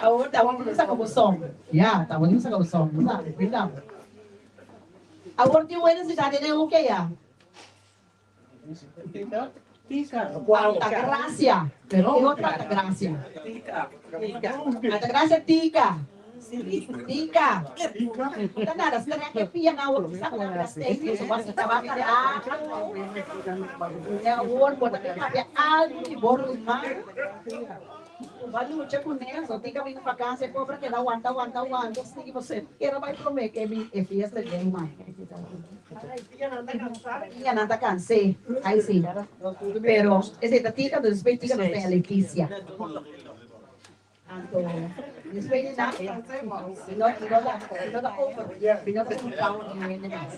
Awor ta bon saka bo som. Ya, ta bon saka bo som. Bo sa, cuidao. Awor tin wende si ta den e hoek ya. Altagracia. Pero e otro Altagracia. Altagracia Tica. Tica. No ta nada, strek e pia na awor sa ku nan ta steeds, so bo a sinta basta rato. I awor bo ta bin papia algu di bo ruman. Bo a lucha kuné, so Tica bin vakansia e pobre keda wanta wanta wanta sigui bo keda bai promé ke bin e fiesta di e ruman. Pia nan ta cansé, ay si. Pero esei ta Tica, entonces despues Tica nos ta Leticia. Anto. Despues di nan, mi no, mi no ta, mi no ta over, mi no ta overpower di hende mas.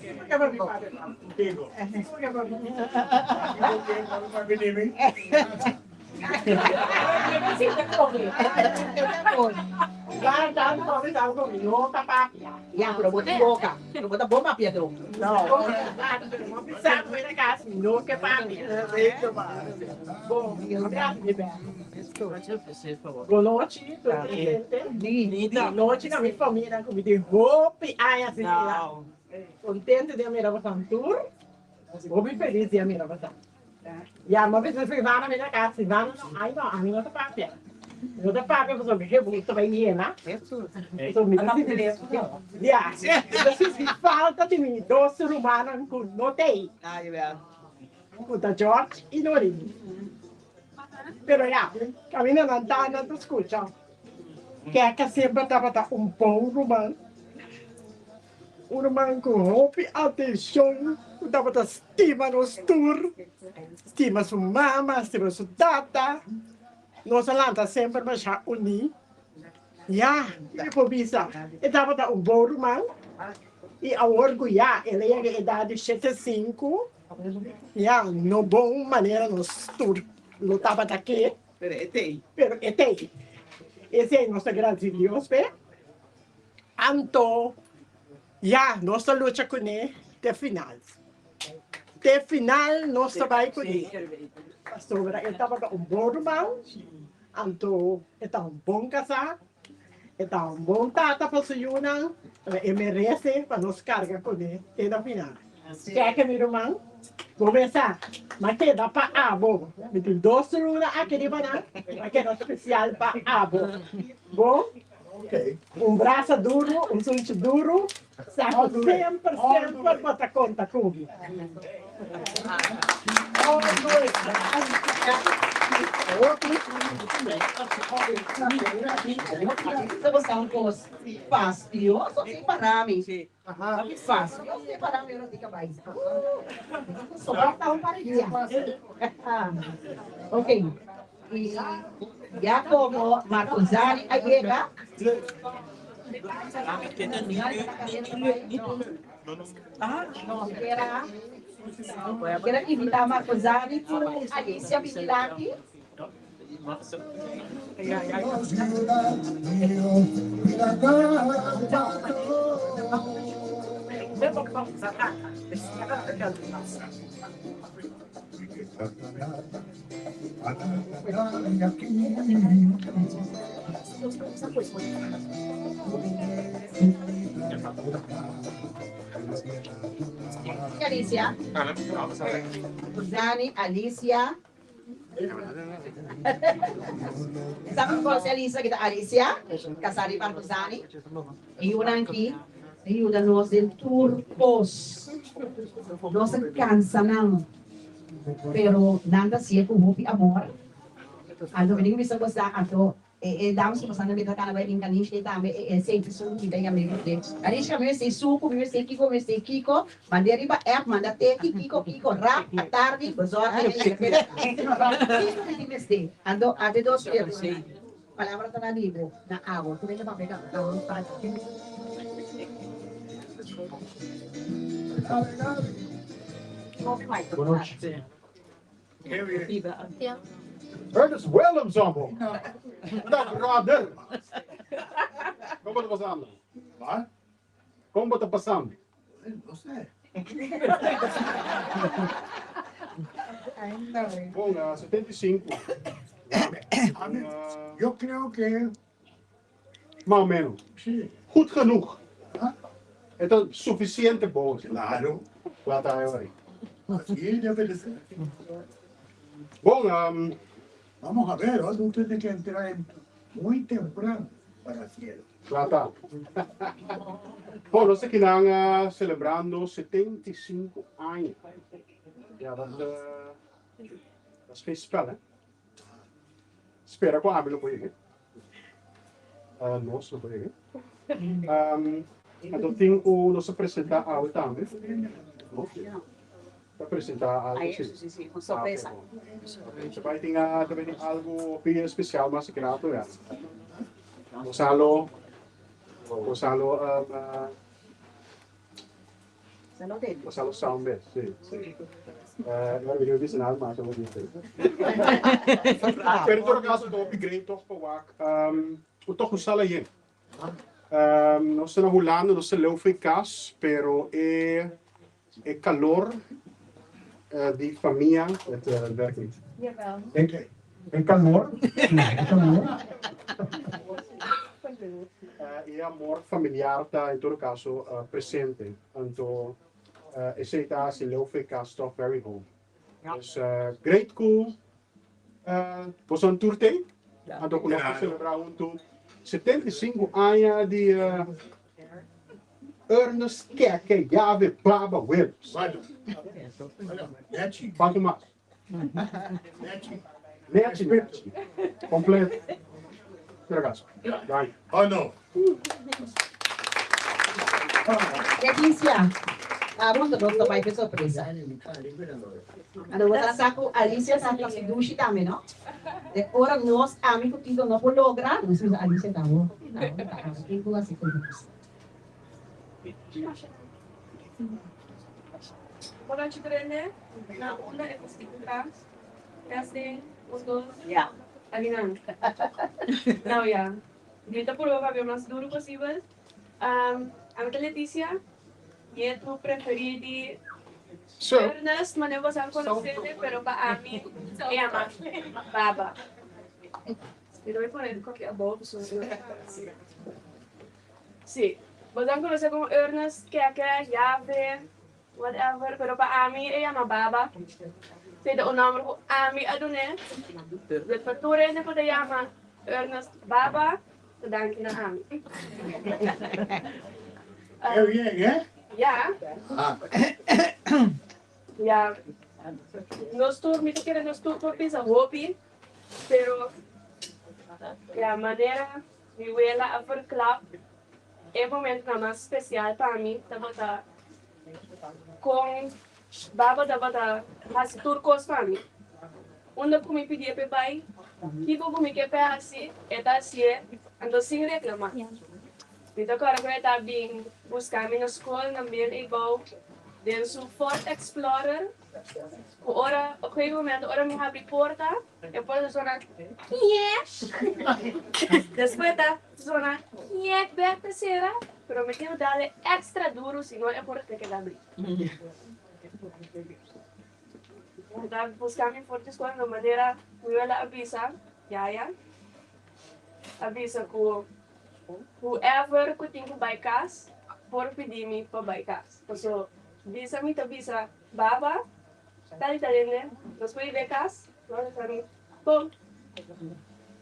Ya, pero bo tin boka, pero bo ta bon papiadó. Bonochi tur presente. Bonochi na mi famianan ku mi tin hopi aña sin mira. Kontento di a mira bosan tur. Hopi felis di a mira bosan. Ya, mi a bisa Silvana mi na kas, Silvana no, ai no, ami no ta papia. Mi no ta papia pasobra mi gebus ta bai yena. So mi ta sinti, ya, mi ta sinti falta di mi dos rumannan ku no t'ei, ku ta George i Noreen. Pero ya, kaminda nan ta, nan ta skucha. Keka semper tabata un bon ruman. Un ruman ku hopi atenshon ku tabata stima nos tur, stima su mama, stima su tata. Nos a lanta semper masha uní. Ya, mi por bisa, e tabata un bon ruman i awor ku ya el a yega edat di 75, ya, no bon manera nos tur lo tabata ke. Pero e t'ei. Pero e t'ei. Esei nos ta gradisí Dios p'e. Anto, ya, nos ta lucha kuné te final. Te final nos ta bai kuné. Pasobra e tabata un bon ruman, anto e ta un bon kasá, e ta un bon tata pa su yunan, pero e merese pa nos karga kuné te na final. Kèke mi ruman, bo mesa, m'a keda pa abo. Mi tin dos luna aki riba nan, m'a keda spesial pa abo. Bo? Un brasa duru, un sunchi duru, sa ku semper, semper bo ta konta ku mi. Y ya como Marcozani a yega. Quiero invita Marcozani cu Alicia Vigilante. Alicia. Dani, Alicia. Sabi ko si Alicia kita Alicia, kasari Partizani. E yunan ki e yuda nos den tur kos. Nos a kansa nan. Pero nan ta hasié ku hopi amor. Anto mi tin ku bisa bosa, anto e damas ku bosa nan mira ta kana bai bin Kanishka tambe e esei su mi ta yam'é ku Kanishka mi mester suku, mi mester kiko, mi mester kiko, mand'é riba app, manda teki kiko kiko rap atardi bezorg e yega kiko mi tin mester. Anto ate dos persona palabra ta na libo na awa ku mi ta papia kaba Ernest Willems hombo. Ta brother. Kon bo ta pasando? Kon bo ta pasando? No sé. Bon, 75. Yo creo que Mas o menos. Sí. Goed genoeg. E ta suficiente bon. Claro. Laat ahí ori. Así debe de ser. Bon, um, Vamos a ver, tú tienes que entrar en- muy temprano para el cielo. Laat Bon, nos aki nan uh, celebrando 75 aña. Ja, dat, uh, dat is geen spel, hè? Spera ku ami lo por yega. Nos lo por yega. Anto tin ku nos a presentá awe tambe. Ta presentá algu si. Si, si, un sorpresa. Ta bai tin ta bai tin algu hopi espesial mas aki rato ya. Gonzalo, Gonzalo, um, Gonzalo Sound, si, si. Uh, ik weet niet naam, maar zo niet. Pero in todo caso, hopi great toch pa wak. Um, toch Gonzalo yen. Um, nos ta na Hulanda, nos ta leu for cas, pero e, e calor di famia, het werkt niet. Jawel. E, e calor, e calor. E amor familiar ta in todo caso presente. Anto esey ta hasi leu for cas toch very home. Dus great cu boso tur tey. Anto cu nos por celebra hunto 75 aña di Ernest Keke Yave Baba Willems. Cuanto mas? Nechi, nechi. Completo. Pero caso. Danki. Oh no. Leticia, abo nos ta bai pe sorpresa. Anto bo ta sa cu Alicia sa haci dushi tambe, no? De ora nos, ami cu Tito no por logra, nos bisa Alicia ta bo, ta bo, ta bo tin cu haci cu nos. Bonochi Brende, na unda e festival ta? Testing, un dos, Ya. Akinan. Nou ya, mi ta purba papia mas duru posibel. Ami ta Leticia, nietu preferí di Ernest, manera boso a konosé, pero pa ami e yama Baba. Mi ta bai pone e koki abou pasobra no ta asina. Sí, boso a konosé komo Ernest, Keke, Yave, whatever, pero pa ami e yama Baba. Esei ta un nòmber ku ami a dun'é. Dus pa tur hende ku ta yama Ernest Baba, ta danki na ami. Qué bien, eh? Ya. Ya. Nos tur, mi ta kere nos tur por bisa hopi, pero ya manera mi wela a verklap e momentonan mas spesial pa mi tabata kon Baba tabata hasi tur kos pa mi. Unda ku mi pidié p'e bai, kiko ku mi ke p'e hasi, e ta hasié, anto sin reklamá. Mi ta kòrda ku e ta bin buska mi na skol na Mil Eibou den su Ford Explorer, ku ora, op gegeven momento ora mi habri porta, e porta ta sona kièsh, despues ta sona kièk bèk ta sera, pero mi tin ku dal e èkstra duru sino e porta ta keda abrí. Mi ta buska mi for di skol na manera mi wela a bisa, yaya a bisa ku whoever ku tin ku bai kas por pidi mi pa bai kas. Paso bisa mi ta bisa baba tal y tal hende nos por bai kas, nos a bisa mi bon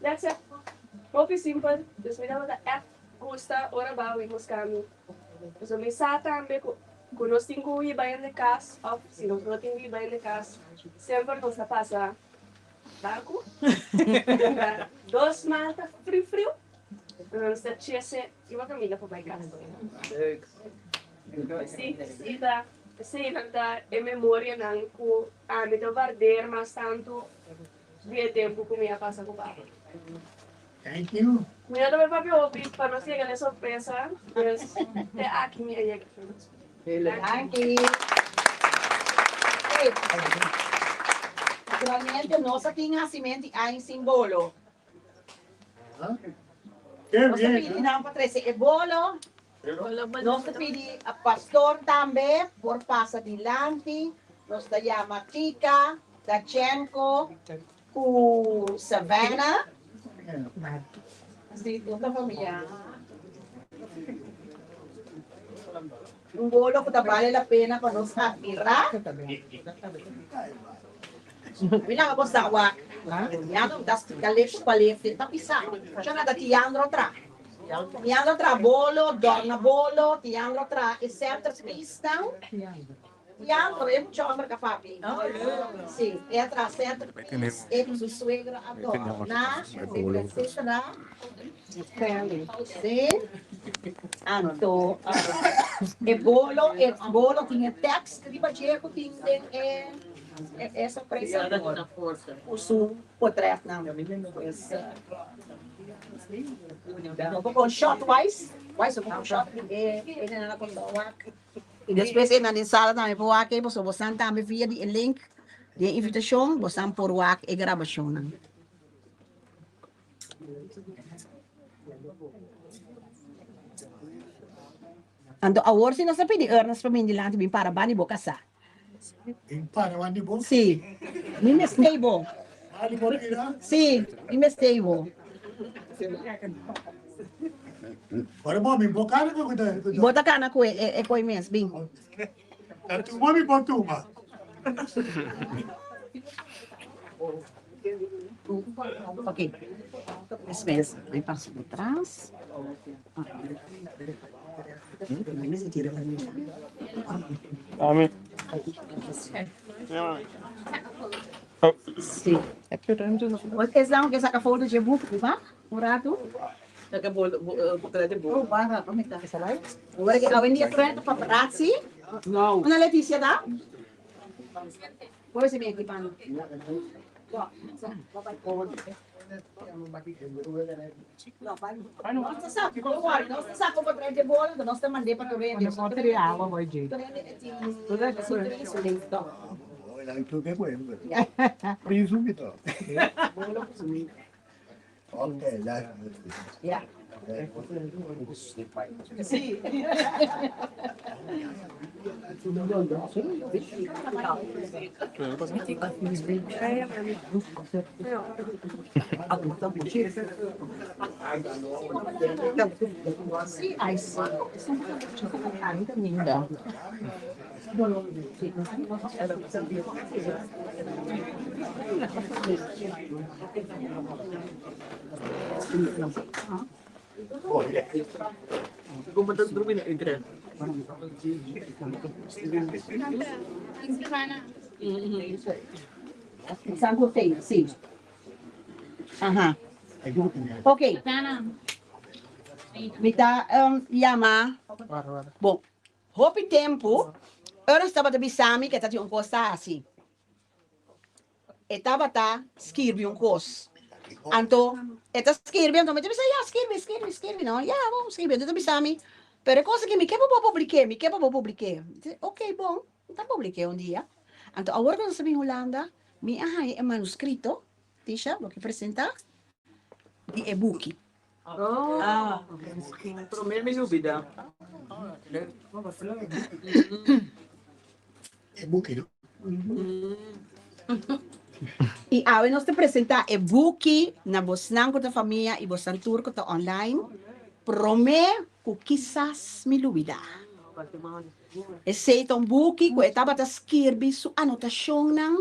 that's it. Hopi simpel, dus mi tabata ègt gusta ora baba bin buska mi. Paso mi sa tambe ku ku nos tin ku hiba hende kas òf si nos no tin ku hiba hende kas semper nos ta pasa barku dos malta friu friu pero nos ta chese riba kaminda pa bai kas. Si i ta eseinan ta e memorianan ku ami ta wardeer mas tantu di e tempu ku mi a pasa ku papa. Thank you. Mi no ta bai papia hopi pa nos yega na e sorpresa, pues te aki mi a yega. Danki. Naturalmente nos a tin hasimentu di aña sin bolo. Nos ta pidi nan pa trese e bolo. Nos ta pidi pastor tambe por pasa dilanti. Nos ta yama Tika, Dachenko ku Savannah. Si, tur ta famia. Un bolo ku ta bale la pena pa nos admirá. Mi laga bo sa wak. Tiandro ta stika lefu pa lefu, e ta pisá. Shona ta Tiandro tra. Tiandro tra bolo, dòrna bolo, Tiandro tra e centerpiece-nan. Tiandro, e mucha homber ka papi. Si, e a traha centerpiece, e ku su suegro a dòrna, etcetera, etcetera. Si. Anto, e bolo, e bolo tin e tekst riba dje ku tin den e. E sorpresa ku su potretnan. Pues. Bo por shot wise, wise bo por shot e e nan na wak. I despues e nan den sala tambe por wak e, pasobra bosan tambe via di e link di e invitashon bosan por wak e grabashonnan. Anto awor si nos ta pidi Ernest pa bin dilanti bin para banda di bo kasá. Bin para banda di bo? Sí. Mi mester bo. Banda di bo mira? Sí, mi mester bo. Ora bo mi bo kana ku ta. Bo ta kana ku e koi mes, bin. Ta tuma mi por tuma. Ok. Despues mi pasa por tras. Mami. Sí. Esnan ke saka foto dje buki, ba? Un ratu. Oh, barra, oh, mita. Ora ke awendia trenta paparazzi. No. Una Leticia ta? Por si mi equipando. Nos ta sa, don't worry, nos ta sa como traer de bola, nos ta mandé pa Torrente. Torrente e tin, sí, su link to. Ja. Sí. Sí, ai sí. San Jose, sí. Aha. Ok. Mi ta um, yama. Bon, hopi tempu, Ernest tabata bisa mi ku e ta tin un kos ta hasi. E tabata skirbi un kos. Anto, e ta skirbi, anto mi ta bisa, ya, skirbi, skirbi, skirbi, no? Ya, bon, skirbi. Anto e ta bisa mi, pero e kos aki mi ke pa bo publik'é, mi ke pa bo publik'é. Mi di, ok, bon, mi ta publik'é un dia. Anto awor ku nos ta bin Hulanda, mi a haña e manuskrito, Tisha, bo ke presentá, di e buki. Ah, promé mi lubida. E buki, no? I awe nos ta presentá e buki na bosnan ku ta famia i bosnan tur ku ta online, Promé ku kisas mi lubidá. Esei ta un buki ku e tabata skirbi su anotashonnan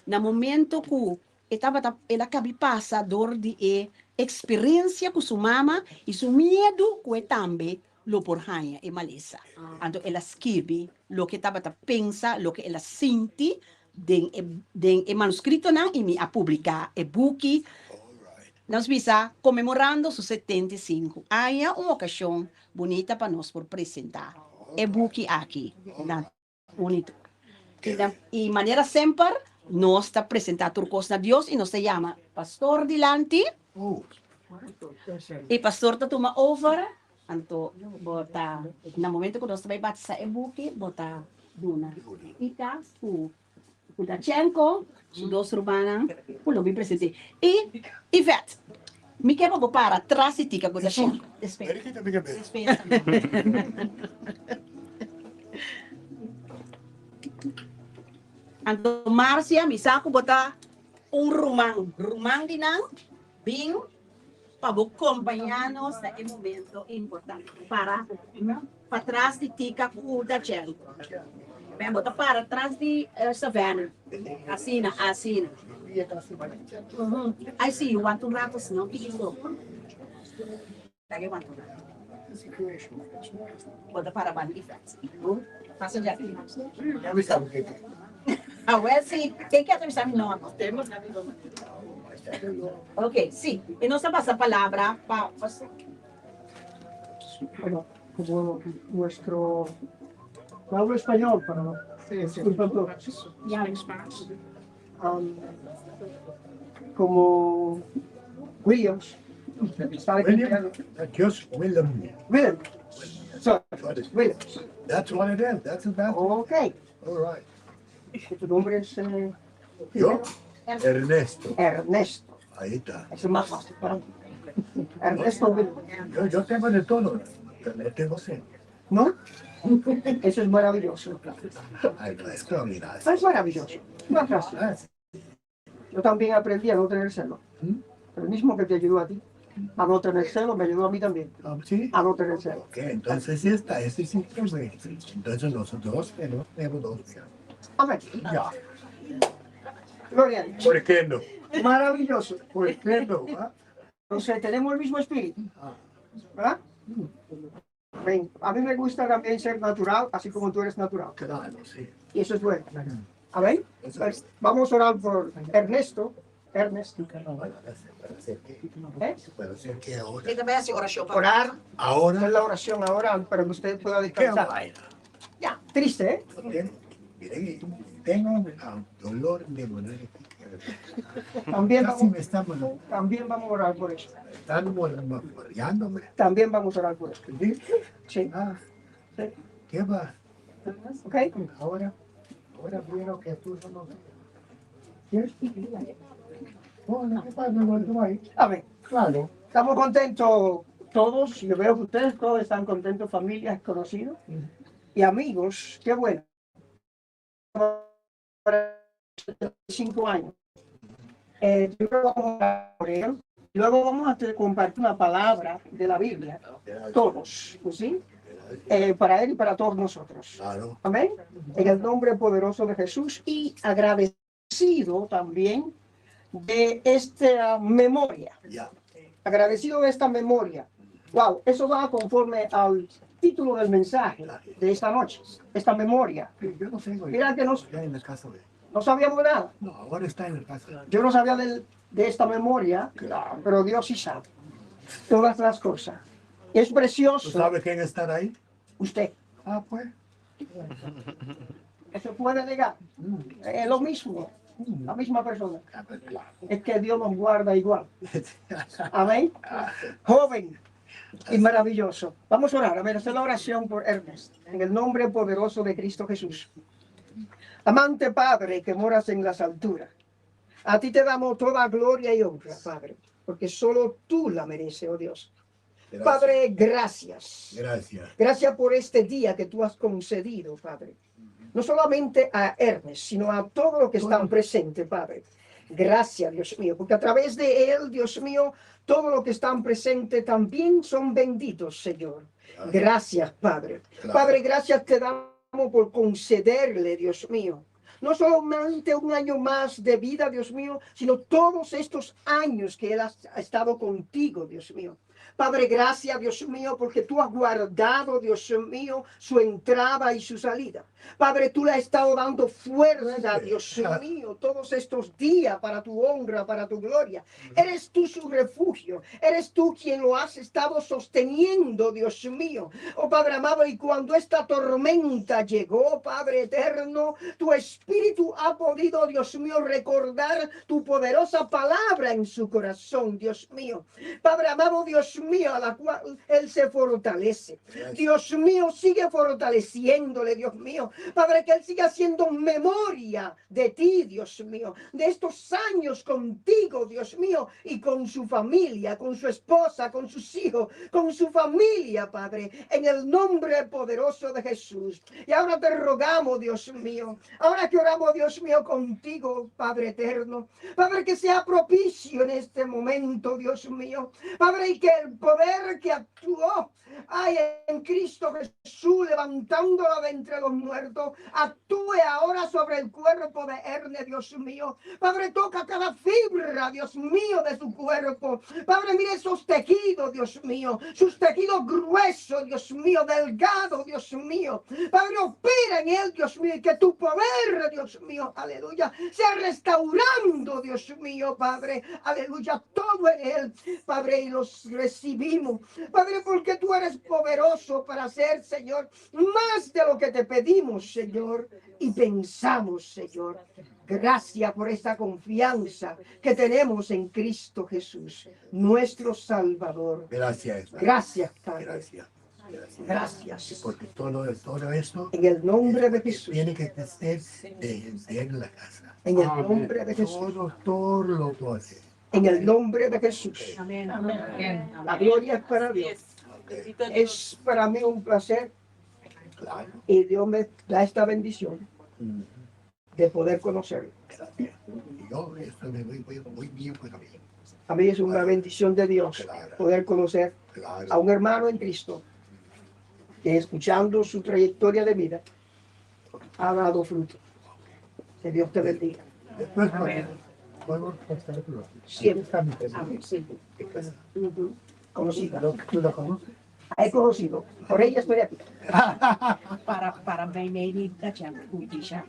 na momento ku e tabata el a kabi pasa dor di e eksperensia ku su mama i su miedu ku e tambe lo por haña e malesa. Anto el a skirbi loke e tabata pensa, loke el a sinti den e den e manuskritonan i mi a publiká e buki. Nos bisa konmemorando su 75 aña, un okashon bunita pa nos por presentá e buki aki na Unito. I manera semper nos ta presentá tur kos na Dios i nos ta yama pastor dilanti i pastor ta tuma over, anto bo ta na momento ku nos ta bai batisá e buki bo ta duna Ita ku Dachenko su dos rumannan ku lo bin presente i Yvette mi ke pa bo para tras di Tika ku Dachenko. Despues. Anto Marcia, mi sa ku bo ta un ruman, ruman di nan, bin pa bo kompañá nos na e momento importante. Para patras di Tika ku Dachel. Ben, bo ta para tras di Savannah. Asina, asina. Ai si, wanta un rato, si no kiko so. Bo ta para banda di Frans. Pasa dja. Awel si, ken ke ta bisa mi no? Ok, si. I nos ta pasa palabra pa pastor. Bueno, como nuestro... Hablo español, pero disculpa todos. Um, como Williams. William, just Willem. Willem. Sorry, Willem. That's what it is. That's about Ok. All right. ¿Tu nombre es? eh, Yo, Ernesto. Ernesto. Ahí está. Es más fácil para mí. Ernesto Willem. Yo, yo tengo de todo, pero no tengo celo. ¿No? Eso es maravilloso. Ay, no, es extraordinario. Es maravilloso. Más fácil. Yo también aprendí a no tener celo. El mismo que te ayudó a ti a no tener celo, me ayudó a mí también. ¿Sí? A no tener celo. Ok, entonces sí está, ese sí Entonces nosotros tenemos, tenemos dos. Amén. Ya. Gloria a Dios. ¿Por qué no? Maravilloso. ¿Por qué no? ah? Entonces, tenemos el mismo espíritu. ¿Verdad? Amén. A mí me gusta también ser natural, así como tú eres natural. Claro, sí. Y eso es bueno. Amén. Pues, vamos a orar por Ernesto. Ernesto. ¿Eh? Puede ser que ahora. Sí, también hace oración. Orar. Ahora. Hacer la oración ahora para que usted pueda descansar. vaina. Ya, triste, ¿eh? Miren, tengo ah, dolor de morir. También Casi vamos, me está muriendo. también vamos a orar por eso. Están muriéndome. También vamos a orar por eso. ¿Sí? Sí. Ah, Sí. ¿Qué va? ¿Ok? Ahora, ahora quiero que tú solo. ¿Quieres? Hola, ¿qué pasa? ¿Cómo ahí? Amén. Claro. Estamos contentos todos. Yo veo que ustedes todos están contentos, familias, conocidos y amigos. Qué bueno. 5 años. Eh, primero vamos a orar por él. Luego vamos a compartir una palabra de la Biblia. Todos, ¿sí? Eh, para él y para todos nosotros. Claro. Amén. En el nombre poderoso de Jesús y agradecido también de esta memoria. Ya. Agradecido de esta memoria. Wow, eso va conforme al título del mensaje de esta noche, esta memoria. Yo no tengo. Mira que nos- Ya en la casa de. No sabíamos nada. No, ahora está en la casa. Yo no sabía del- de esta memoria, pero Dios sí sabe todas las cosas. Es precioso. ¿Tú sabes quién está ahí? Usted. Ah, pues. Eso puede negar. Es lo mismo. La misma persona. Es que Dios nos guarda igual. Amén. Joven y maravilloso. Vamos a orar. A ver, hacer la oración por Ernest. En el nombre poderoso de Cristo Jesús. Amante Padre que moras en las alturas. A ti te damos toda gloria y honra, Padre, porque solo tú la mereces, oh Dios. Gracias. Padre, gracias. Gracias. Gracias por este día que tú has concedido, Padre. No solamente a Ernest, sino a todos los que están presentes, Padre. Gracias, Dios mío, porque a través de él, Dios mío, todos los que están presentes también son benditos, Señor. Gracias, Padre. Claro. Padre, gracias te damos por concederle, Dios mío. No solamente un año más de vida, Dios mío, sino todos estos años que Él ha ha estado contigo, Dios mío. Padre, gracias, Dios mío, porque tú has guardado, Dios mío, su entrada y su salida. Padre, tú le has estado dando fuerza, Dios mío, todos estos días para tu honra, para tu gloria. Eres tú su refugio, eres tú quien lo has estado sosteniendo, Dios mío. Oh Padre amado, y cuando esta tormenta llegó, Padre eterno, tu espíritu ha podido, Dios mío, recordar tu poderosa palabra en su corazón, Dios mío. Padre amado, Dios mío, a la cual él se fortalece. Dios mío, sigue fortaleciéndole, Dios mío. Padre, que él siga haciendo memoria de ti, Dios mío, de estos años contigo, Dios mío, y con su familia, con su esposa, con sus hijos, con su familia, Padre, en el nombre poderoso de Jesús. Y ahora te rogamos, Dios mío, ahora que oramos, Dios mío, contigo, Padre eterno, Padre, que sea propicio en este momento, Dios mío, Padre, y que el poder que actuó ay, en Cristo Jesús, levantándolo de entre los muertos, actúe ahora sobre el cuerpo de Erne, Dios mío. Padre, toca cada fibra, Dios mío, de su cuerpo. Padre, mire esos tejidos, Dios mío, sus tejidos gruesos, Dios mío, delgados, Dios mío. Padre, opera en él, Dios mío, y que tu poder, Dios mío, aleluya, sea restaurando, Dios mío, Padre, aleluya, todo en él, Padre, y los recibimos. Padre, porque tú eres poderoso para hacer, Señor, más de lo que te pedimos, Señor, y pensamos, Señor. Gracias por esta confianza que tenemos en Cristo Jesús, nuestro Salvador. Gracias. Gracias, Padre. Gracias. Gracias. Gracias. Porque todo, todo esto En el nombre de Jesús. tiene que ser de, de en la casa. En el nombre de Jesús. Todo, todo lo que hace. En el nombre de Jesús. Amén. La gloria es para Dios. Es para mí un placer. Y Dios me da esta bendición de poder conocerlo. Y yo estoy muy, muy, muy bien con mí. A mí es una bendición de Dios poder conocer a un hermano en Cristo que escuchando su trayectoria de vida ha dado fruto. Que Dios te bendiga. Después podemos pasar por Siempre. Está mi teléfono. Amén. Sí. Ujú. Conocida. ¿Tú la conoces? He conocido. Por ella estoy aquí. Para para bij mij niet dat je goed is. Ja.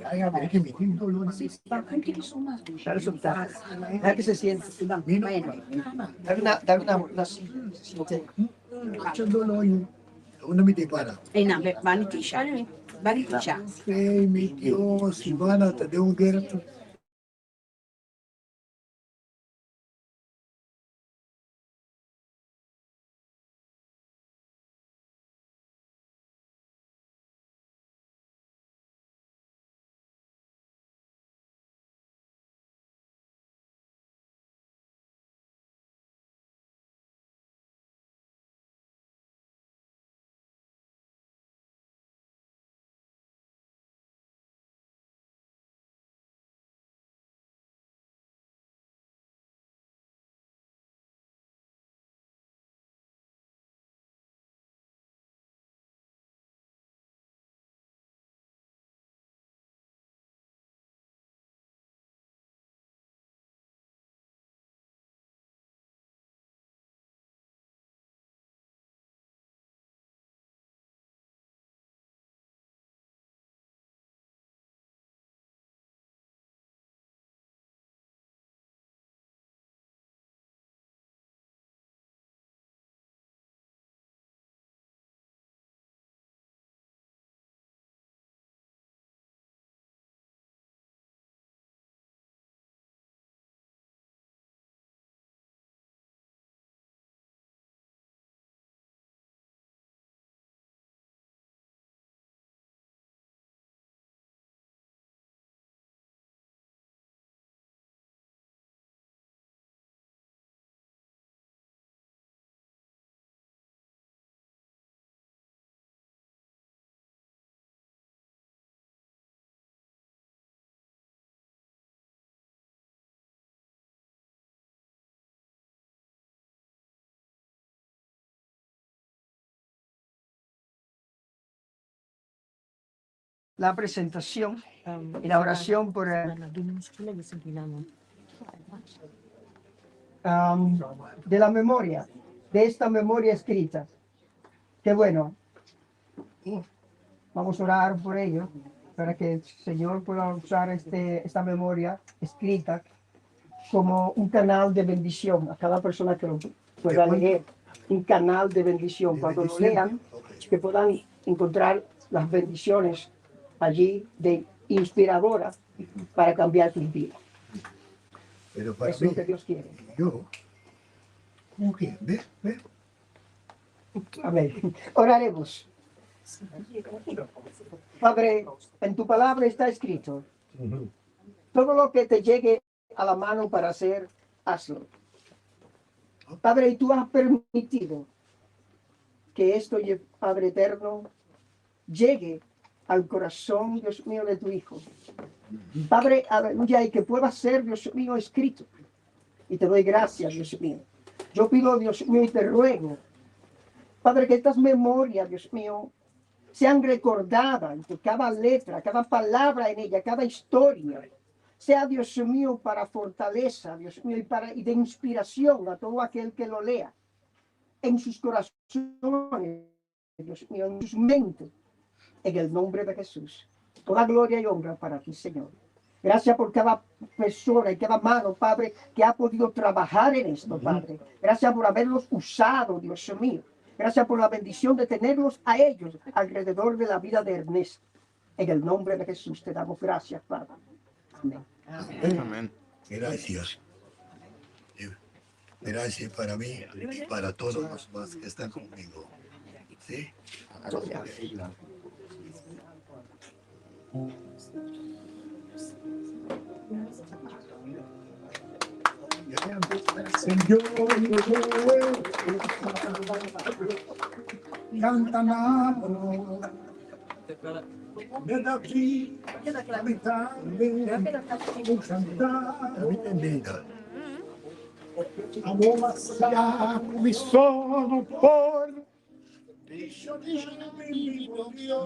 Ay, a ver, que mi tinto lo Deja que se siente. Dame una, dame una, una sí. Una mi te para. Eh, no, Banitisha. Banitisha. Ei, mi Dios, Ivana, te deu un guerra. La presentación y la oración por el, um, de la memoria, de esta memoria escrita. Qué bueno. Vamos a orar por ello, para que el Señor pueda usar este, esta memoria escrita como un canal de bendición a cada persona que lo pueda leer. Un canal de bendición. Cuando lo lean, que puedan encontrar las bendiciones allí de inspiradora para cambiar sus vidas. Pero para Es lo mí, que Dios quiere. yo, ¿cómo que? ¿Ves? ¿Ves? Amén. Oraremos. Padre, en tu palabra está escrito, todo lo que te llegue a la mano para hacer, hazlo. Padre, y tú has permitido que esto, Padre eterno, llegue al corazón, Dios mío, de tu Hijo. Padre, aleluya, y que pueda ser, Dios mío, escrito. Y te doy gracias, Dios mío. Yo pido, Dios mío, y te ruego, Padre, que estas memorias, Dios mío, sean recordadas, que cada letra, cada palabra en ella, cada historia, sea, Dios mío, para fortaleza, Dios mío, y, para, y de inspiración a todo aquel que lo lea, en sus corazones, Dios mío, en sus mentes, en el nombre de Jesús. Toda gloria y honra para ti, Señor. Gracias por cada persona y cada mano, Padre, que ha podido trabajar en esto, Padre. Gracias por haberlos usado, Dios mío. Gracias por la bendición de tenerlos a ellos alrededor de la vida de Ernesto. En el nombre de Jesús te damos gracias, Padre. Amén. Amén. Gracias. Gracias para mí y para todos los más que están conmigo. ¿Sí? Señor, canta Me da cantar. Amor mi sono por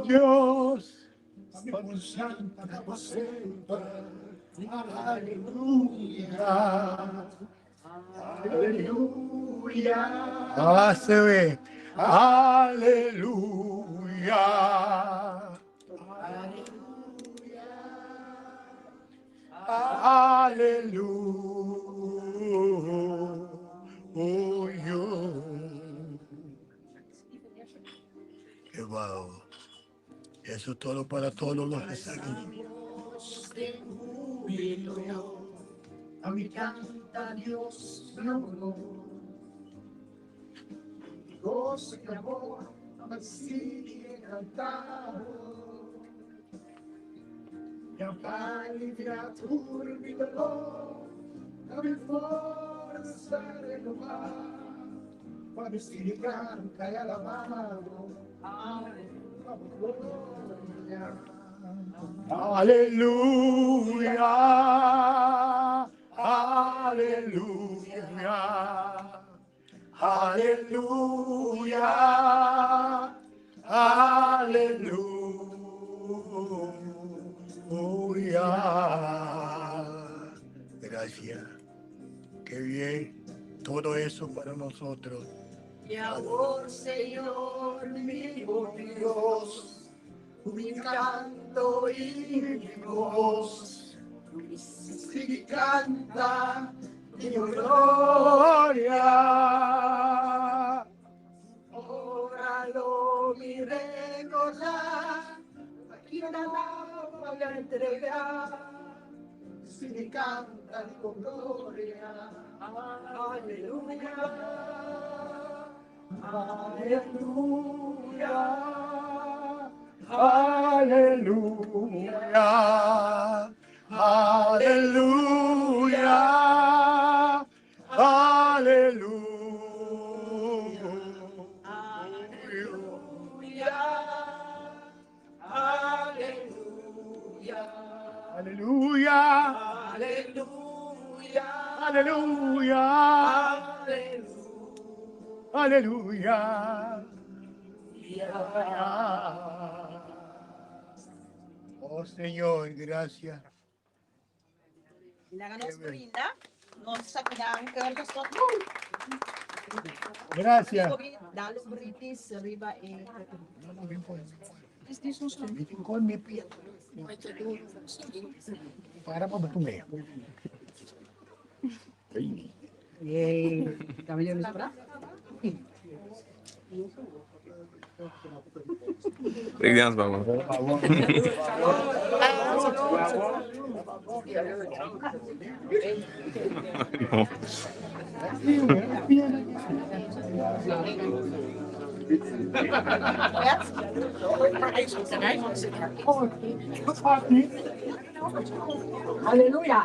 Dios, Aleluya. Aleluya. Ah, se ve. Aleluya. Aleluya. Qué guau. Eso es todo para todos los que están aquí. A mi canta Dios, no, no. Gozo y amor me sigue cantando. Y alivia mi dolor, a mi fuerza renovar. Para seguir canta y alabado. Aleluya. Aleluya. Aleluya. Aleluya. Gracias. Qué bien. Todo eso para nosotros. Y ahora, Señor, mi Dios, mi canto y mi voz, si canta mi gloria. Ahora lo miré recordar, aquí la voy a entregar. Si canta con gloria, aleluya, aleluya, aleluya, aleluya, aleluya. Aleluya, Aleluya, aleluya, aleluya, aleluya. Oh Señor, gracias. Nos brinda, nos sacudan, Gracias. Dale un brindis arriba. Con mi pie. Para para tu meio. Yay. Kami yung sobra? Break dance, vamos. No. Aleluya.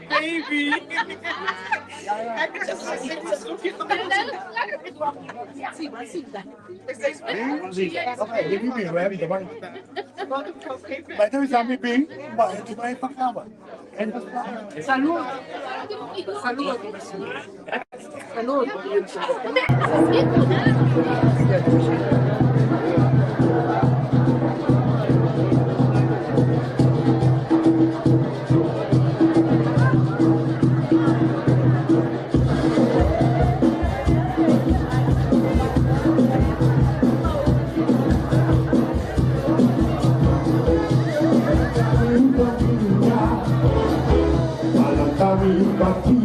Baby. Salud. Salud. Salud. Alanta mi bati,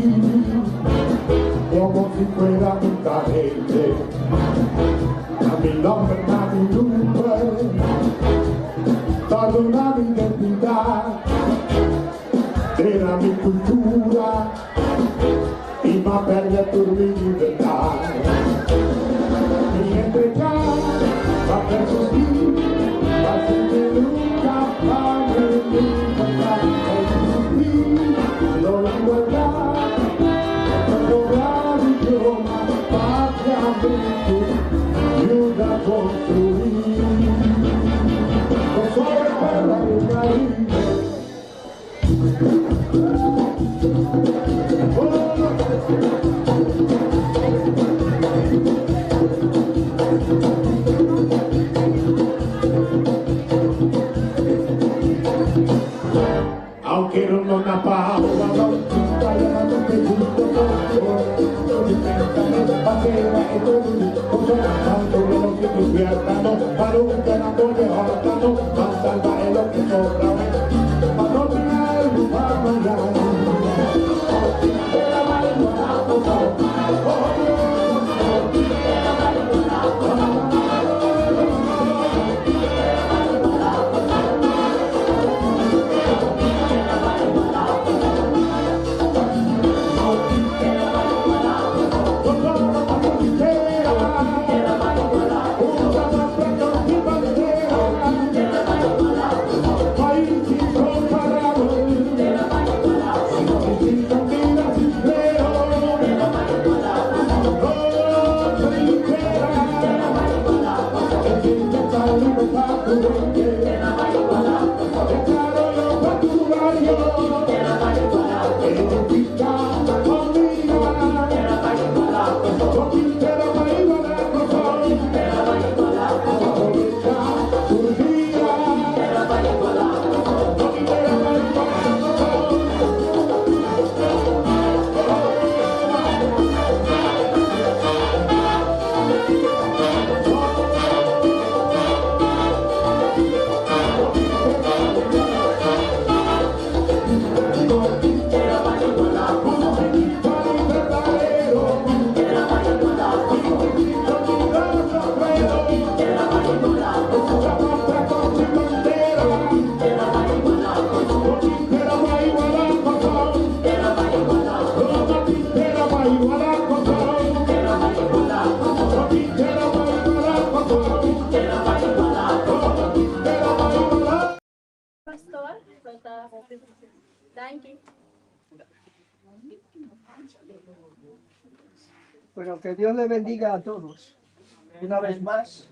como si fuera mucha gente. A mi nombre Martin Luther, toda una mi identidad, era mi cultura y ma perder por mi libertad. Mi entregar va a persistir, va a ser nunca pa mi libertad, existir, lo igualdad, lograr idioma, patria, virtud, ayuda a construir. No solo para el Caribe. Aunque no nos pausa, Pastor, Thank you. Bueno, que Dios le bendiga a todos. Una vez más.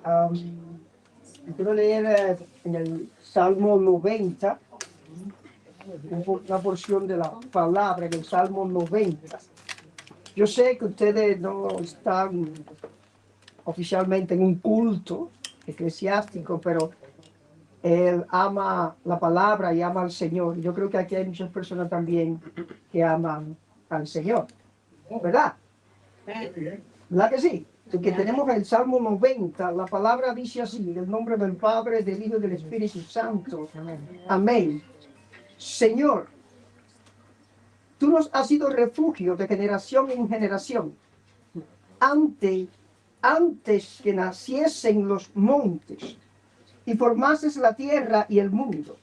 Um, quiero leer eh, en el Salmo 90, una porción de la palabra en el Salmo 90. Yo sé que ustedes no están oficialmente en un culto eclesiástico, pero él ama la palabra y ama al Señor. Yo creo que aquí hay muchas personas también que aman al Señor. ¿Verdad? ¿Verdad que sí? Así que tenemos el Salmo 90, la palabra dice así, en el nombre del Padre, del Hijo y del Espíritu Santo. Amén. Señor, tú nos has sido refugio de generación en generación. Antes, antes que naciesen los montes y formases la tierra y el mundo,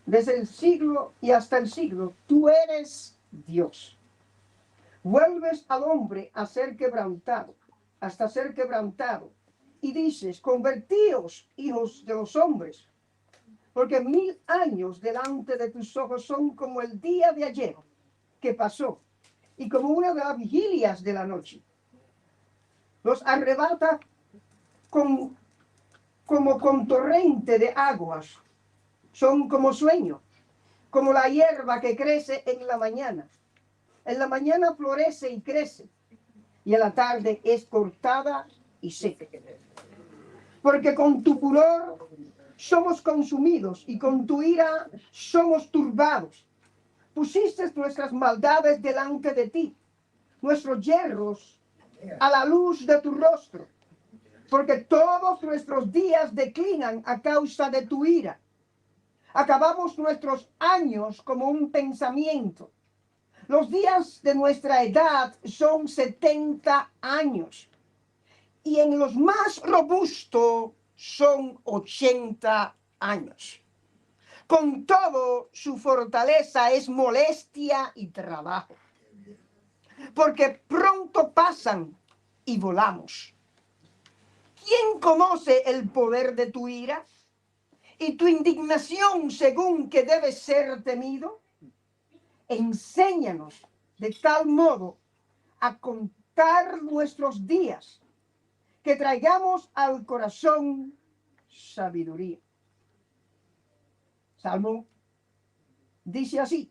desde el siglo y hasta el siglo, tú eres Dios. Vuelves al hombre a ser quebrantado, hasta ser quebrantado. Y dices, convertíos, hijos de los hombres, porque mil años delante de tus ojos son como el día de ayer que pasó, y como una de las vigilias de la noche. Los arrebata con, como con torrente de aguas, son como sueño, como la hierba que crece en la mañana. En la mañana florece y crece, y a la tarde es cortada y seca. Porque con tu furor somos consumidos y con tu ira somos turbados. Pusiste nuestras maldades delante de ti, nuestros yerros a la luz de tu rostro, porque todos nuestros días declinan a causa de tu ira. Acabamos nuestros años como un pensamiento. Los días de nuestra edad son 70 años y en los más robustos son 80 años. Con todo, su fortaleza es molestia y trabajo, porque pronto pasan y volamos. ¿Quién conoce el poder de tu ira y tu indignación según que debe ser temido? Enséñanos de tal modo a contar nuestros días que traigamos al corazón sabiduría. Salmo dice así: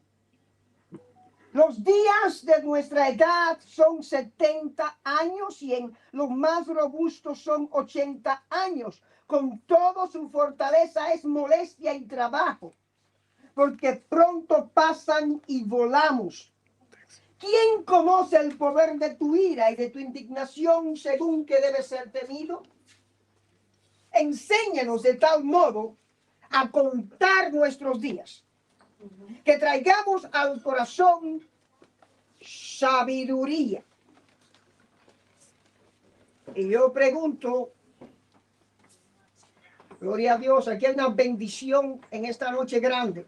Los días de nuestra edad son 70 años y en los más robustos son 80 años. Con todo su fortaleza es molestia y trabajo, porque pronto pasan y volamos. ¿Quién conoce el poder de tu ira y de tu indignación según que debe ser temido? Enséñanos de tal modo a contar nuestros días, que traigamos al corazón sabiduría. Y yo pregunto, gloria a Dios, aquí hay una bendición en esta noche grande.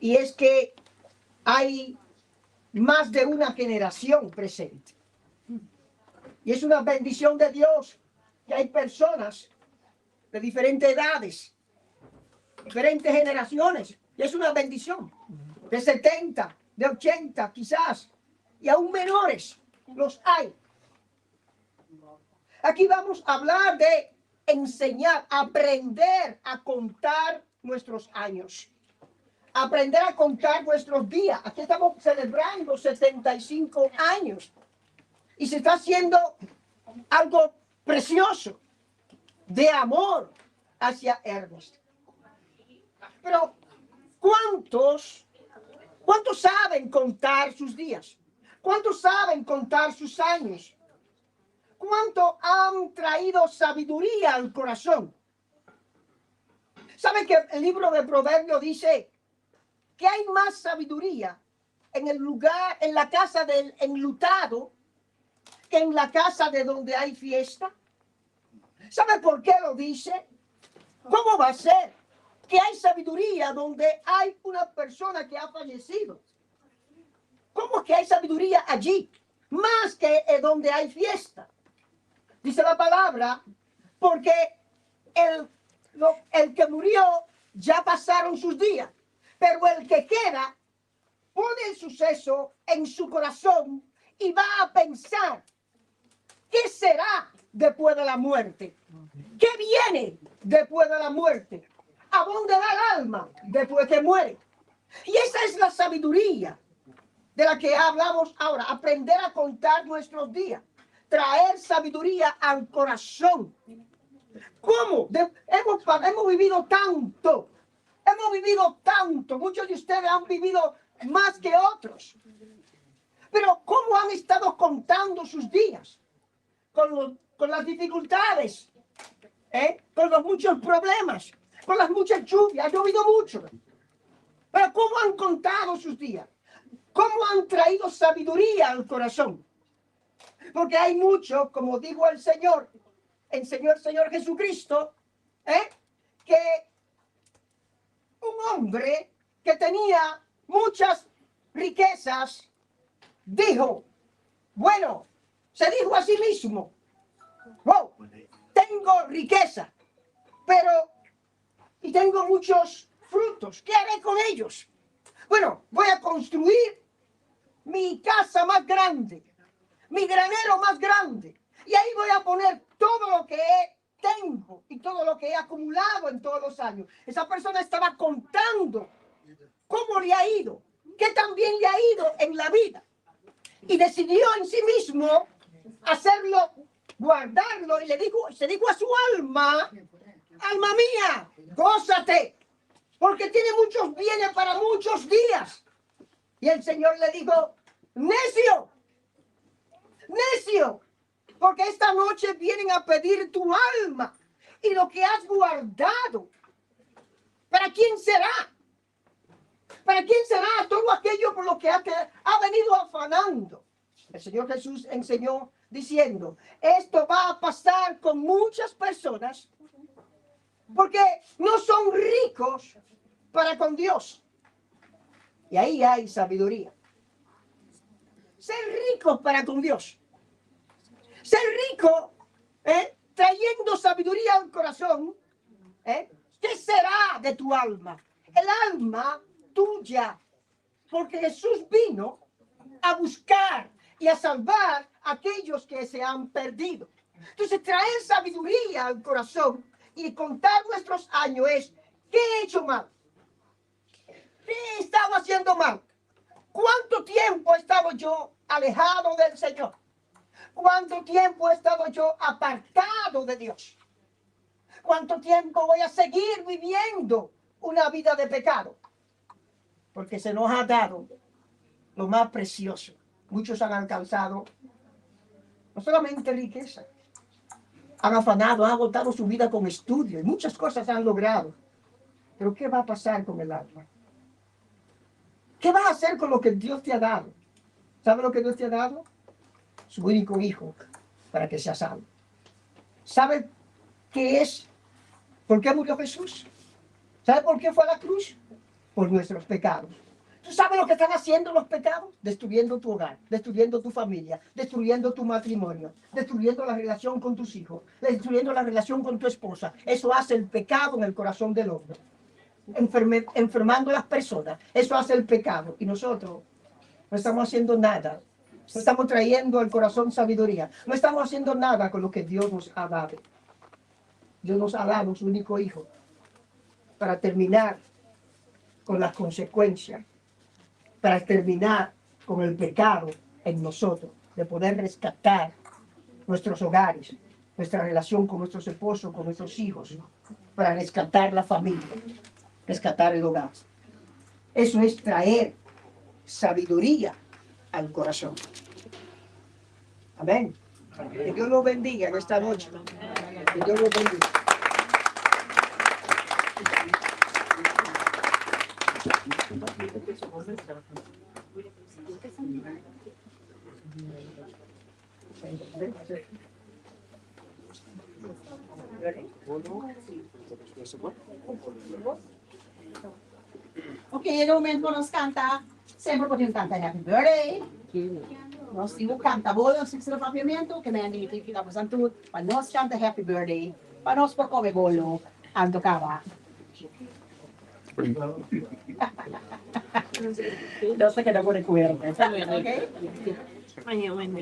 Y es que hay más de una generación presente. Y es una bendición de Dios que hay personas de diferentes edades, diferentes generaciones. Y es una bendición. De 70, de 80 quizás, y aún menores los hay. Aquí vamos a hablar de enseñar, aprender a contar nuestros años. Aprender a contar nuestros días. Aquí estamos celebrando 75 años. Y se está haciendo algo precioso de amor hacia Ernest. Pero, ¿cuántos saben contar sus días? ¿Cuántos saben contar sus años? ¿Cuánto han traído sabiduría al corazón? ¿Sabe que el libro de Proverbios dice que hay más sabiduría en el lugar, en la casa del enlutado, que en la casa de donde hay fiesta? ¿Sabe por qué lo dice? ¿Cómo va a ser que hay sabiduría donde hay una persona que ha fallecido? ¿Cómo que hay sabiduría allí? Más que donde hay fiesta. Dice la palabra, porque el que murió ya pasaron sus días, pero el que queda pone el suceso en su corazón y va a pensar, ¿qué será después de la muerte? ¿Qué viene después de la muerte? ¿A dónde va el alma después que muere? Y esa es la sabiduría de la que hablamos ahora, aprender a contar nuestros días, traer sabiduría al corazón. ¿Cómo? Hemos vivido tanto, hemos vivido tanto, muchos de ustedes han vivido más que otros. Pero ¿cómo han estado contando sus días? Con las dificultades, con los muchos problemas, con las muchas lluvias, ha llovido mucho. Pero ¿cómo han contado sus días? ¿Cómo han traído sabiduría al corazón? Porque hay mucho, como dijo el Señor, enseñó el Señor Jesucristo, que un hombre que tenía muchas riquezas, dijo, bueno, se dijo a sí mismo, wow, tengo riqueza, pero, y tengo muchos frutos, ¿qué haré con ellos? Bueno, voy a construir mi casa más grande, mi granero más grande, y ahí voy a poner todo lo que tengo y todo lo que he acumulado en todos los años. Esa persona estaba contando cómo le ha ido, qué tan bien le ha ido en la vida. Y decidió en sí mismo hacerlo, guardarlo, y le dijo, se dijo a su alma, alma mía, gózate, porque tiene muchos bienes para muchos días. Y el Señor le dijo, necio, necio, porque esta noche vienen a pedir tu alma y lo que has guardado, ¿para quién será? ¿Para quién será todo Todo aquello por lo que ha, ha venido afanando. El Señor Jesús enseñó diciendo, esto va a pasar con muchas personas porque no son ricos para con Dios. Y ahí hay sabiduría. Ser ricos para con Dios. Ser rico, ¿eh? trayendo sabiduría al corazón, ¿eh? ¿qué será de tu alma? El alma tuya. Porque Jesús vino a buscar y a salvar a aquellos que se han perdido. Entonces, traer sabiduría al corazón y contar nuestros años es, ¿qué he hecho mal? ¿Qué he estado haciendo mal? ¿Cuánto tiempo he estado yo alejado del Señor? ¿Cuánto tiempo he estado yo apartado de Dios? ¿Cuánto tiempo voy a seguir viviendo una vida de pecado? Porque se nos ha dado lo más precioso. Muchos han alcanzado no solamente riqueza, han afanado, han agotado su vida con estudio y muchas cosas han logrado. Pero ¿qué va a pasar con el alma? ¿Qué vas a hacer con lo que Dios te ha dado? ¿Sabe lo que Dios te ha dado? Su único hijo para que sea salvo. ¿Sabe qué es? ¿Por qué murió Jesús? ¿Sabe por qué fue a la cruz? Por nuestros pecados. ¿Tú sabes lo que están haciendo los pecados? Destruyendo tu hogar, destruyendo tu familia, destruyendo tu matrimonio, destruyendo la relación con tus hijos, destruyendo la relación con tu esposa. Eso hace el pecado en el corazón del hombre. Enferme, enfermando a las personas. Eso hace el pecado. Y nosotros no estamos haciendo nada. No estamos trayendo al corazón sabiduría. No estamos haciendo nada con lo que Dios nos ha dado. Dios nos ha dado su único hijo para terminar con las consecuencias, para terminar con el pecado en nosotros, de poder rescatar nuestros hogares, nuestra relación con nuestros esposos, con nuestros hijos, para rescatar la familia, rescatar el hogar. Eso es traer sabiduría al corazón. Amén. Que Dios los bendiga en esta noche. Que Dios los bendiga. Ok, yega momento ku nos kanta, semper por tin kanta Happy Birthday. Nos tin ku kanta bolo, nos tin papiamentu, ke men di kita bosan tur pa nos kanta Happy Birthday, pa nos por kome bolo anto kaba. Nos ta keda ku rekuerdo. Ok?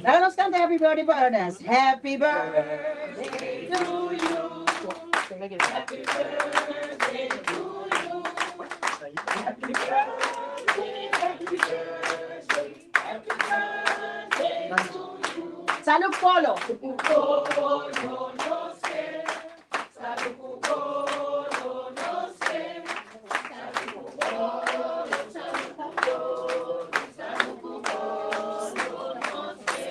Laga nos kanta Happy Birthday pa Ernest. Happy birthday to you. Happy birthday to you. Happy birthday, happy birthday, happy birthday to you. Salud Polo. Polo no sé. Salud Polo no sé. Salud Polo, salud Polo, salud Polo no sé.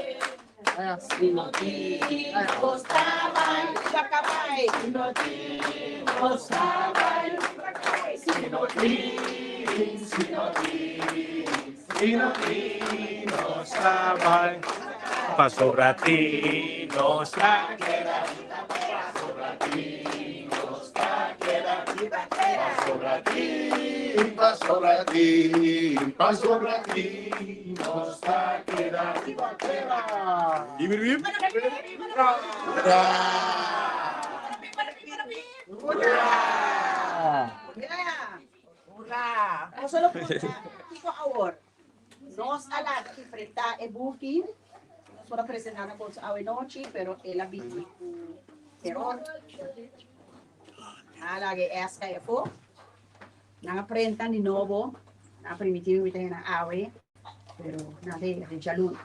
Pasobra tin nos ta keda Pasobra tin nos ta keda Pasobra tin Pasobra tin Pasobra tin nos ta keda Hip hip Hurra! Hurra! Hurra! Nos lo puntra kiko awor. Nos a laga enfrentá e buki. Nos por a presentá na boso awe nochi, pero el a bini ku eror. A laga e S kai afó. Nan a prenta di nobo. Nan a permití mi ta awe, pero nan ta yega den djaluna.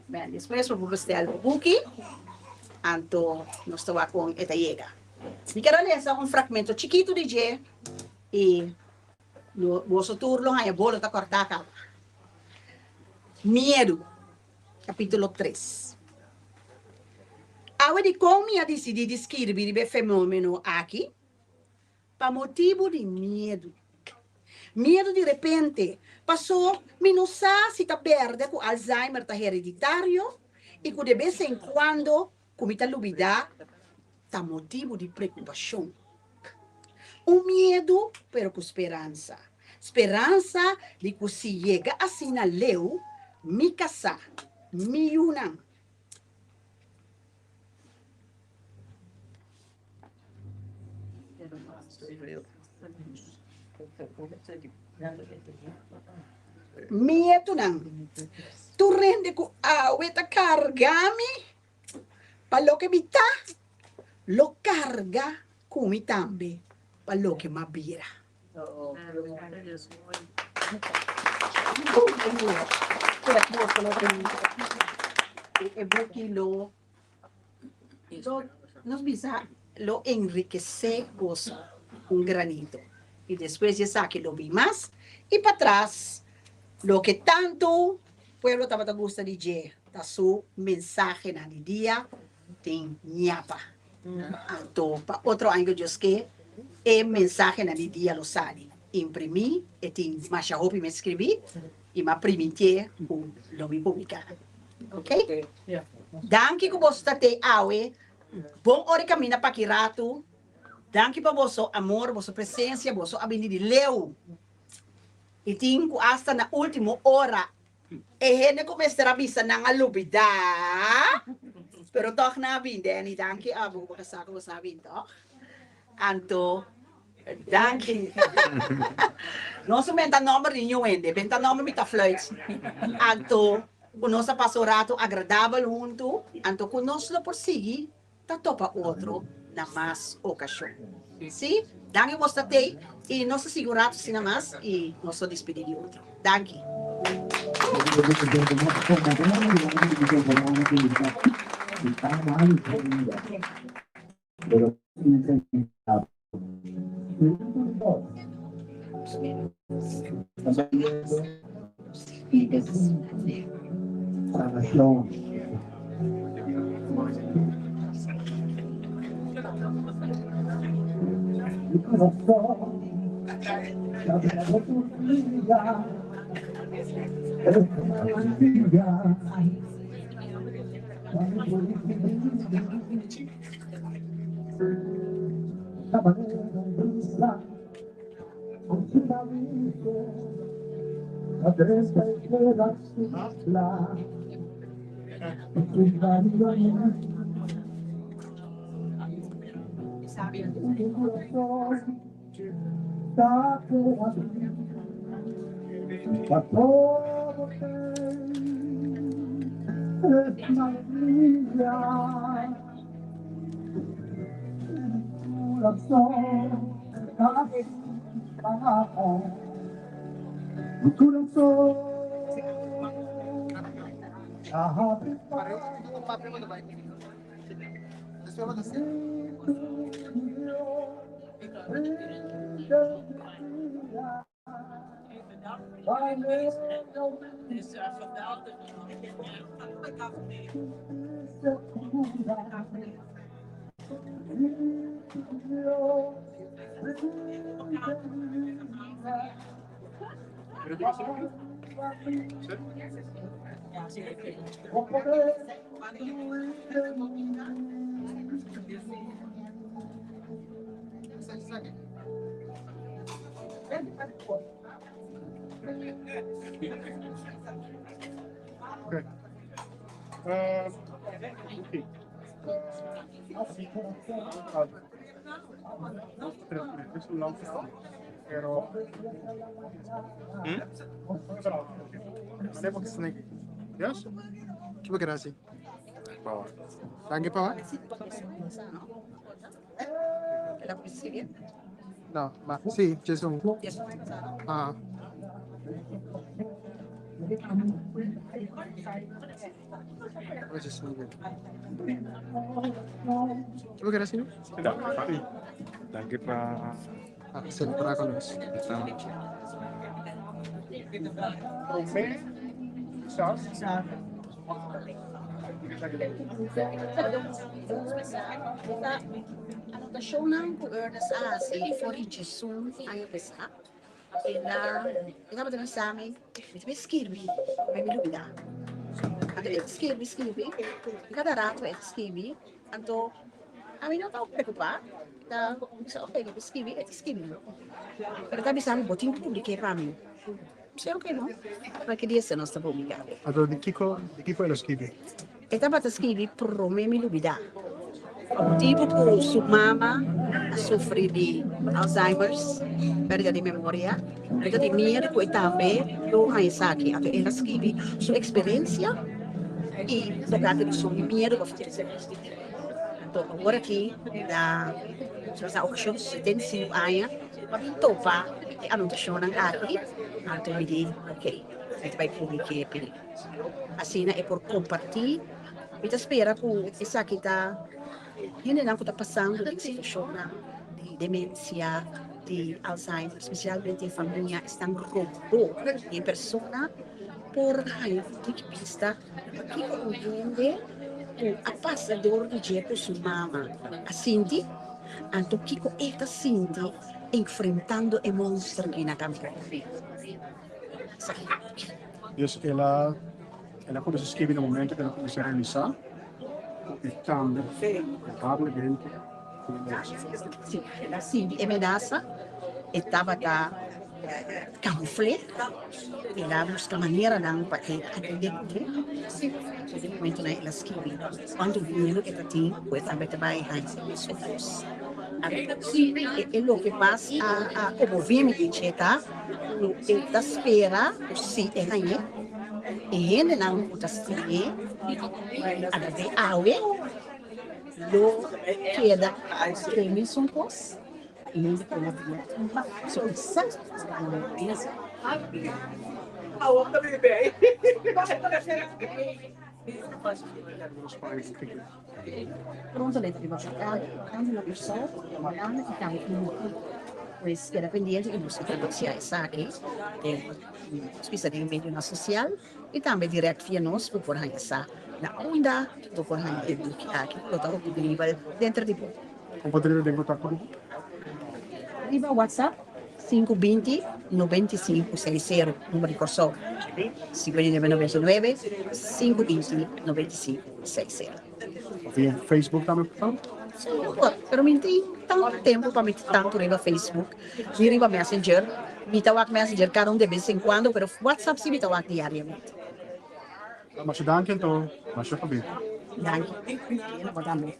Ben, despues bo por bestel bo buki, anto nos ta wak kon e ta yega. Mi ker a lesa un fragmento chikitu di dje i boso tur lo haña bolo ta kòrtá kaba. Miedu, kapítulo tres. Awe dikon mi a disidí di skirbi riba e fenómeno aki? Pa motibu di miedu. Miedu di repente, pasó mi no sa si ta bèrdè ku Alzheimer ta hereditario i ku de bes en kuando ku mi ta lubidá ta motibu di preokupashon. Un miedu pero ku speransa. Speransa di ku si yega asina leu, mi kasá, mi yunan, Miedunan, tur hende ku awe ta karga mi pa loke mi ta, lo karga ku mi tambe pa loke m'a bira. E buki lo nos bisa lo enrikesé boso un granito i despues di esaki lo bin mas i patras loke tantu pueblo tabata gusta di dje ta su mensahenan di dia tin ñapa. Anto pa otro aña ku Dios ke e mensahenan di dia lo sali imprimí e tin masha hopi mi skribí i m'a primintié ku lo mi publiká. Ok? Danki ku boso ta tei awe. Bon ora i kaminda pa ki ratu. Danki pa boso amor, boso presensia, boso a bini di leu. I tin ku asta na ultimo ora e hende ku mester a bisa nan a lubidá, pero tòg nan a bini. Danny, danki abo ku bo ta sa ku bo sa bini tòg. Anto danki. Nos a benta nòmber di niun hende, benta nòmber mi ta fluit. Anto ku nos a pasa un ratu agradabel huntu, anto ku nos lo por sigui ta topa otro na mas okashon. Sí, danki bos ta tei i nos ta sigui un ratu asina mas i nos ta dispidi di otro. Danki. Okay. Uh, okay. Pero Yes? Ki bo kere hasi? Danki pa. No, ma si, djes un. Ah. Ki bo kere hasi no? Danki pa Celebra con nos. Promé, kisas. Anotashonnan ku Ernest a hasi for di djesun aña pasá. El a, e tabata bisa mi, mi ta bin skirbi, ma mi lubida. Anto e ta skirbi, skirbi, i kada rato e ta skirbi, anto ami no ta preocupa, ta bisa ok, mi ta skirbi, e ta skirbi. Pero e ta bisa mi, bo tin ku publik'é pa mi. Mi bisa ok no, pa ki dia nos ta publiká. Anto di kiko, di kiko el a skirbi? E tabata skibi prome mi lubida. Pa motibu ku su mama a sufri di Alzheimer's, perdida di memoria, e ta tin miedu ku e tambe lo haña esaki. Anto el a skibi su eksperensia i tokante di su miedu pa futuro. Anto awor aki na na okashon di su 75 aña pa bin topa e anotashonnan aki, anto mi di ok, mi ta bai publik'é p'e. Asina e por kompartí. Mi ta spera ku esaki ta hendenan ku ta pasando den situashonnan di demensia, di Alzheimer, spesialmente e famia esnan rondó di e persona por haña un tiki bista pakiko un hende ku a pasa dor di dje ku su mama a sinti, anto kiko e ta sinti enfrentando e monster ki na kampo. Dus el a el a kuminsá skibi na momento ku el a kuminsá realisá ku e tambe probablemente tin e menasa. Sí, el a sinti e menasa, e tabata kamufl'é, el a buska maneranan pa e atendé kuné. So den momentonan el a skibi kuantu miedu e ta tin ku e tambe ta bai haña e mesun kos. E loke mas a konmoví mi den dje ta ku e ta spera ku si e hañ'é, e hendenan ku ta stim'é atraves awe lo keda ku e mesun kos i hende ku lo bira so e sa ku lo bira. Pronto lei ta riba merkado, tantu na Kòrsou, na Hulanda i tambe na Merka. Pues keda pendiente i nos ta anunsiá esaki den nos bisa den medionan sosial i tambe dirèkt via nos bo por haña sa na unda bo por haña e buki aki ku lo ta optenibel denter di poko. Kon por drenta den kontakto ku bo? Riba WhatsApp 520 95 60, number di Kòrsou, 5999 520 95 60. Via Facebook tambe por ta? Sí, por, pero mi no tin tantu tempu pa mi ta tantu riba Facebook ni riba Messenger. Mi ta wak Messenger kada un de bes en kuando, pero WhatsApp sí mi ta wak diariamente. Masha danki anto, masha pabia. Danki, bo tambe.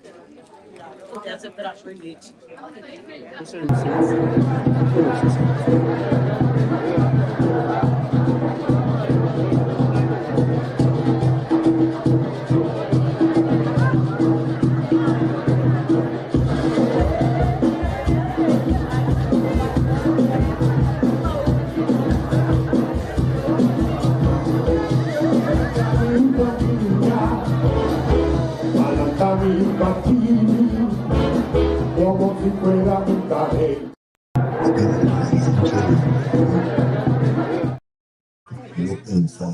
No pensa.